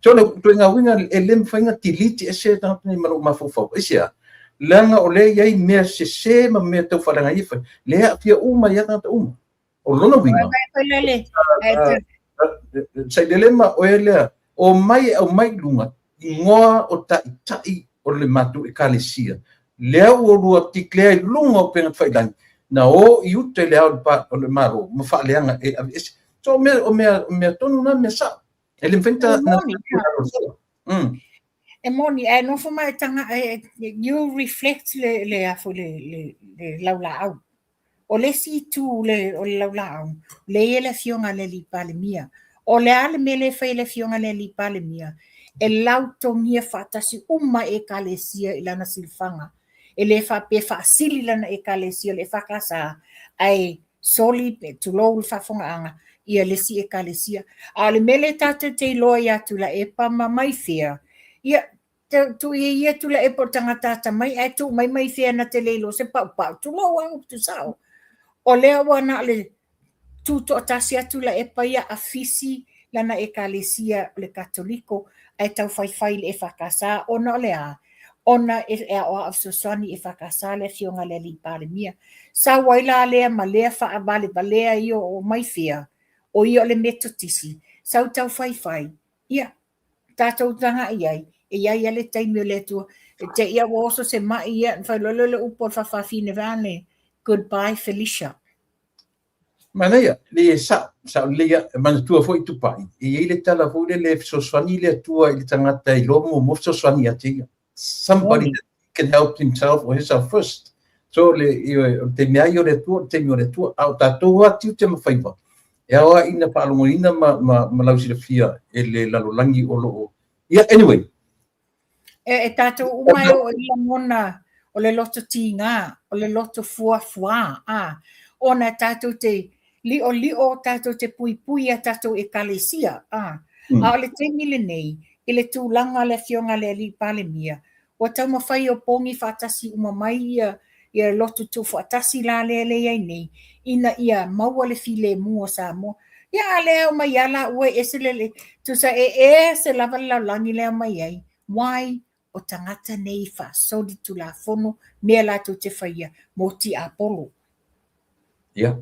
So le ituaiga uiga e le mafai ona delete ese tagata nei ma lou mafaufau. Aisea? Leaga o lea e i ai mea sese ma mea tau faaleaga ia e fai, lea e aafia uma ai lava tagata uma. O lona uiga, Sailele ma oe lea, omai e aumai i luga igoa o taitai o le matou ekalesia, lea ua lua declare i luga o upega tafailagi, na o i uta i le ao o le Malo ma faaleaga e aveese. So o mea, o mea, o mea tonu na, mea sao. E le mafai ona E moni, ae nofo ma e taga, you reflect le, le, a foi, le, le laulaau. O le isi itu o le, o le laulaau, lea e i ai le afioga a le alii Palemia. O le a le mea lea e fai e le afioga a le alii Palemia? E lautogia faatasi uma ekalesia i lana silafaga. E le faapea e faasili lana ekalesia o le EFKS, ae soli, tulou le faafofogaaga, ia le isi ekalesia. A o le mea lea tatou te iloa ia Tuilaepa ma Maifea, ia, tuu ia ia Tuilaepa o le tagata atamai, ae tuu mai Maifea na te le iloa se paupau, tulou lava upu tuusao. O lea ua na o le tutoatasi lava Tuilaepa ia afisi lana ekalesia o le Katoliko ae taufaifai i le EFKS ona o le a? Ona e aoao fesoasoani i EFKS le afioga i le alii Palemia. Sau ai la lea ma lea faavalevalea ia o Maifea, o ia o le Metotisi, sau taufaifai, ia, tatou tagai ai, e i ai lava le taimi o le Atua, e te i lava ua oso se mai, ia, ona fai loa lea o le upu a le faafafine vaeane, goodbye Felicia. Manaia, leai e sao, sao lelei lava. E manatua foi Tupai, e i ai le tala foi lele e fesoasoani le Atua i le tagata e iloa muamua fesoasoani ia te ia. Somebody that can help himself or herself first. So le, ioe, o le taimi lava ia o le Atua, o le taimi o le Atua, a o tatou lava tiute ma faiva, e ao lava ina faalogoina ma, ma, ma lausilafia e le lalolagi o lo o... Ia, anyway. E, e tatou uma e oo i lagona o le loto tigā, o le loto fuafuā, ā, ona e tatou te liʻoliʻo, tatou te puipui i a tatou ekalesia, ā. A o le taimi lenei, i le tulaga o le afioga a le Alii Palemia, ua taumafai e opogi faatasi uma mai ia ia lotu tuufaatasi la lea le i ai nei, ina ia maua le filemu o Samoa. Ia a lea o mai ala ua e ese le tusa e ese lava le lalolagi lea aumai ai. Why? O tagata nei faasoli tulafono mea latou te faia mo tiapolo. Ia.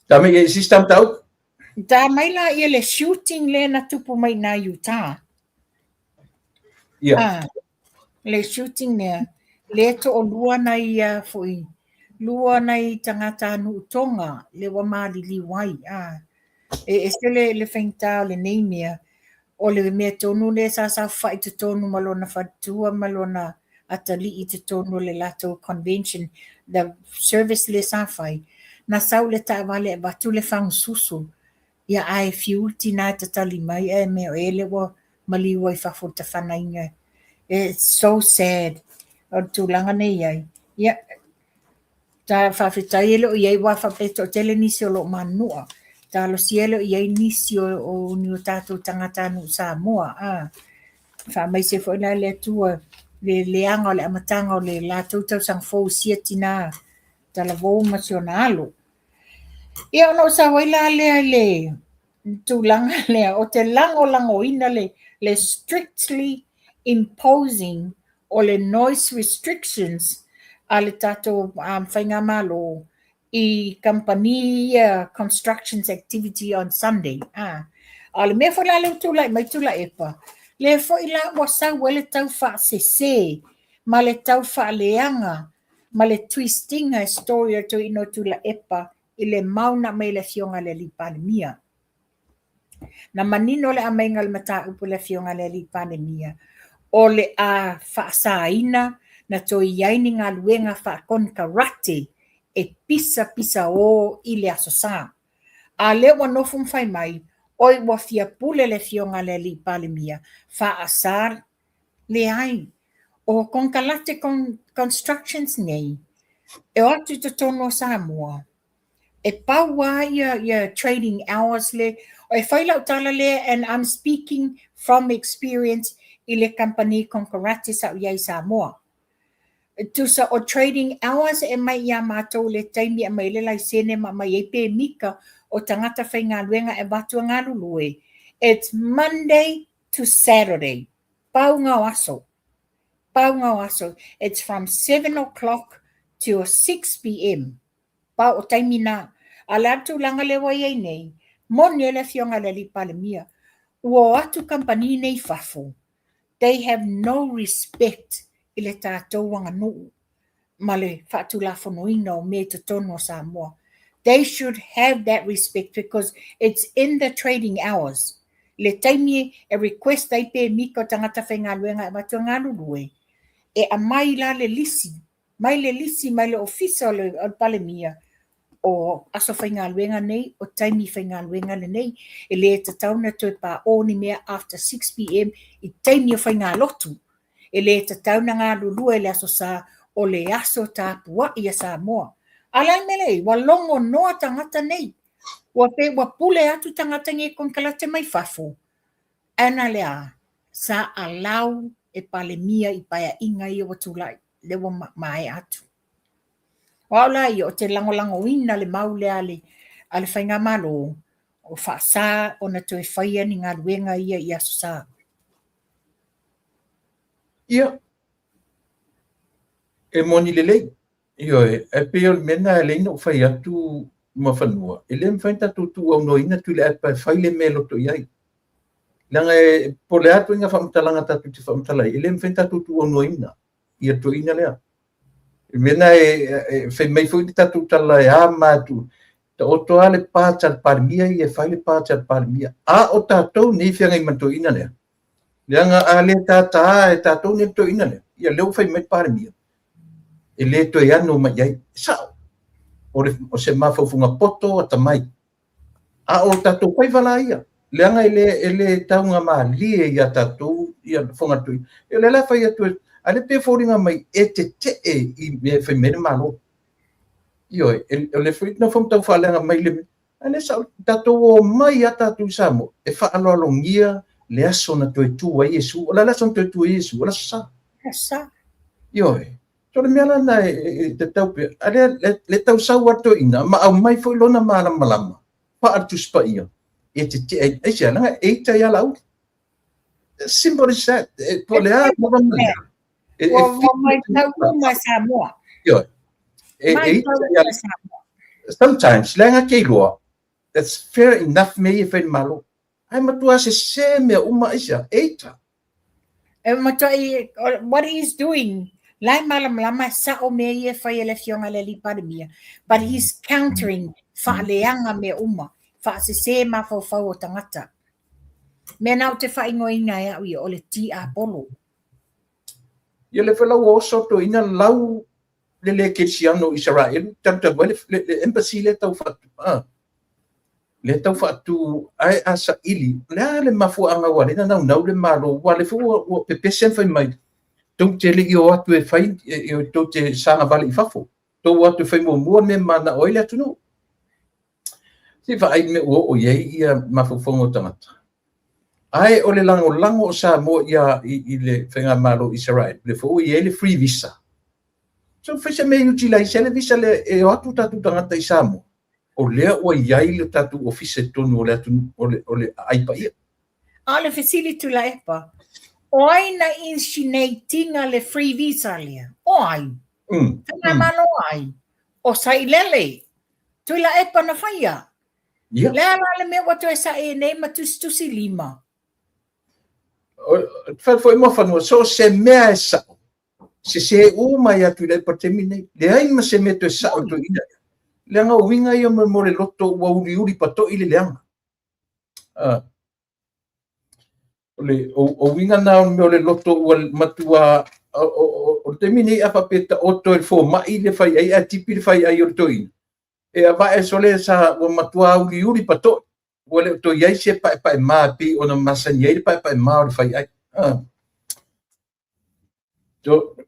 Ta mai e system tau. Ta mai la ia le shooting lea na tupu mai na Utah. Ia. Ah, le shooting lea, lea to'olua nai ia foi, lua nai tagatanuu Tonga lea ua maliliu ai. Ah, e ese le faigata o lenei mea, o le mea tonu lea sa saofafai i totonu ma lona faletua ma lona atalii i totonu o le latou convention, the service lea sa fai, na sau le taavale e avatu le fagususu, ia ae fiu le tina e tatali mai ae mea o ea lea ua maliu ai i fafo i le tafanaina. It's so sad o le tulaga nei i ai. Ia, ta faafetai e le o i ai aua faapea e toatele nisi o lo o manunua. Talosia e le o i ai nisi o ni o tatou tagatanuu Samoa. A, faamaise foi la le Atua le leaga o le amataga o le latou tausaga fou i sia tina talavou ma si ona alo. Ia ona ou sau ai la lea i le tulaga lea, ou te lagolagoina le strictly imposing o le noise restrictions a le tatou faigamalo i kamupani ia constructions activity on Sunday. A o le mea foi la lea ua tulai mai Tuilaepa, lea foi la ua sau ai le tau faasese ma le tau faaleaga ma le twistinga e story o le toeaina o Tuilaepa i le mau na aumai e le Afioga i le Alii Palemia. Na manino le aumaiga o le mataupu e le Afioga i le Alii Palemia, o le a faasaina na toe i ai ni galuega faakonekarate e pisapisaō i le Aso Sa. A lea ua nofo ma fai mai, oi ua fia pule le Afioga i le Alii Palemia, faasa Leai. O konekarate constructions nei, e o atu i totonu o Samoa, e pau lava ia trading hours le, e fai lau tala lea and I'm speaking from experience i le kamupani konekarate sa ou i ai i Samoa. Tusa o trading hours e aumai ia matou i le taimi e aumai ai le laisene ma aumai ai pemika o tagata faigaluega e avatu e galulue, it's Monday to Saturday, pauga o aso, pauga o aso, it's from 7 o'clock till 6 p.m., pau o taimi na. A o le a le tulaga lea ua i ai nei? Moni ai le Afioga i le Alii Palemia, ua o atu kamupani nei i fafo, they have no respect i le tatou aganuu ma le faatulafonoina o mea i totonu o Samoa. They should have that respect because it's in the trading hours. Le taimi e request ai pemika o tagata faigaluega e avatu e galulue, e aumai la le lisi, mai le lisi mai le ofisa o le Palemia, o aso faigaluega nei, o taimi faigaluega lenei. E le tatau ona toe paʻō ni mea after 6 p.m. i taimi o faigalotu. E le tatau ona galulue i le Aso Sa, o le aso tapuai a Samoa. A o le a le mea lea e i ai? Ua logonoa tagata nei. Ua pei ua pule atu tagata nei konekarate mai fafo. Ae na le a? Sa allow e Palemia i paeaiga ia ua tulai, lea ua maea atu. O au la ia, ou te lagolagoina le mau lea a le Faigamalo, o faasa ona toe faia ni galuega ia i Aso Sa. Ia, e moni lelei. Ioe, ae pei o le mea lena e ala ai ona ou fai atu ma fanua, e le mafai ona tatou tuuaunoaina Tuilaepa e fai le mea e loto i ai. Leaga e po o le a ituaiga faamatalaga tatou te faamatala ai, e le mafai ona tatou tuuaunoaina ia le toeaina lea. O le mea lena e fai mai foi le tatou tala e a ma atu, taoto lava le part a le Palemia ia e fai le part a le Palemia. A o tatou nei e feagai ma le toeaina lea, leaga a le tātā e tatou nei le toeaina lea, ia lea ua fai mai le Palemia, e le toe ano mai i ai. E sao, o se mafaufauga poto atamai. A o tatou faiva la ia, leaga e le taugamalie ia tatou ia le fofoga tui. O lea la e fai atu, a lea pei e foliga mai e tetee i mea e fai mai le Malo. Ioe, o le foi nofo ma tau faaleaga mai le a lea sa tatou o mai a tatou i Samoa e faaaloalogia le aso na toe tu ai Iesu. O le aso na toe tu ai Iesu, o le Aso Sa. Sa. Ioe. So le mea la na e tatau pea, a lea le tau sau a toeaina ma aumai foi lona malamalama. Paa le Tusi Paia, e tetee ai. Aisea? Leaga e ita ia Laauli. Simple as that. E, po o le a lava ma le a. E, e Ua maitau uma e Samoa. Ioe. E, e ita ia Samoa. Sometimes, leaga ke iloa, that's fair enough mea ia e fai le Malo. Ae matua sese mea uma aisea? E ita. E matuai, what he is doing, la e malamalama e sa'o mea ia e fai e le Afioga i le Alii Palemia, but he's countering, faaleaga mea uma, faasese mafaufau o tagata. Mea na ou te faaigoaina e au ia, o le tiapolo. Ia lea foi la ua oso toeaina lau le le kerisiano o Isaraelu talu talu ai le, le embassy lea tau faatu a lea tau faatu ae a saili le a le mafuaaga ua ala ai ona naunau le Malo aua lea foi ua, ua pepese ma fai mai tou te le i o atu e fai e, tou te sagavale i fafo tou o atu e fai muamua le mea e manao ai le atunuu. Se i vaai i le mea ua oo i ai ia mafaufauga o tagata. Ae o le lagolago o Samoa ia i, i le faigamalo o Israel, lea foi ua i ai le free visa. So fai se mea e utilize ai le visa lea e o atu tatou tagata i Samoa. O lea ua i ai le tatou ofisa i totonu o le atunuu o le, o le aai paia. A o le fesili Tuilaepa, o ai na insinate ina le free visa lea? O ai? Faigamalo ai? O Sailele. Tuilaepa na faia. Yeah. Le a la le mea ua toe sae nei ma tusitusi lima? Fai foi mo fanua, so se mea e sao. Sese uma ia Tuilaepa taimi nei. Leai ma se mea toe sao toeaina. Leaga o uiga ia mo le loto ua uliuli pato'i le leaga. O le o uiga na o le mea o le loto ua matua o le taimi nei a faapea e taoto e le fomai le faiai ae tipi le faiai o le toeaina, e avae sole sa ua matua uliuli pato'i, ua le o toe i ai se paepaema e pei ona masani ai le paepaema o le faiai.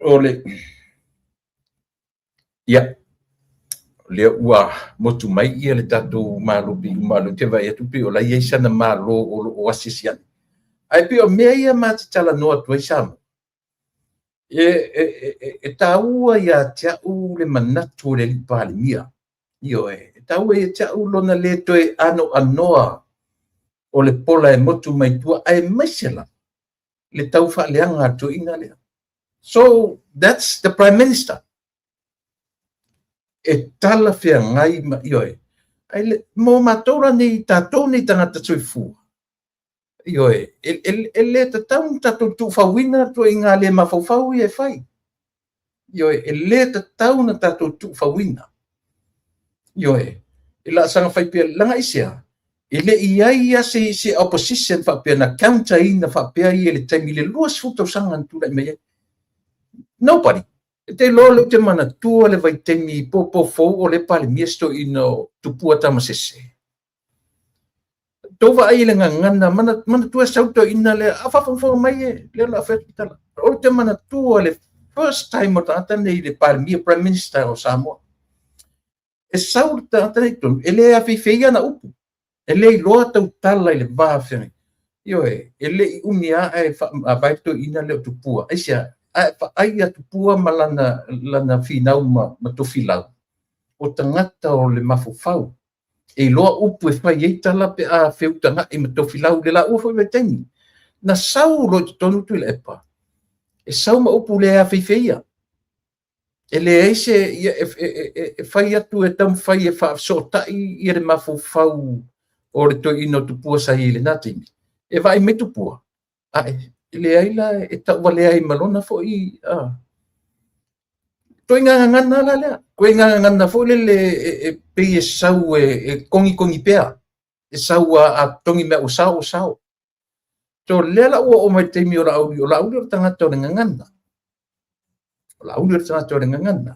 O le Ia, o lea ua motu mai ia le tatou Malo pei uma lea ou te vaai atu pei o la e i ai sana Malo o lo o asiasi ane. Ae pei o mea ia ma te talanoa atu ai Samoa, e, e, e, e taua ia te au le manatu o le Alii Palemia. Ioe, e taua ia te au lona le toe anoanoa o le pola e motu mai tua, aemaise lava le tau faaleaga a le toeaina lea. So, that's the Prime Minister. E talafeagai ma, ioe, ai le, mo matou la nei, tatou nei tagata soifua, ioe, e, e, e le tatau ona tatou tuufauina ituaiga le mafaufau ia e fai. Ioe, e le tatau ona tatou tuufauina. Ioe, e laasaga fai pea, leaga aisea? E le i ai lava se, se opposition faapea na counter ina faapea ia i le taimi i le 20 tausaga na tulai mai ai. Nobody. E te iloa o lea ou te manatua le vaitaimi i popo fou o lea e Palemia si toeaina o Tupua Tamasese. Tou vaai i le gagana, manatua e sau toeaina lea, a faafogafoga mai e, lea o le a fai atu le tala. Ou te manatua le first time o le tagata lenei i le Palemia, Prime Minister o Samoa. E sau le tagata lenei i totonu, e le afeifei ana upu, e le iloa tautala i le va feagai. Ioe, e le i umi lava ae faavae le toeaina lea o Tupua. Aisea? Ae vaai ia Tupua ma lana, lana finau ma, ma Tofilau, o tagata o le mafaufau. E iloa upu e fai ai tala pe a feutaga'i ma Tofilau i le laua foi vaitaimi. Na sau loa i totonu Tuilaepa, e sau ma upu le afeifeia. E leai se ia, e, e, e, e fai atu e taumafai e faafesootai ia le mafaufau o le toeaina o Tupua sa i ai i lena taimi. E vaai mai Tupua, ae e leai la e tauvalea ai ma lona foi a, ituaiga gagana la lea, ituaiga gagana foi lele e, e pei e sau e, e kogikogi pea, e sau a, a togi mea ua sao ua sao. So lea la ua oo mai le taimi o Laauli, o Laauli o le tagata o le gagana. O Laauli o le tagata o le gagana.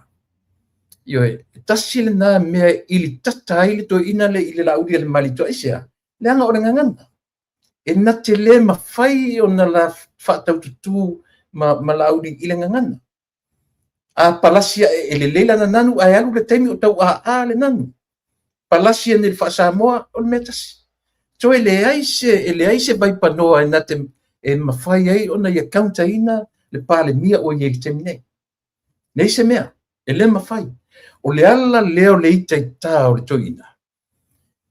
Ioe, e tasi lena mea e ilitata ai le toeaina lea i le Laauli a le Malietoa. Aisea? Leaga o le gagana. E na te le mafai ona la faataututū ma, ma Laauli i le gagana. A palasi ae e lelei lana nanu ae alu le taimi o tau aa le nanu. Palasi ane i le faa-Samoa, o le mea tasi. So e leai se, e leai se vaipanoa e na te e mafai ai ona ia counter ina le Palemia ua i ai i le taimi nei. Leai se mea, e le mafai. O le ala lea o le itaita o le toeaina.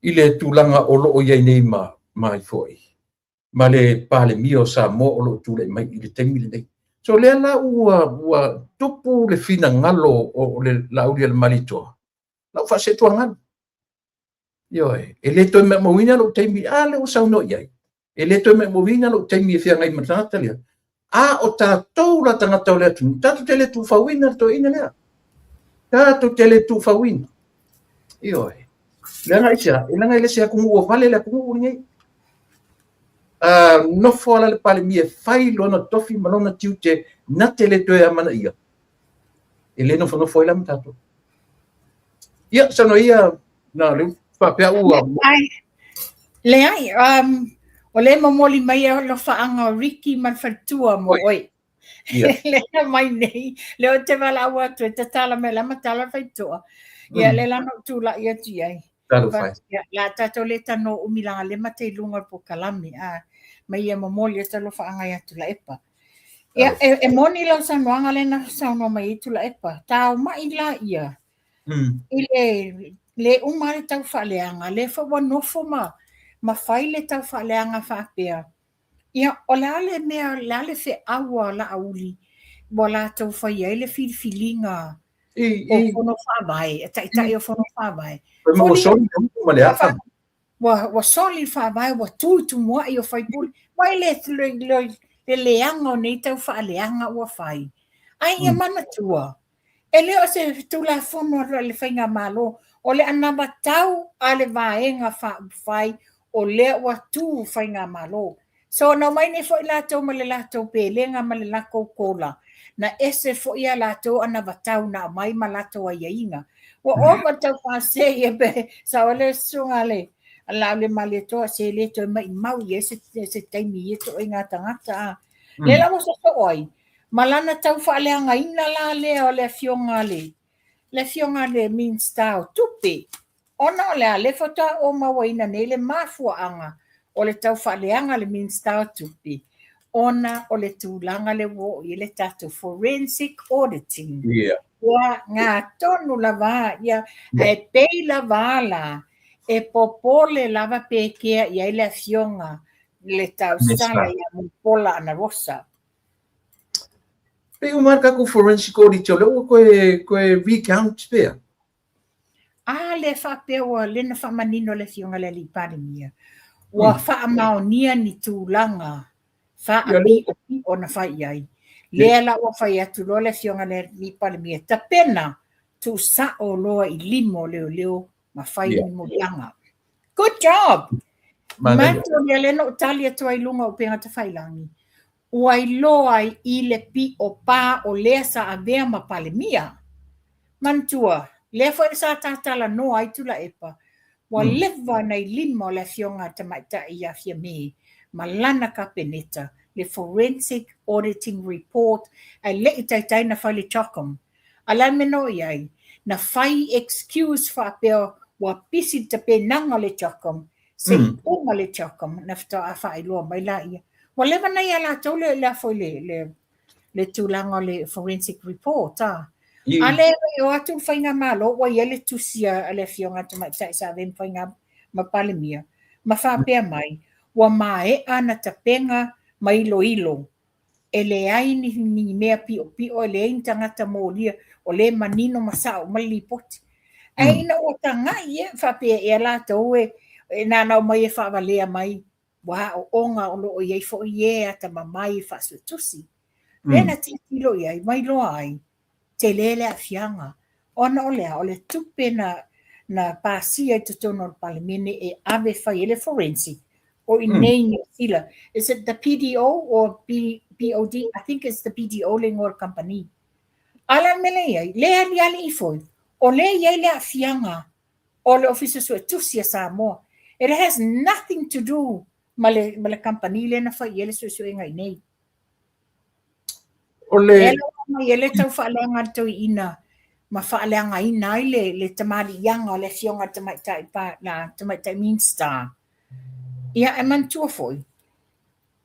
i le tulaga o lo o i ai nei ma ma foi ma le Palemia o Samoa o lo o tulai mai i le taimi lenei. So lea la ua tupu le finagalo o le Laaulialemalietoa, lau faasetuagalu. Ioe, e le toe maumauina lou taimi, a lea ua saunoa i ai, e le toe maumauina lou taimi e feagai ma le tagata lea. A o tatou la tagata o le atunuu, tatou te le tuufauina le toeaina lea. Tatou te le tuufauina. Ioe. Leaga aisea? E leaga e le se atunuu ua vale le atunuu lenei. Nofo ala le Palemia e fai lona tofi ma lona tiute na te le toe amanaia, e le nofonofo ai la ma tatou. Ia, saunoa ia, na le faapea ua... Ai, leai, o le momoli mai alofaaga o Ricky ma le faletua mo oe. Yeah. Le mai nei, le o te valaau atu e tatala mai la matala le faitoa. Ia, le la na ou tulai atu i ai. Ia, la tatou le tanoa umi laga le mate i luga o le polokalame, a mai ia momoli atu alofaaga ia Tuilaepa. Ia, e moni lau saunoaga lea na saunoa mai ai Tuilaepa, taoma'i la ia i le le uma le tau faaleaga, lea foi ua nofo ma fai le tau faaleaga faapea. Ia, o le a le mea, o le a le feau a Laauli ua latou fai ai le filifiliga o fono faavae, taitai o fono faavae. Ua soli ma le afa. Ua soli le faavae, ua tu i tumuai o faipule. Mai le le leaga o nei tau faaleaga ua fai. Ae ia manatua, e le o se Tulafono a le Faigamalo, o le anavatau a le Vaega Faaupufai o lea ua tu Faigamalo. So na omai nei foi latou ma le latou pelega ma le lakou kola, na ese foi a latou anavatau na aumai ma latou aiaiga. Ua ova le taufaasese ia pe sao ai le susuga a le Laaulialemalietoa se le toe maimau i ai se taimi i ia ituaiga tagata. A. Lea la ua sosoo ai ma lana tau faaleagaina la lea o le afioga a le le afioga a le Minisita o Tupe. Ona o le a? Lea faatoa ou mauaina nei le mafuaaga o le tau faaleaga a le Minisita o Tupe ona o le tulaga lea ua oo i ai le tatou forensic auditing. Yeah. Ua gatonu lava, ia, ae pei lava la e popole lava pe kea i ai le afioga le tausala ia Mulipola Anarosa. Pei uma le tatou forensic audit o lea ua toe recount pea. A lea faapea ua lea na faamanino le afioga i le Alii Palemia, ua faamaonia ni tulaga faapiopio na fai i ai. Lea la ua fai atu loa le afioga i le Alii Palemia, tapena tuusao loa i lima o leoleo ma fai ni moliaga. Good job! Matou lea na ou tali atu ai i luga o upega tafailagi, ua iloa ai i le pio pa o lea sa avea ma Palemia. Manatua, lea foi sa tatalanoa ai Tuilaepa, ua leva na i lima o le afioga a Tamaitai ia Fiame ma lana Kapeneta le Forensic Auditing Report ae le i taitai na fai le CHOGM. A le a le mea na oo i ai? Na fai excuse faapea ua pisi le tapenaga o le CHOGM se i uma le CHOGM na faatoa faailoa mai laia. Ua leva na ia latou le le foi le le le tulaga o le forensic report a. A le i o atu le faigamalo ua i ai le tusi a le afioga a Tamaitai sa avea ma faiga ma Palemia ma faapea mai ua maea na tapena ma iloilo e leai ni, ni mea piopio, e leai ni tagata molia, o lea e manino ma sao uma le lipoti. Ae ina ua tagai ea, faapea ea latou e, e nanau mai e faavalea mai, ua aoaoga o lo o i ai foi e atamamai e faasuetusi. Lea na tilotilo i ai, ma iloa ai, tele le aafiaga. Ona o le a? O le tupe na, na pasia i totonu o le Palemene e ave e fai ai le forensic o i inei i Niu Sila. Is it the PDO or B, BOD? I think it's the BDO le igoa o le kamupani. A o le a le mea lea e i ai? Le aliali ifo, o lea e i ai le aafiaga o le Ofisa Suetusi a Samoa. It has nothing to do ma le, ma le kamupani lea na fai i ai le suesuega i inei. O le... Lea la ua aumai ai le tau faaleaga a le toeaina ma faaleagaina ai le, le tamaliiaga o le afioga i le tamaitai pa, la tamaitai Minisita. Ia, ae manatua foi,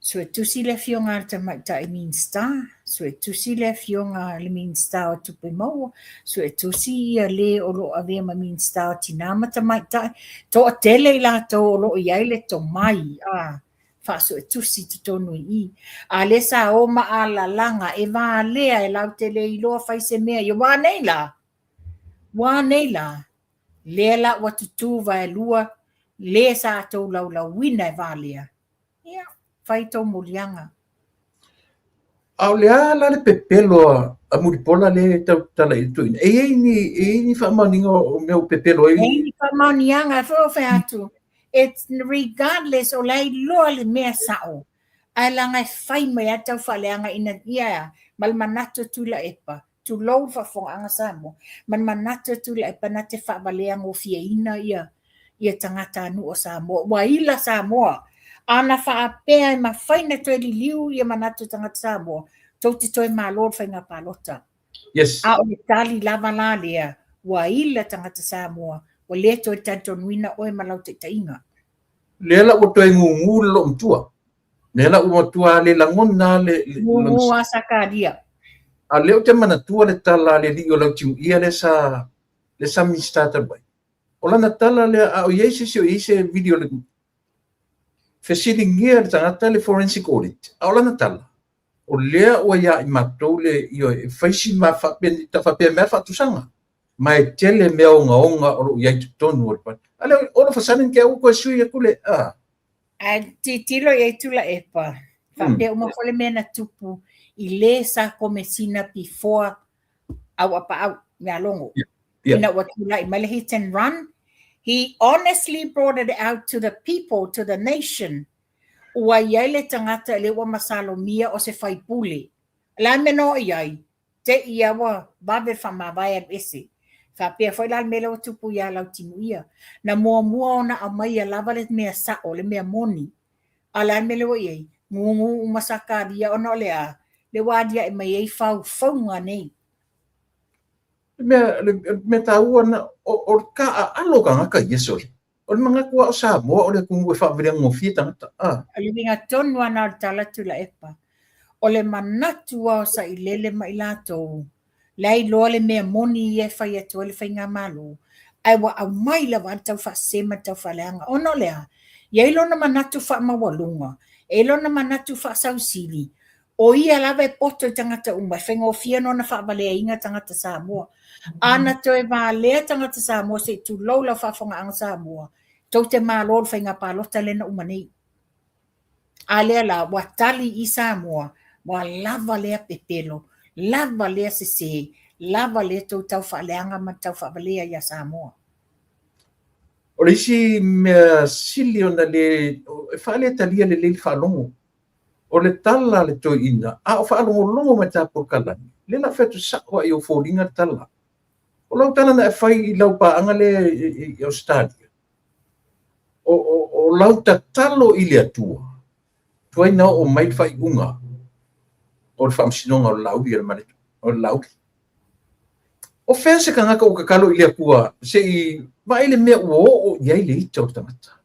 Suetusi le Afioga a le Tamaitai Minisita, suetusi le Afioga a le Minisita o Tupe Maua, suetusi ia le o lo o avea ma Minisita o Tina ma Tamaitai, toatele i latou o lo o i ai le tomai a faasuetusi i totonu i i. A lea sa o ma alalaga e valea e latou te le iloa fai se mea ia ua a nei la? Ua a nei la? Lea la ua tutū vaelua le sa tou laulauina e valea. Ia, fai tou moliaga. A o le a la le pepelo a Mulipola lea e tau tatala i le toeaina? E i ai ni, e i ai ni faamaoniga o mea ua pepelo ai? E i ai ni faamaoniaga, e foi o fai atu, it's regardless o la e iloa le mea sao, ae leaga e fai mai lava le taufaaleaga ina ia ma le manatu e Tuilaepa, tulou le faafofogaaga Samoa, ma le manatu e Tuilaepa na te faavaleagofieina ia ia tagatanuu o Samoa. Ua ila Samoa. Ana faapea e mafai ona toe liliu ia manatu o tagata Samoa, tou te toe malo i le faiga palota. Yes. A o le tali lava la lea, ua ila tagata Samoa, ua le toe talitonuina oe ma lau taitaiga. Lea la ua toe gugu le loomatua. Lea la ua matua le lagona le gugu a Sakaria. A lea ou te manatua le tala a le alii o Lautimuia lea sa lea sa Minisita talu ai. O lana tala lea, a o i ai se isi o i ai se video le fesiligia le tagata le forensic audit, a o lana tala, o lea ua ia i matou le ioe e fai si ma faapea mea faatusaga. Ma e tele mea ogaoga o lo o i ai i totonu o le pale. A lea, all of a sudden, ke ua toe sui atu le, a. Ae tilotilo i ai Tuilaepa, faapea uma foi le mea na tupu i le sa komesina before Auapaau ia Logo. Ina ua tulai mai le hit and run, he honestly brought it out to the people, to the nation, ua i ai le tagata lea ua masalomia o se faipule. O le a le mea na oo i ai? Te i a ua vave le faamavae alu ese. Faapea foi la le mea lea ua tupu ia Lautimuia. Na muamua ona aumaia lava le mea sao, le mea moni. A o le a le mea lea ua i ai? Gugu uma Sakaria ona o le a? Lea ua aliae mai ai faufauga nei. Le mea, le mea taua na, o le taaalo o tagata ia sole. O le manatu lava o Samoa o le atunuu e faavaleagofie tagata. A. O le uiga tonu lava na o le tala Tuilaepa. O le manatu lava o Sailele ma i latou, la e iloa le mea moni ia e fai atu ai le faigamalo, ae ua aumai lava le taufaasese ma le taufaaleaga. Ona o le a? E i ai lona manatu faamaualuga, e i ai lona manatu faasausili, o ia lava e poto i tagata uma, e faigofie ona faavaleaina tagata Samoa. Ana toe valea tagata Samoa se i tulou lau faafofogaaga Samoa, tou te malo i le faiga palota lea na uma nei. A lea la, ua tali i Samoa, ua lava lea pepelo, lava lea sese, lava lea tou taufaaleaga ma taufaavalea ia Samoa. O le isi mea sili ona le e faaletalia lelei le faalogo, o le tala a le toeaina, a o faalogologo mai ta polokalame, lea la fai atu sao lava i ou foliga le tala. O lau tala na e fai i lau paaga lea i Ausetalia, o lau tatalo i le Atua, tuai na oo mai le faaiuga o le faamasinoga o le Laauli a le Malietoa, o le Laauli. O fea se tagata ua tatalo i le Atua se i vaai le mea ua oo i ai le ita o le tagata?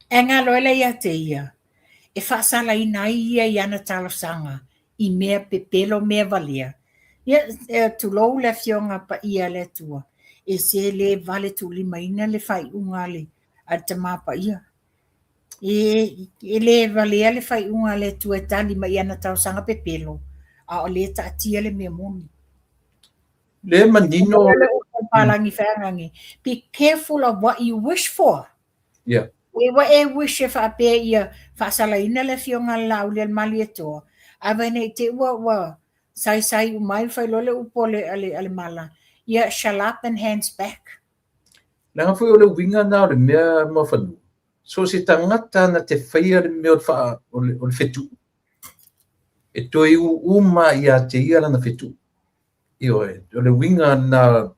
E galo ai la ia te ia, e faasalaina ai ia i ana talosaga i mea pepelo mea valea. Ia, tulou le Afioga Paia a le Atua, e se le vale tuulimaina le faaiuga a le Tama Paia. E le valea le faaiuga a le Atua e tali mai i ana talosaga pepelo, a o lea e taatia le mea moni. Le manino le palagi feagagi. Be careful of what you wish for. Yeah. E ua e wish e faapea ia faasalaina le afioga a le Laaulialemalietoa, ae vaai nei te ua ua saisai uma ai fai loa le upu a le, a le, a le mala, ia shalap and hands back. Leaga foi o le uiga na o le mea mafanua. So se tagata na te faia le mea o le, faa, o le, o le fetuu, e toe ū uma ia te ia lana fetuu. Ioe, o le uiga na...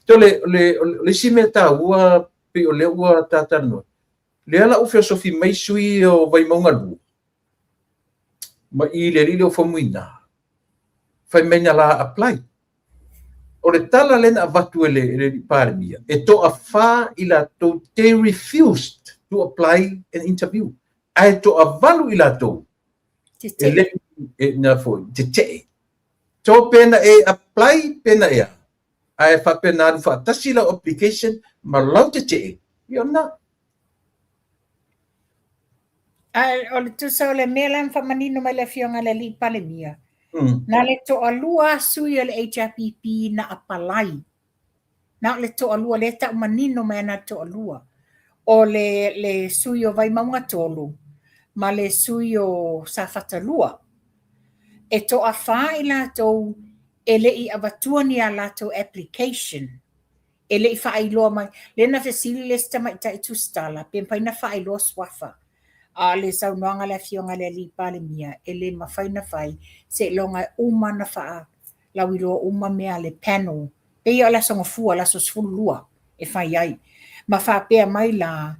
O le, o le, o le isi mea taua pei o lea ua tatalanoa, lea la ua feosofi mai sui o Vaimauga 2, ma i le alii lea o Faumuina, fai mai na la apply. O le tala lea na avatu e le, e le Palemia, e toafa i latou, they refused to apply an interview. Ae toavalu i latou e le e na foi tetee. So pe na e apply pe na e a, ae faapea na alu faatasi lau application ma lau tetee, ia o lena. Ae o le tusa o le mea la na faamanino mai le Afioga i le Alii Palemia, na le toalua lava sui o le HRPP na apalai Na o le toalua, lea e tau manino mai ana toalua. O le, le sui o Vaimauga 3 ma le sui o Safata 2. E toafa i latou e le i avatua ni a latou application, e le i faailoa mai. Lea na fesili le isi tamaitai tusitala pe mafai ona faailoa suafa. A o le saunoaga a le Afioga i le Alii Palemia, e le mafai ona fai seiloga e uma ona faalauiloa uma mea a le panel Pei o le Aso Gafua, le aso 12 e fai ai. Ma faapea mai la,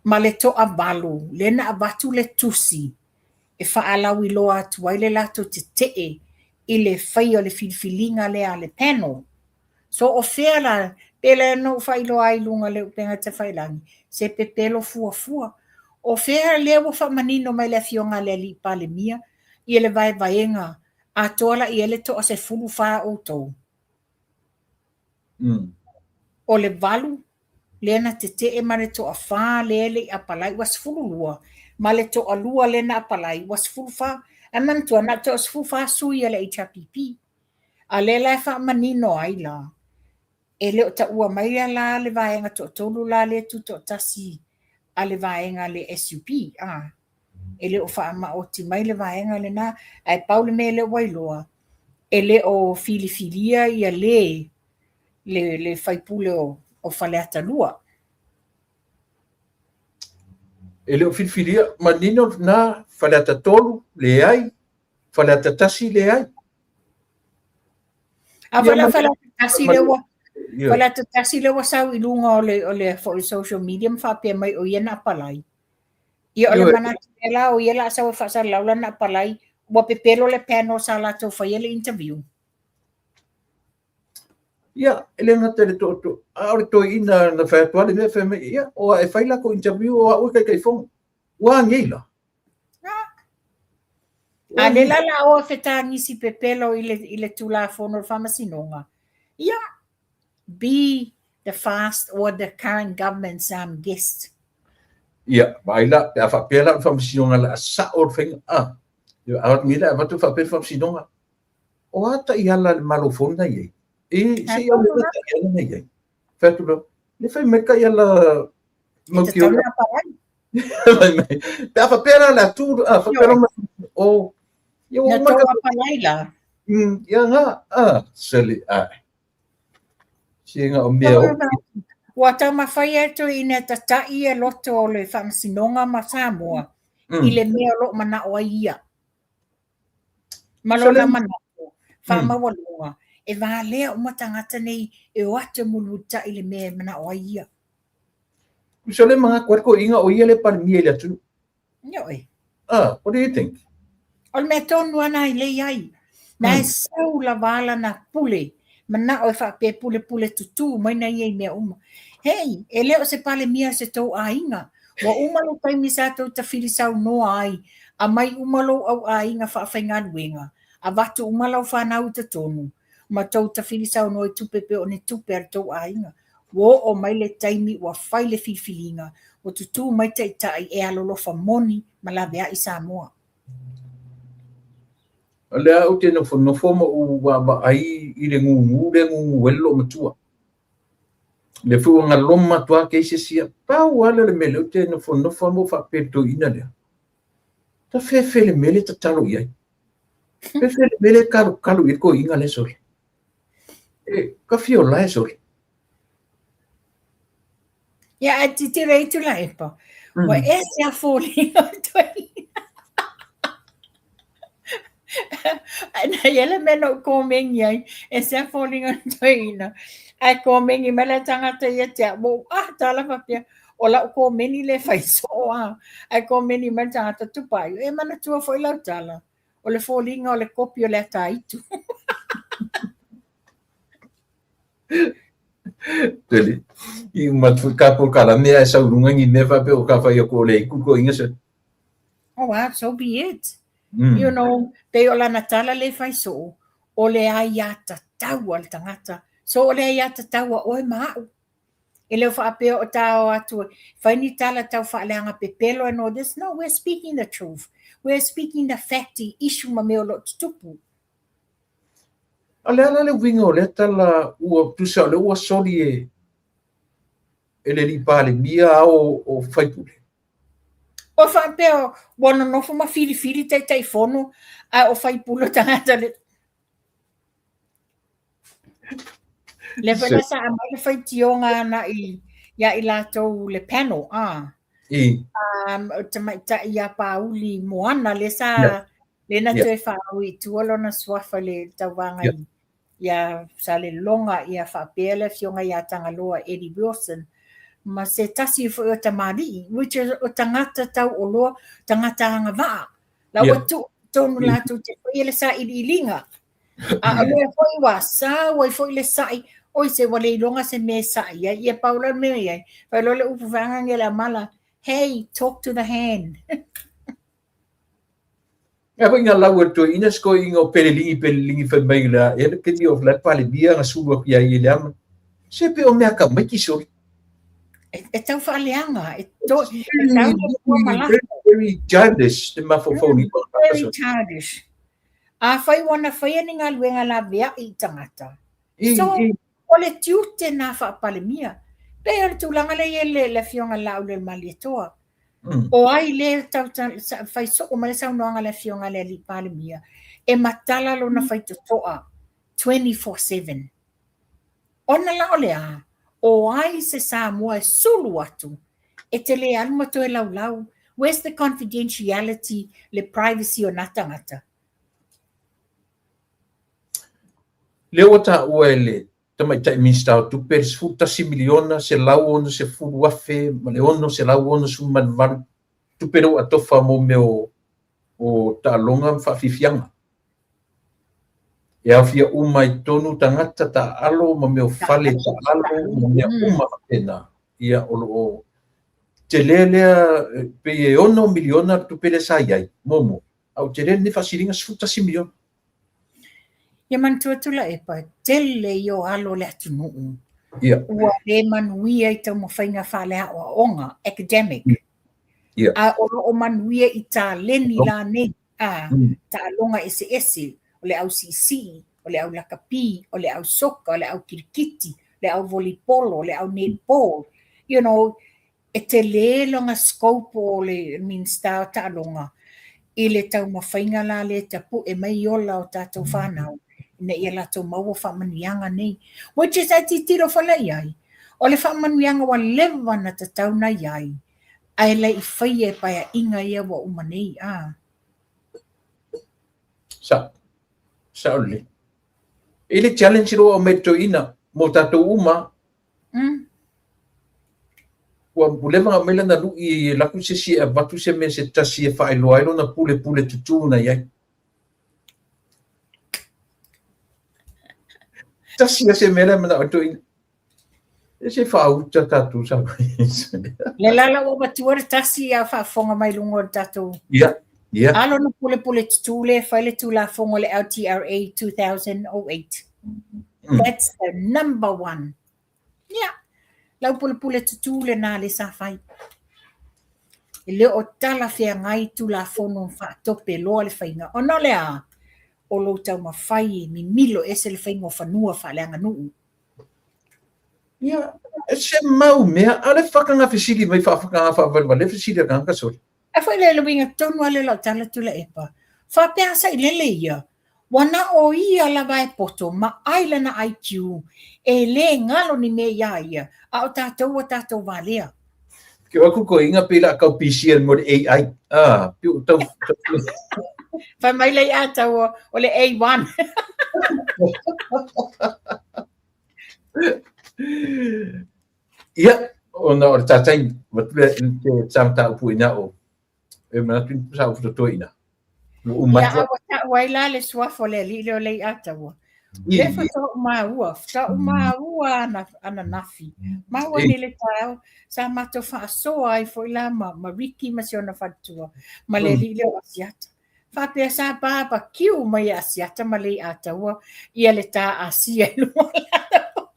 ma le toavalu, lea na avatu le tusi e faalauiloa atu ai le latou tetee i le faia o le filifiliga lea a le panel. So o fea la, pei lea na ou faailoa ai i luga o le upega tafailagi, se pepelo fuafua. O fea lea ua faamanino mai le Afioga a le Alii Palemia ia le vaevaega atoa la i ai le toa 14 o outou. O le valu lea na tetee ma le toafa lea e le i apalai ua 12, ma le toalua lea na apalai ua 14. Ae manatua, na o le toa 14 sui a le HRPP. A lea la e faamanino ai la, e le o taua mai la le vaega toatolu la lea e tutoatasi a le vaega a le SUP. A. E le o faamaoti mai le vaega lena, ae pau le mea lea ua iloa, e le o filifilia ia le le, le faipule o Faleata 2. E le o filifilia, manino lena, Faleata 3, leai, Faleata 1, leai. A Faleata 1 lea ua Faleata 1 lea ua sau i luga o le foi social media ma faapea mai o ia na apalai. Ia o le manatu lea la o ia la sau e faasalalau lana apalai, ua pepelo le panel sa latou faia le interview. Ia, e le gata i le to, to, a o le toeaina na fai atu lava le mea, fai mai, ia, o a e fai latou interview o au e taitaifono. Ua a nei la? A lea la la o fetagisi pepelo i le Tulafono o le Faamasinoga, ia, be the fast or the current government's guest. Ia, vaai la, pe a faapea la o le Faamasinoga o le a sao le faiga, a, ia, a nei la e avatu faapea le Faamasinoga, o a taiala a le Malo fou na i ai? E, se i aumai la taiala na i ai. Fai atu loa, le fai mai taiala mautioa. Pe a faapea la le atu, a faapea la o, ia ua uma ka apalai la. Ia nga, a, sele, a. Se na o mea o. Ua taumafai e toeaina e tata'i e loto o le Faamasinoga ma Samoa i le mea o lo o mana'o ai ia. Ma lona manatu faamaualuga, e valea uma tagata nei e o atu e mulimulita'i i le mea e mana'o ai ia. Tusa le manatu ai le toeaina o ia le Palemia i le atunuu. Ioe. Ah, what do you think? O le mea tonu lava na i lei ai. Na e sau lava lana pule, manao e faapea pulepule tutū mai na ia i mea uma. Hei, e le o se Palemia o se tou aiga. Ua uma le taimi sa tou tafili saunoa ai, aumai uma lou au aiga faafaigaluega, avatu uma lau fanau i totonu, ma tou tafili saunoa i tupe pei o ni tupe a le tou aiga. Ua oo mai le taimi ua fai le filifiliga, ua tutū mai taitai e alolofa moni ma laveai Samoa. O lea ou te nofonofo ma ou vaavaai i le gūgū lea e gūgū ai le loomatua. Lea foi ua galoma atu lava cases ia. Pau lava lea o le mea lea ou te nofonofo lava ma ou faapea i le toeaina lea, ta fefe le mea lea e tatalo i ai. Fefe le mea lea e kalokalo i ai le toeaina lea sole. E, ka fia ola e sole. Ia, ae titilo i Tuilaepa, ua ese a foliga o le toeaina. Ae na i ai le mea na ou komeni ai, ese a foliga o le toeaina. Ae komeni mai le tagata ia te au, ua ou ata lava faapea, o lau komeni lea e fai soo lava. Ae komeni mai le tagata, Tupai, e manatua foi lau tala, o le foliga o le kopi o le ata aitu. Tele. I uma atu foi ka polokalame ae sau i luga ni mea faapea o ka fai atu o le aitu toeaina se. Oh well, so be it. You know, pei o lana tala lea e fai soo, o le aiatatau a le tagata. So o le aiatatau a oe ma a'u. E le o faapea o ta o atu e fai ni tala tau faaleaga pepelo and all this. No, we're speaking the truth. We're speaking the fact i issue ma mea o lo o tutupu. A o le a la le uiga o lea tala ua tusa o lea ua soli e e le alii Palemia ao o faipule? O faapea ua nonofo ma filifili Taitaifono ae o faipule o tagata le Lea foi la sa aumai le faitioga agai ia i latou le panel a. I. O tamaitai ia Pauli Moana lea sa yeah. lea na toe faaui i tua lona suafa i le tauvaga yeah. ia Salelologa ia faapea le afioga ia Tagaloa Eddie Wilson ma se tasi foi o tamalii which is o tagata tauoloa tagata agavaa la ua tuu i totonu latou te faia le sailiiliga a o lea foi ua sau ai foi le sai oi se ua le iloga se mea e sai ai ia pau la le mea i ai fai loa le upu faagaga i le amala hey talk to the hand. Mea foi nga lau e toeaina se toeaina o Peleligi Peleligi fai mai la e le keni o la Palemia nga sulu aku ia i le ama. Se pe o mea ka mai ki soli. E tau whaaleanga, e to, e tau tua malako. Very childish, te mafaufau ni. Very childish. A whai wana whaia ni ngā luenga la vea i tangata. So, o le tiute nā whaapalemia. Pei o le tulaga lea i ai le, le Afioga i le Laaulialemalietoa. O ai lea tau fai soo mai le saunoaga a le Afioga i le Alii Palemia, e matala lona faitotoa 24/7. Ona la o le a? O ai se Samoa e sulu atu e te le alu ma toe laulau? Where's the confidentiality, le privacy o nā tagata? Lea ua taua e le Tamaitai Minisita o Tupe le $11,160,668 tupe lea ua atofa mo mea o taaloga ma faafiafiaga. E aofia uma ai totonu tagata taaalo ma mea o fale taaalo ma mea uma faapena. Ia, o lo o tele lea, pei e $6 miliona le tupe lea sa i ai muamua, a ua tele lenei faasiliga $11 miliona. Ia manatua Tuilaepa, tele ia o alo o le atunuu ua le manuia i taumafaiga faaleaoaoga, academic, a o lo o manuia i taleni la nei, a, taaloga eseese, o le au siisii, o le au lakapi, o le au soka, o le au kirikiti, le au volleyball, o le au netball, you know, E tele lona scope o le Minisita o Taaloga i le taumafaiga la lea e tapue mai ola o tatou fanau ina ia latou maua faamanuiaga nei. Which is a tilotilo foi la i ai, o le faamanuiaga ua leva ona tatau ona i ai, ae le i faia e paeaiga ia ua uma nei. A. Sa, sao lelei. E le challenge loa o aumai le toeaina mo tatou uma. Ua leva ona aumai lana lui e alu atu se isi e avatu se mea se tasi e faailoa ai lona pulepule tutū na i ai. Tasi lava se mea lea e manao ai toeaina. E se faauta tatou sa. Le la la ua matua le tasi a faafofoga mai luga o le tatou. Ia, ia. A lona pulepule tutū lea e fai le Tulafono le LTRA 2008. That's the number one. Ia, lau pulepule tutū lenā lea sa fai. E le o talafeagai Tulafono faatope loa le faiga. Ona o le a? O lou taumafai e mimilo ese le faiga o fanua faaleaganuu. Ia, e se mau mea, a o le fakanga fesili mai faafakanga faavalevale fesili a tagata sole. A foi le uiga tonu lava lea o lau tala Tuilaepa, faapea sailele ia, ua na o ia lava e poto ma ai lana IQ e le galo ni mea iā ia, a o tatou ua tatou valea. Ke o aku koiga pei la kau PC le mo le AI. Ah, piu tau. Fai mai le ia tau o le A1. Ia, ona o le tātai, avatu lea i te sa mataupu i ina o, e manatu sa upu totoe i ina. Ua uma Ia, atu. a ua ta'u ai la le suafa o le alii lea o Lei'ataua. Lea faatoa ou maua, faatoa ou maua ana, ananafi. Maua nei le taeao, sa matou faasoa ai foi la ma, ma Ricky ma si ona faletua, ma le alii lea o Asiata. Faapea sa barbecue mai e Asiata ma Leiataua ia le tā Asia i luga o lalo.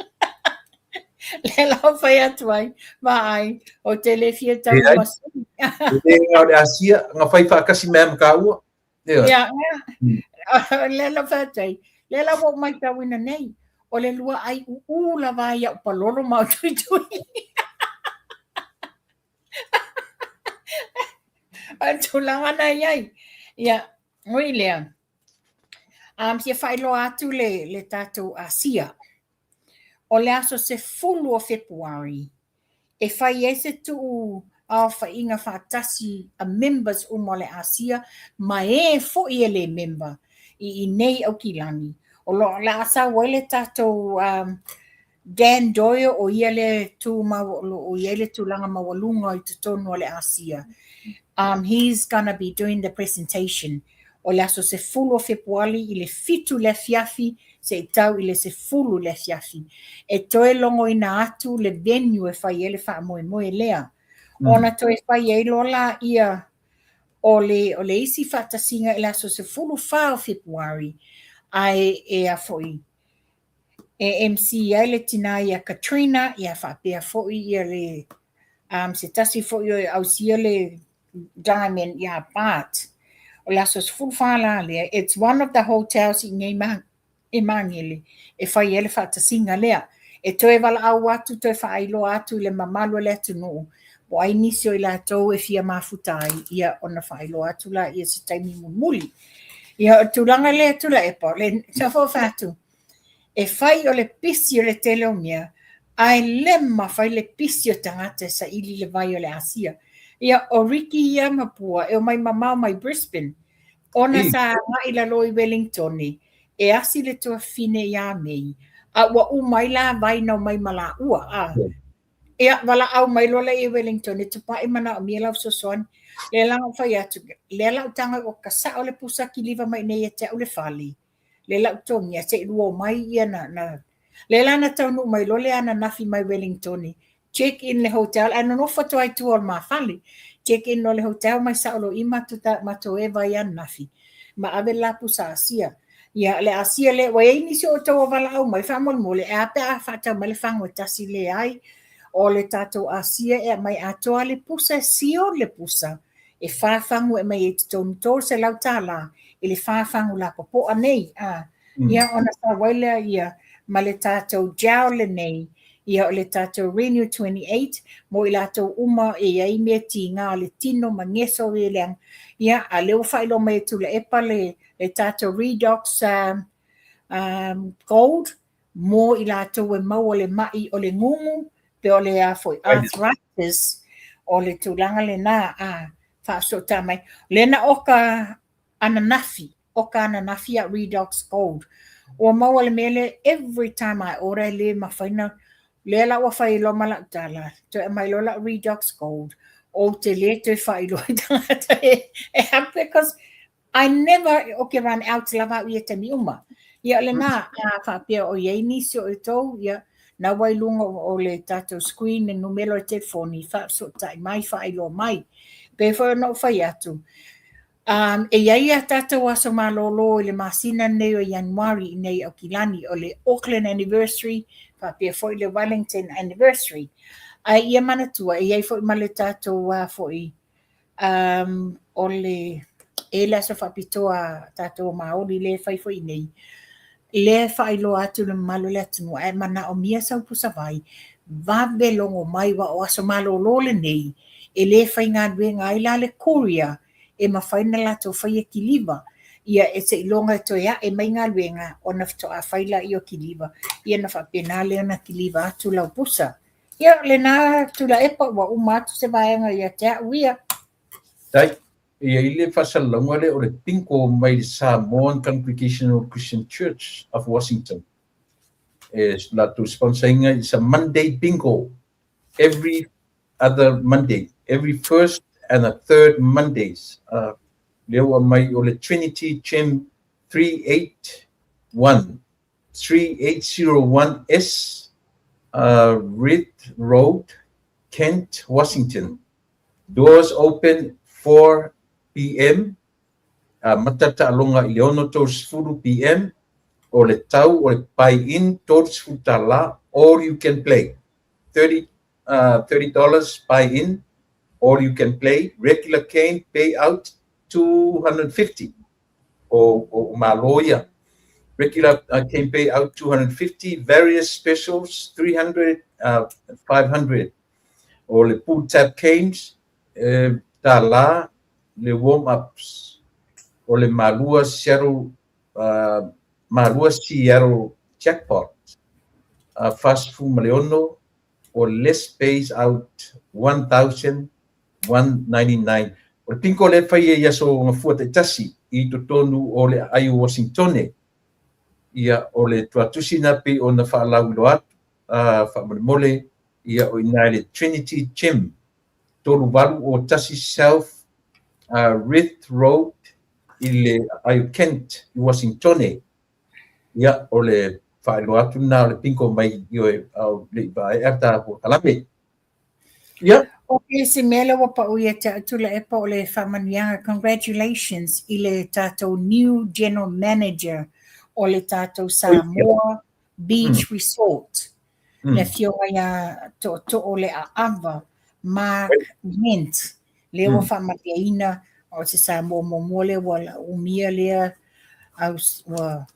Lea la ou fai atu ai, vaai, ou te le fia tau masini. E le o le Asia, na fai faatasi mai ma tāua. Ia, ia. Lea la fai atu ai, lea la ua ou matauina nei, o le lua ai uu lava ai au palolo ma au tuitui. O le tulaga na i ai. Ia, ui lea, fia faailoa atu le, le tatou Asia. O le aso 10 o Fepuari, e fai ai se tuu aofaiga faatasi a members uma o le Asia ma e foi e le member i inei Aukilani. O lo o le a sau ai le tatou um, Dan Doyle, o ia le tu mau, o lo o i ai le tulaga maualuga i totonu o le Asia. He's gonna be doing the presentation. O le aso 10 o Fepuali i le 7 i le afiafi seia tau i le 10 i le afiafi. E toe logoina atu le venue e fai ai le faamoemoe lea. Ona toe fai ai loa laia o le, o le isi faatasiga i le aso 14 o Fepuari, ae e a foi, e MC ai le tina ia Katrina, ia faapea foi ia le, se tasi foi o e ausia le Diamond ia Bart. O le aso 14 la lea, it's one of the hotels i nei i Magele e fai ai le faatasiga lea. E toe valaau atu, toe faailoa atu i le mamalu o le atunuu, po o ai nisi o i latou e fia mafuta ai, ia ona faailoa atu laia i se taimi mulimuli. Ia, o le tulaga lea Tuilaepa, o le sa foi fai atu, e fai o le pisi o le tele o mea, ae le mafai le pisi o tagata e saili le vai o le Asia. Ia, o Ricky ia ma Pua e omai mamao mai Brisbane, ona sa agai i lalo i Wellingtone e asi le tuafafine iā Mei, a ua uma ai la vai na omai ma lāua, a. Ia, valaau mai loa lea i Wellington e tupai manaomia lau fesoasoani. Lea la na ou fai atu, lea la ou tago ua kasao le pusa kiliva mai iinei ia te au le fale. Lea la ou totogia, se i lua omai ia na, na. Lea la na taunuu mai loa le ananafi mai Wellington, check in le hotel, ae nonofo atu lava i tua o le ma fale. Check in loa le hotel mai sao loa i matou ta, matou e vai ananafi, ma ave le la pusa Asia. Ia, le Asia lea, ua i ai nisi o outou o valaau mai, faamolemole, e a pe a faatau mai le fagu e tasi? Leai, o le tatou Asia e aumai atoa le pusa, e seal le pusa, e fa fagu e aumai ai i totonu, $300 i le fa fagu lapopoa nei, a. Ia, ona sau ai lea ia ma le tatou gel lenei, ia o le tatou Renew 28 mo i latou uma e i ai mea tiga o le tino ma geso e leaga. Ia, a o lea ua faailoa mai e Tuilaepa le le tatou Redox Gold mo i latou e maua le mai o le gugu pe o le a foi arthritis, o le tulaga lena a faafesootai mai. Lea na oka ananafi, oka ananafi a Redox Gold. Ua maua le mea lea, every time I order e le mafai na, lea la ua fai loa ma lau tala, toe aumai loa lau Redox Gold, ou te le toe faailoa i tagata e alu, because I never, ou te run out lava au i ia taimi uma. Ia o lena, a faapea o i ai nisi o outou, ia, na ua i luga o le tatou screen le numera o le telefoni, faafesootai mai, faailoa mai. Pei foi ona ou fai atu, um, e i ai a tatou aso malōlō i le masina lenei o Ianuari i nei Aukilani, o le Auckland Anniversary, faapea foi le Wellington Anniversary. Ae ia manatua, e i ai foi ma le tatou a foi, um, o le e le aso faapitoa a tatou Māori lea e fai foi nei, lea e faailoa atu le mamalu o le atunuu, ae manaomia sau pusa vai, vave logo mai, aua o aso malōlō lenei, e le faigaluega ai la le courier e mafai ona latou faia kiliva, ia e seiloga e toe ae mai galuega ona faatoa fai lea o kiliva, ia ona faapena lea ona kiliva atu lau pusa. Ia, lena Tuilaepa, ua uma atu se vaega ia te au ia. Tai, e i ai le faasalalauga lea o le bingo mai le Samoan Congregational Christian Church of Washington. E latou sponsor ina is a Monday bingo every other Monday, every first and a third Mondays. Lea ua mai o le Trinity Gem 381. 3801 S Reath Road, Kent, Washington. Doors open 4 PM, amata taaloga i le 6:30 PM. O le tau o le buy in $30, all you can play. 30 $30 buy in, all you can play. Regular game payout 250 o Malo ia. Regular game payout 250, various specials 300, 500. O le pull tab games, $1 le warm ups. O le Malua Seattle, Malua Seattle jackpot. 46, o less pays out 1,199. O le bingo le fai e i aso gafua taitasi i totonu o le aai o Washingtone. Ia, o le tuatusi na pei ona faalauiloa atu, faamolemole, ia o ina le Trinity Gym, 3801 South Reath Road i le aai o Kent i Washingtone. Ia, o le faailoa atu lena o le bingo mai i oe ao le i vaea ta polokalame. Ia. O ke se mea lea ua pau ia te au Tuilaepa o le faamanuiaga, congratulations i le tatou new general manager o le tatou Samoa Beach Resort, le afioga ia Tootoo le Aava Mark Wendt, lea ua faamaliaina o se Samoa muamua lea ua umia lea ua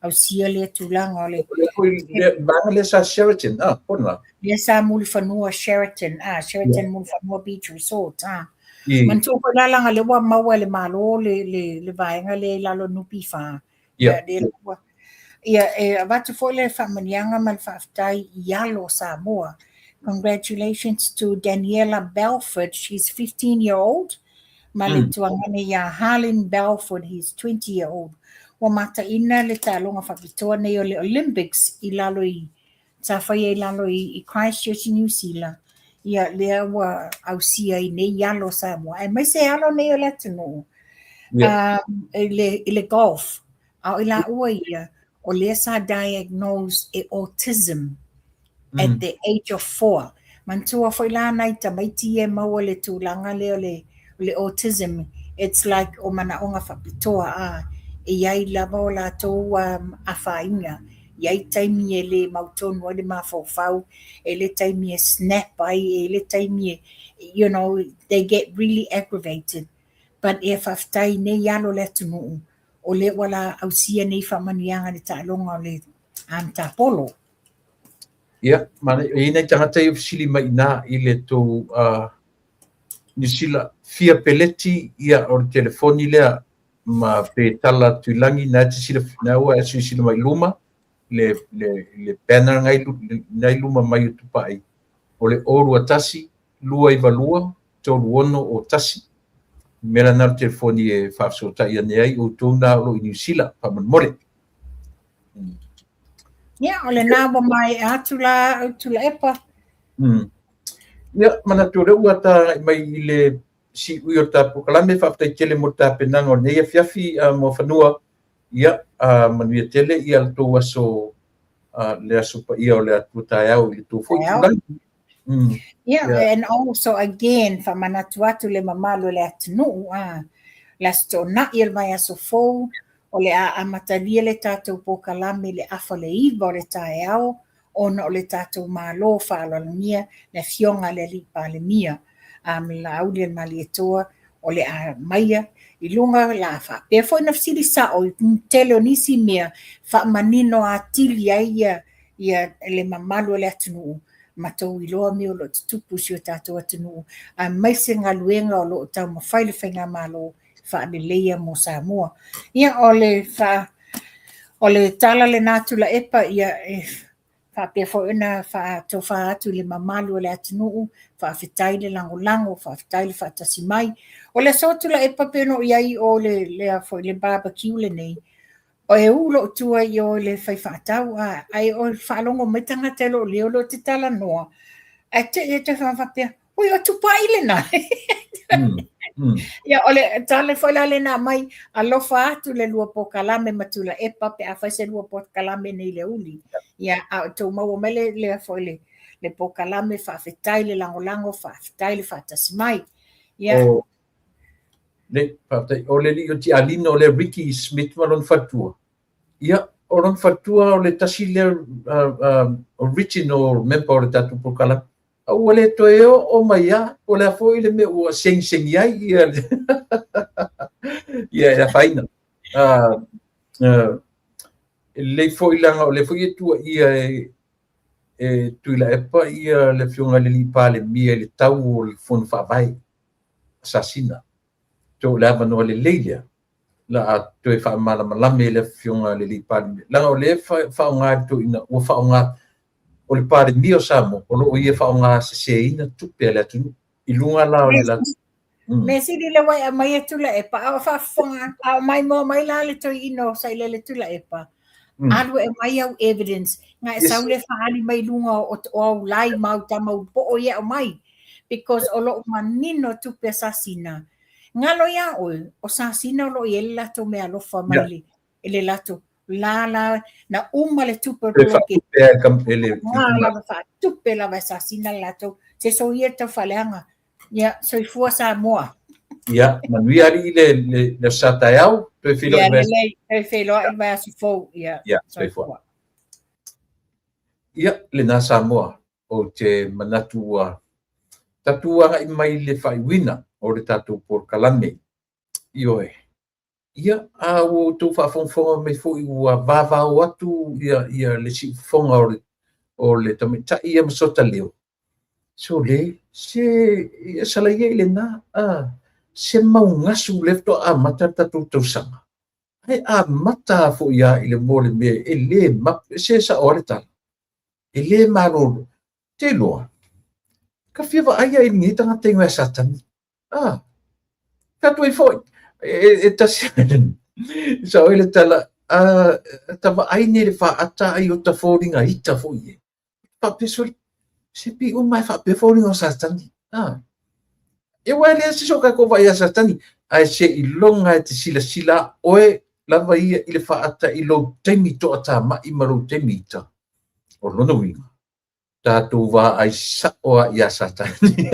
ausia lea tulaga o le vaega lea sa Sheraton, pona. Lea sa Mulifanua Sheraton, Sheraton Mulifanua Beach Resort, Manatua foi la laga lea ua maua e le Malo le vaega lea i lalo o NPF. Ia, lea ua ia e avatu foi le faamanuiaga ma le faafetai i alo o Samoa. Congratulations to Daniela Belford, she's 15 year old, ma le tuagane ia Harlin Belford, he's 20 year old. Ua mataina le taaloga faapitoa nei o le Olympics i lalo i sa faia i lalo i Christchurch i New Zealand. Ia lea ua ausia i nei alo o Samoa. Aemaise alo nei o le atunuu i le golf. A o i laua ia, o lea sa diagnose e autism at the age of 4. Manatua foi la nai tamaiti ia e maua le tulaga lea o le autism, it's like o manaoga faapitoa e iai lava o latou afaina. Iai taimi e le mautonu ai le mafaufau, e le taimi e snap ai, e le taimi e, they get really aggravated. But e faafetai nei alo le atunuu, o lea ua la ausia nei faamanuiaga le taaloga o le matapolo. Ia, ma e nei tagata ia fesili mai ina i le tou Niu Sila fia peleti ia o le telefoni lea ma pe tala tuilagi na te sila na ua e silasila mai luma le banner ngai nai luma mai o Tupai o le 021 292 3601. Mea na le telefoni e faafesootai ane ai outou na o lo o i Niu Sila faamolemole. Ia, o lena ua maea atu la au Tuilaepa. Ia, manatu o lea ua ta mai i le siui o ta polokalame, faafetai tele mo le tapenaga o lenei afiafi Muafanua. Ia, manuia tele ia le tou aso, le aso paia o le Atua taeao i le tou foi tulaga. Yeah, and also again, faamanatu atu le mamalu o le atunuu, le Aso Toonai o le vaiaso fou, o le a amatalia le tatou polokalame i le 8:30 o le taeao, ona o le tatou Malo faaaloalogia le afioga i le Alii Palemia, ma Laauli o le Malietoa, o le a maia i luga la faapea foi na fesili sao i tele o nisi mea faamanino atili ai ia le mamalu o le atunuu ma tou iloa mea o lo o tutupu i si o tatou atunuu, aemaise galuega o lo o taumafai le faigamalo faaleleia mo Samoa. Ia o le tala lena Tuilaepa, ia e faapea foi ona faatofa atu i le mamalu o le atunuu, faafetai le lagolago, faafetai le faatasi mai. O le aso Tuilaepa pe no i ai o le lea foi le barbecue lenei, o e u lou tua i o le fai faatau, ai o faalogo mai tagata e loo leo lo te talanoa, ae te e te faapea, oi o Tupai lena. Ia, o le tala foi la lena mai, alofa atu le lua polokalame ma Tuilaepa pe afai se lua polokalame nei le uli. Ia, a o tou maua mai le, le foi le, le polokalame, faafetai le lagolago, faafetai le faatasi mai. Ia. O, le, faafetai. O le alii o Tialino, o le Ricky Smith ma lona faletua. Ia, o lona faletua o le tasi lea original member o le tatou polokalame. A ua le toe oo mai lava, po o le a foi le mea ua segisegi ai ia ia e afaina. E lelei foi leaga o lea foi e tuuaia e e Tuilaepa ia le Afioga i le Alii Palemia i le tau o le Fono Faavae a Sasina. So o le avanoa lelei lea la a toe faamalamalama e le Afioga i le Alii Palemia, leaga o lea e faaaoga e le toeaina, ua faaaoga o le Palemia o Samoa o lo o ia faaaoga seseina tupe a le atunuu i luga la o le latou Mea sili lea ua e aumaia Tuilaepa, a o faafofoga, a o maimoa mai la le toeaina o Sailele Tuilaepa, alu e aumai au evidence, na e sau lea faaali mai luga o, o au lai ma au tama ulupoo ia e aumai, because o lo o manino tupe a Sasina. Galo iā oe, o Sasina o lo o i ai le latou meaalofa mai le, i le latou la la na uma le tupe o le poloketi. Lava faatupe lava e Sasina le latou. Se soia le tau faaleaga. Ia, soifua Samoa. Ia, manuia alii le, le, le aso sa taeao, toe feiloai Ia, lelei, toe feiloai le vaiaso fou. Ia, Ia, soifua. Ia, lena Samoa, ou te manatu ua tatou agai mai i le faaiuina o le tatou polokalame. Ioe. Ia, a ua outou faafogafoga mai foi ua vavao atu ia, ia le siufofoga o le, o le tamaitai ia ma sota leo. Sole, se, ia salaia i lena, a, se maugasu lea faatoa amata le tatou tausaga. Ae amata foi lava i le moa o le mea e le mapu, se sao lava le tala. E le malolo. Te iloa, ka fia vaai ai i lenei tagata i ia Satani. Ah, ka tuai foi. E, e tasi, sao ai le tala, ah, ta vaai nei le faata ai o ta foliga ita foi e. Faapea sole, se pi uma e faapea foliga o Satani. Ah, e ua le se so ka ko vaai a Satani, ae se iloga e te silasila oe lava ia i le faata i lou taimi toatamai ma lou taimi ita. O lona uiga, tatou vaai sao lava ia Satani.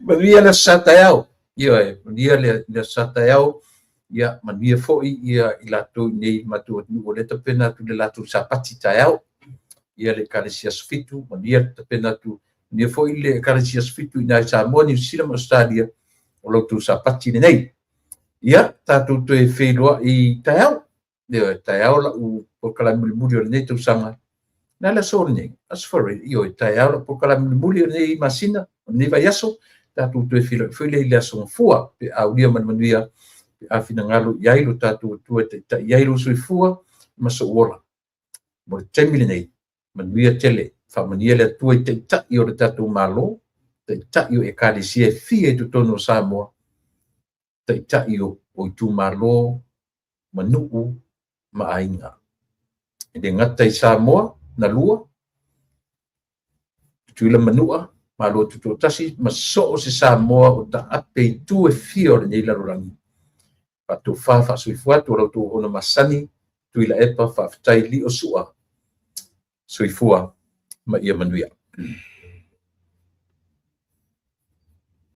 Manuia le aso sa taeao. Ioe, manuia le, le aso sa taeao. Ia, manuia foi ia i latou i nei matou atunuu o lea tapena atu le latou sapati taeao. Ia le Ekalesia Aso Fitu, manuia le tapena atu, manuia foi le Ekalesia Aso Fitu i ina i Samoa, Niu Sila ma Ausetalia, o la outou sapati lenei. Ia, tatou toe feiloai taeao. Ioe, taeao lau polokalame mulimuli o lenei tausaga. Na le aso lenei, aso Faraile, ioe, taeao lau polokalame mulimuli o lenei masina, o lenei vaiaso, tatou toe feiloai foi lea i le aso Gafua, pe a aulia ma le manuia, pe a finagalo i ai lo tatou Atua e taitai ai lou soifua ma sou ola. Mo le taimi lenei, manuia tele, faamanuia le Atua i taitai o le tatou Malo, taitai o Ekalesia e fia i totonu o Samoa, taitai o, o itumalo, ma nuu ma aiga. E le gata i Samoa na lua, Tutuila ma Manua, Malo Tutoatasi ma so o se Samoa o taape i itu e fia o lenei lalolagi. Faatofa faasoifua atu o la outou auauna masani, Tuilaepa, faafetai Liosua. Soifua ma ia manuia.